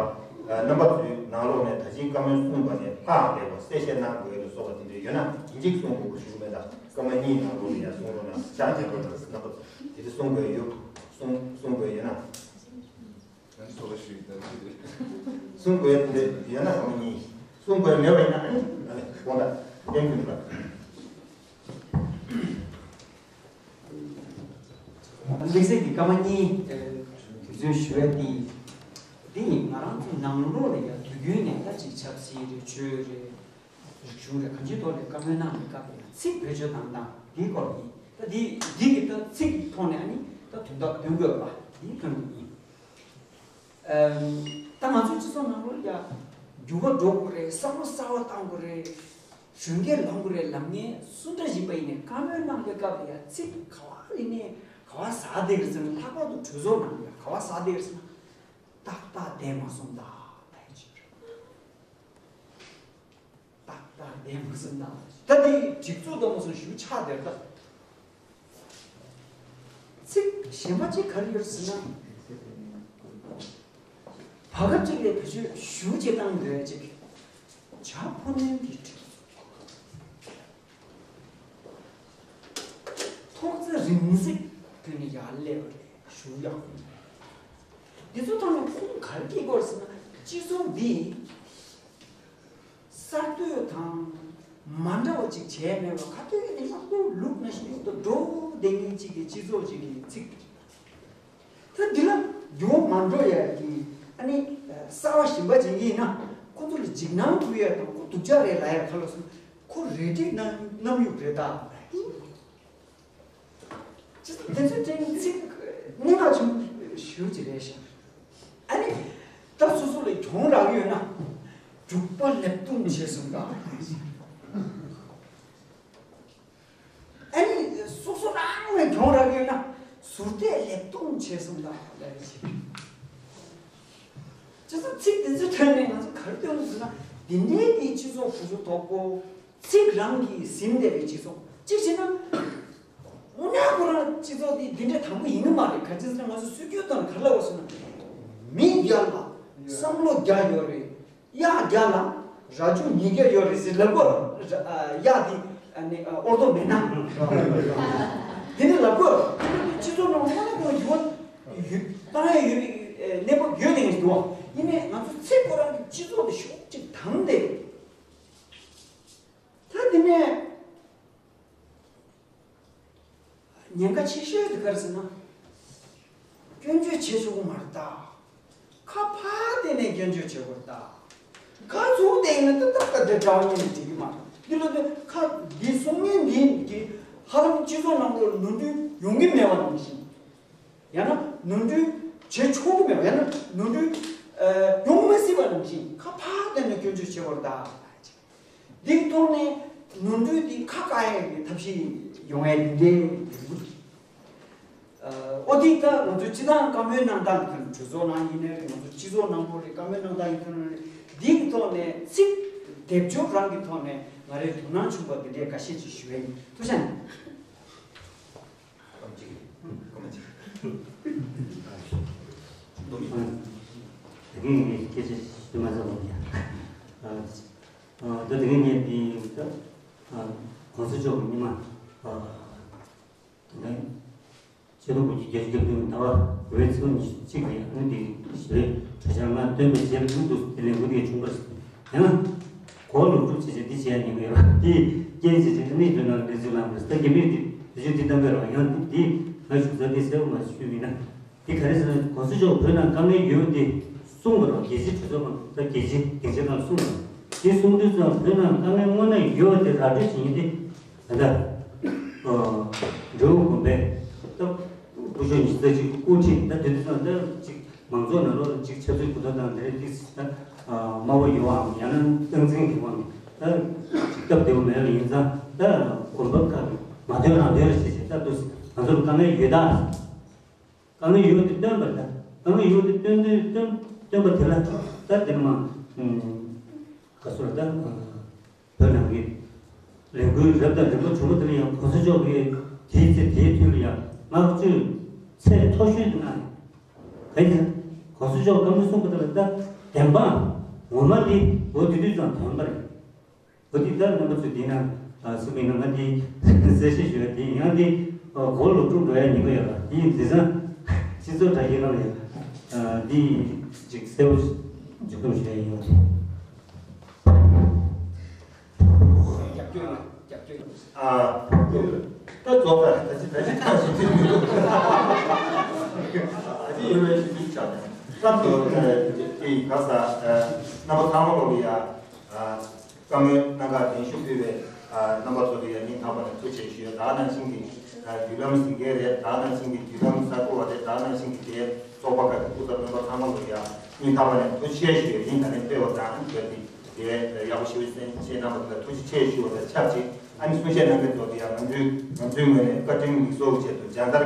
རྣམ་པ་ཚོའི་ནང་ལོགས་ནས་ད་ཅི་བཀའ་མོལ་གསུངས་པ་ནས་ལྷག་ལས་པ་གསལ་བཤད་གནང་དགོས་ལ་སོགས་པ་དེ་འདྲ་ཡོད་ན་ཡིན་གཅིག་གསུང་དགོས་པ་ཞུ་གི་མེད། ད་བཀའ་མོལ་གཉིས་ནང་ལོགས་ནས་ཡང་གསུང་རོགས་གནང་། ཕྱག་རྒྱ་རོགས་གནང་། རྣམ་པ་ཚོ་དེ་འདྲ་གསུང་དགོས་ཡོད་གསུང་གསུང་དགོས་ཡོད་ན། གསུང་དགོས་ཡོད་ན་གང་ཡིན། གསུང་དགོས་མེད་པ་ཡིན་ན་ཨ་ནི་དགོངས་དག་བསྟན་རྒྱུ་ལ། དམིགས་བསལ་གྱི་སྐར་མ་གཉིས་དུས་ཚོད་ཞུ་བ་དེ་འདི་ཡིན། ང་རང་ཚོ་ནང་ལོགས་ལ་ཡ་དུས་རྒྱུན་ནས་ད་ཅིག་ཆབ་སྲིད་རེད། ཆོས་རེད། རིག་གཞུང་རེད། གང་ཅིའི་ཐོག་ལ་བཀའ་མོལ་གནང་བའི་སྐབས་ལ་ཚིག་བེད་སྤྱོད་གཏོང་སྟངས་འདིའི་སྐོར་ཡིན། ད་འདི་འདི་གི་ད་ཚིག་གི་ཐོག་ནས་ཨ་ནི་ད་དོན་དག་སྟོན་དགོས་པ་འདི་ཐོན་གྱི་ཡིན། ཨམ། ད་ང་ཚོའི་སྤྱི་ཚོགས་ནང་ལོགས་ལ་ཡ་འགྱུར་བ་འགྲོ་དགོས་རེད། བསམ་བློ་གསར་བ་བཏང་དགོས་རེད། གཞོན་སྐྱེས་ལངས་དགོས་རེད་ལབ་མཁན་སུ་འདྲ་ཡིན་པ་ཡིན་ནའི་བཀའ་མོལ་གནང་པའི་སྐབས་ལ་ཡ་ཚིག་ག་བ་ཡིན་ནའི་ག་བ་ཟ་བསྡད་ཀྱི་ཟེར་ན། ལྷག་པར་དུ་གྲོས་ཚོགས་ནང་ལ་ཡ་ག་བ་ཟ་བསྡད་ཀྱི་ཟེར་ན། ཏག་ཏག་བསྡད་མ་སོང་ད་ད་ཡ་ཅིག་རེད། ཏག་ཏག་བསྡད་མ་སོང་ད། ད་འདི་སྒྲིག་འཛུགས་དང་མ་སོང་ཞུ་ཆགས་བསྡད་ད། ཚིག་གཞན་པ་ཅིག་ག་རེ་ཡོད་ཟེར་ན། བར་སྐབས་ཅིག་ལ་བེད་སྤྱོད་ཞུ་བྱེད་སྟངས་འདོད་ཅིག་བྱ་ཕོ་མོའི་གི་སྒྲིག་འཛུགས། ཐོག་བརྩེགས་རིང་བརྩེགས་བརྒྱུད་ནས་ཡར་སླེབས་པ་རེད། ཞུ་ཡག་འདི་ཚོ་ཐོག་ནས་ཁུངས་ག་རེ་སྐྱེལ་དགོས་ཟེར་ན། སྤྱི་ཚོགས་འདི་གསར་གཏོད་དང་མ་འདྲ་བ་ཅིག་བྱས་མེད་པ། ག་དུས་ནས་ཡག་པོ་ལུག་ནང་བཞིན་ཡག་ཏུ་འགྲོ་བསྡད་མཁན་ཅིག་གི་སྤྱི་ཚོགས་ཅིག་གི་ཚིག་ད་འདི་ལ་འགྱུར་བ་མ་འགྲོ་ཡ་གི་ཨ་ནི་གསར་བ་གཞན་པ་ཅིག་ཡིན་ན་ཁོ་ཚོ་ལ་འཇིགས་སྣང་སྐུལ་ཡ་དང་། ཁོ་སྡུག་ཅག་རེད་ལབ་ཡ་ག་ལ་སོང་། ཁོ་རེ་འདོད་རྣམ་རྣམ་གཡོག་རེད་ད། ཅི་དེ་ཚོའི་སྟེང་ཚིག་སྙན་ངག་ཆུང་ཞུ་ཅི་རེད་ཤག་ཨ་ནི་ད་སོ་སོ་ལ་གྱོང་རག་ཡོད་ན་རྒྱུག་པ་ལེབ་རྡུང་བྱས་སོང་ད། ཨ་ནི་སོ་སོ་རང་ལ་གྱོང་རག་ཡོད་ན་ཟུར་བལྟས་ལེབ་རྡུང་བྱས་སོང་ད་ལབ་ཅི། ཅི་ཚོ་ཚིག་དེ་ཚོའི་ཐད་ནས་ང་ཚོ་ག་རེ་སྟོན་དགོས་ཟེར་ན། འདི་འདྲའི་གི་སྤྱི་ཚོགས་གོ་ཚོད་དོག་པོ། ཚིག་རང་གིས་ཟིན་བསྡད་པའི་སྤྱི་ཚོགས་གཅིག་བྱས་ན། དངོས་གནས་ཁོ་རང་སྤྱི་ཚོགས་འདི་འདི་འདྲའི་དང་པོ་ཡིན་གྱི་མ་རེད། ག་ཅི་ཟེར་ན་ང་ཚོ་སྲོལ་རྒྱུན་ལྟར་ག་རེ་ལབ་པ་ཟེར་ན། མི་རྒྱ་ལ་བསམ་བློ་རྒྱ་ཡོད་རེད། གཡག་རྒྱ་ལ་རྭ་ཅོ་ཉིས་བརྒྱ་ཡོད་རེད་ཟེར་ལབ་དགོས། གཡག་འདི་ཨ་ནི་ཨོར་ཐོག་མེད་ན། དེ་ནི་ལབ་དགོས། སྤྱི་ཚོགས་ནང་དངོས་གནས་ཁོ་རང་འགྱུར་བ་བཏང་ཡ་ཡོད་པའི་གནས་བབ་ཡོད་ནས་འདུག་ཡིན་ནའི་ང་ཚོ་ཚིག་ཁོ་རང་གི་སྤྱི་ཚོགས་དེ་ཤུགས་ཅིག་དྭངས་ཏེ། ད་དེ་ནས། ཉེན་ཁ་ཆེ་ཤོས་དེ་ག་རེ་ཟེར་ན། སྐྱོན་བརྗོད་བྱེད་ཆོག་གི་མ་རེད་ད། ཁ་ཕར་བསྟན་ནས་སྐྱོན་བརྗོད་བྱེད་དགོས་རེད་ད། ཁ་ཚུར་བསྟན་ནས་ཏག་ཏག་ཏག་དེ་འདྲ་བ་ཉིད་ནས་འགྲིག་གི་མ་རེད། འདི་ལ་དེ་ཁ་འདི་གསུང་མཁན་འདི་གི་ཧ་ལམ་སྤྱི་ཚོགས་ནང་ལོགས་ནོར་འཁྲུལ་ཡོང་གི་མེད་པ་ནང་བཞིན། ཡང་ན་ནོར་འཁྲུལ་བྱེད་ཆོག་གི་མེད་པ། ཡང་ན་ནོར་འཁྲུལ་ཨ་ཡོང་མ་སྲིད་པ་ནང་བཞིན་ཁ་ཕར་བསྟན་ནས་སྐྱོན་བརྗོད་བྱེད་དགོས་རེད་ད། འདིའི་ཐོག་ནས་ནོར་འཁྲུལ་འདི་ཁ་བཀག་ཡག་གི་ཐབས་ཤེས་ཡོང་ཡག་འདི་འདྲའི་ཡོང་གི་འདུག་ཨ་འོ་དེ་ད་ང་ཚོ་སྤྱི་བཏང་བཀའ་མོལ་གནང་སྟངས་ཀྱི་གྲོས་ཚོགས་ནང་ཡིན་ནའི་རེད། ང་ཚོ་སྤྱི་ཚོགས་ནང་ལོགས་རེད། བཀའ་མོལ་གནང་སྟངས་ཡིན་ནའི་རེད། འདིའི་ཐོག་ནས་ཚིག་སྡེབ་སྦྱོར་རང་གི་ཐོག་ནས་ང་རའི་དོ་སྣང་བྱུང་བ་འདི་འདྲའི་འགའ་ཤས་ཅིག་ཞུ་ཡ་ཡིན། ཐུགས་རྗེ་ཆེ། དེ་གིན་ངས་སྐད་ཆ་ཞུ་མ་ཚར་བ་ཡ། ད་དེ་གིན་ངས་འདི་ད་གོང་ས་མཆོག་གི་སྔོན་མ་དེ་ནས་ཆེས་མཐོ་བོད་ཀྱི་རྒྱལ་སྤྱིའི་སྐབས་བསྟུན་ཟླ་བ་བོད་ཚེས་པ་ཉི་ཤུ་གཅིག་ལ་ཡང་ཨ་ནི་འདི་ཞི་བའི་གྲོས་འཆར་ལྔ་བཏོན་པའི་རྗེས་ལ་ལུགས་འདུག་དེ་ལས་འགུལ་དེ་བྱུང་བ་རེད། ཡང་ན་གོ་ལོག་སྒྲུབ་བྱེད་ཆེད་འདི་བྱེད་ཡ་ཉེན་ཁ་ཡོད་པ་དེ་རྐྱེན་བྱེད་ཆེད་གནས་ཚུལ་ནང་འགྲེལ་བརྗོད་གནང་དགོས། ད་རྒྱ་མིས་འདི་འགྲེལ་བརྗོད་འདི་གཏང་གི་རེད་བ། ཡང་འདི་ང་ཞུ་ས་འདི་གསལ་པོ་མ་ཞུས་མིན་ན། འདི་ག་རེ་ཟེར་ན་གོང་ས་མཆོག་བོད་ནང་དཀའ་ངལ་ཡོད་འདི་གསུངས་པ་རེད། རྒྱལ་སྤྱིའི་གྲོས་ཚོགས་ནང་ད་རྒྱལ་སྤྱིའི་སྡིངས་ཆ་ནང་གསུངས་པ་རེད། འདི་གསུང་དུས་ཙམ་བོད་ནང་དཀའ་ངལ་དངོས་གནས་ཡོད་པ་དེ་ར་སྤྲོད་བྱེད་མཁན་དེ་ད་ལྟ་འབྲུག་གུང་པའི་ད་སྐུ་ཞབས་ཉི་ཟླ་གཅིག་སྐུ་ཁྲིད་ད་དེ་དུས་ཙམ་ད་ཅིག་མང་ཚོགས་ནང་ལོགས་ཅིག་ཆབ་སྲིད་གོ་རྟོགས་དང་དེ་རིགས་ཏིག་ད་དམའ་བོ་ཡོད་པའམ་ཡང་ན་སྟངས་འཛིན་གྱི་དབང་ད་ཅིག་སྟབས་བདེ་བོ་མེད་པ་ཡིན་ཙང་ད་གོམ་པ་ཁ་མ་ཐོན་རང་ཐོན་རེ་བྱེད་བྱེད་ད་དུས་ང་ཚོར་དཀའ་ངལ་ཡོད་ད། དཀའ་ངལ་ཡོད་དེ་སྟོན་པ་དང་དཀའ་ངལ་ཡོད་དེ་སྟོན་དུས་སྟོན་སྟོན་པ་དེ་ལ་ད་དེ་མ་ག་སོ་ད་བོད་ནང་གི་ལས་འགུལ་རབ་དང་རིམ་པ་བྱུང་བ་དེ་ལ་ཡང་གོང་ས་མཆོག་གིས་དེའི་ཚེ་དེའི་དུས་ལ་ཡང་བསྔགས་བརྗོད་ཚད་མཐོ་ཤོས་དེ་གནང་ཡོད། གང་ཡིན་ཟེར་ན་གོང་ས་མཆོག་བཀའ་མོལ་གསུངས་པ་དེ་ལ་ད་བདེན་དཔང་ངོ་མ་དེ་འོ་དེ་དུས་ཙམ་ཐོན་པ་རེད། འོ་དེ་ལྟར་རྣམ་པ་ཚོས་དེ་ན་སུ་མིན་ན་ང་དེ་གསལ་བཤད་ཞུ་བ་དེ་ཡང་དེ་གོ་ལོག་སྒྲུབ་འགྲོ་ཡ་ཉེན་ཁ་ཡོད་ལ་དེ་ཡིན་དེ་ཙང་སྤྱི་ཚོགས་དྲ་རྒྱའི་ནང་ལ་ཡང་དེ་ཅིག་གསལ་པོ་འཇུག་སྒྲུབ་ཞུ་ཡ་ཡིན་ཡོད་དེ། རྒྱབ་སྐྱོར་རྒྱབ་སྐྱོར། ཨ་ད་རྫོགས་པ་ད་ཅི་ད་ཅི་ད་ཅི་ད་ཅི་ཡོད་པའི་ཞིག་ཅིག་ཆགས་ནས་བསམ་དུ་དེ་ག་ས་རྣམ་པ་ཚང་མ་ལོག་ལ་ཡ། བཀའ་མོལ་གནང་གར་གདན་ཞུ་ཕུལ་བའི་རྣམ་པ་ཚོ་ལ་ཡང་སྙིང་ཐག་པ་ནས་ཐུགས་རྗེ་ཆེ་ཞུ། ད་ག་ནང་བཞིན་གྱི་བརྒྱུད་ལམ་ཟིན་མཁན་རེད། ད་ག་ནང་བཞིན་གྱི་བརྒྱུད་ལམ་གསར་འགོད་པ་རེད། ད་ག་ནང་བཞིན་གྱི་དེའི་ཚོགས་པ་ཁག་གི་སྐུ་ཚབ་རྣམ་པ་ཚང་མ་ལ་ཡང་སྙིང་ཐག་པ་ནས་ཐུགས་རྗེ་ཆེ་ཞུ་ཡ་ཡིན། ད་ནས་སྤེལ་བ་དང་བོད་དེ་དེ་ཡག་པོ་ཞེ་པོ་གསན་བྱས་གནང་བ་དེ་ལ་ཐུགས་རྗེ་ཆེ་ཞུ་བ་དང་ཆབས་ཅིག་ཨ་ནི་གསུང་བཤད་གནང་མཁན་ཚོ་དེ་ཡང་ང་ཚོའི་ང་ཚོའི་ངོས་ནས་བཀའ་དྲིན་ལེགས་སོ་ཆེད་དུ་སྦྱང་བརྡར་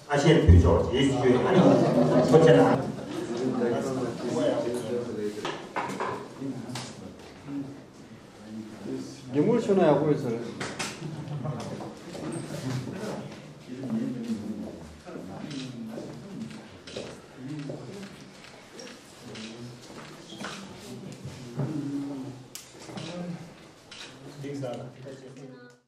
ཨ་ཤེར་ཕུལ་ཆོག་ཅེས་ཞུ་ཡ་ཨ་ནི་ཐུགས་རྗེ་ཆེ་གནང་། རྒྱ་མུར་ཆུ་ན་ཡག་པོ་ཡོད་ས་རེད། འདུག་ས།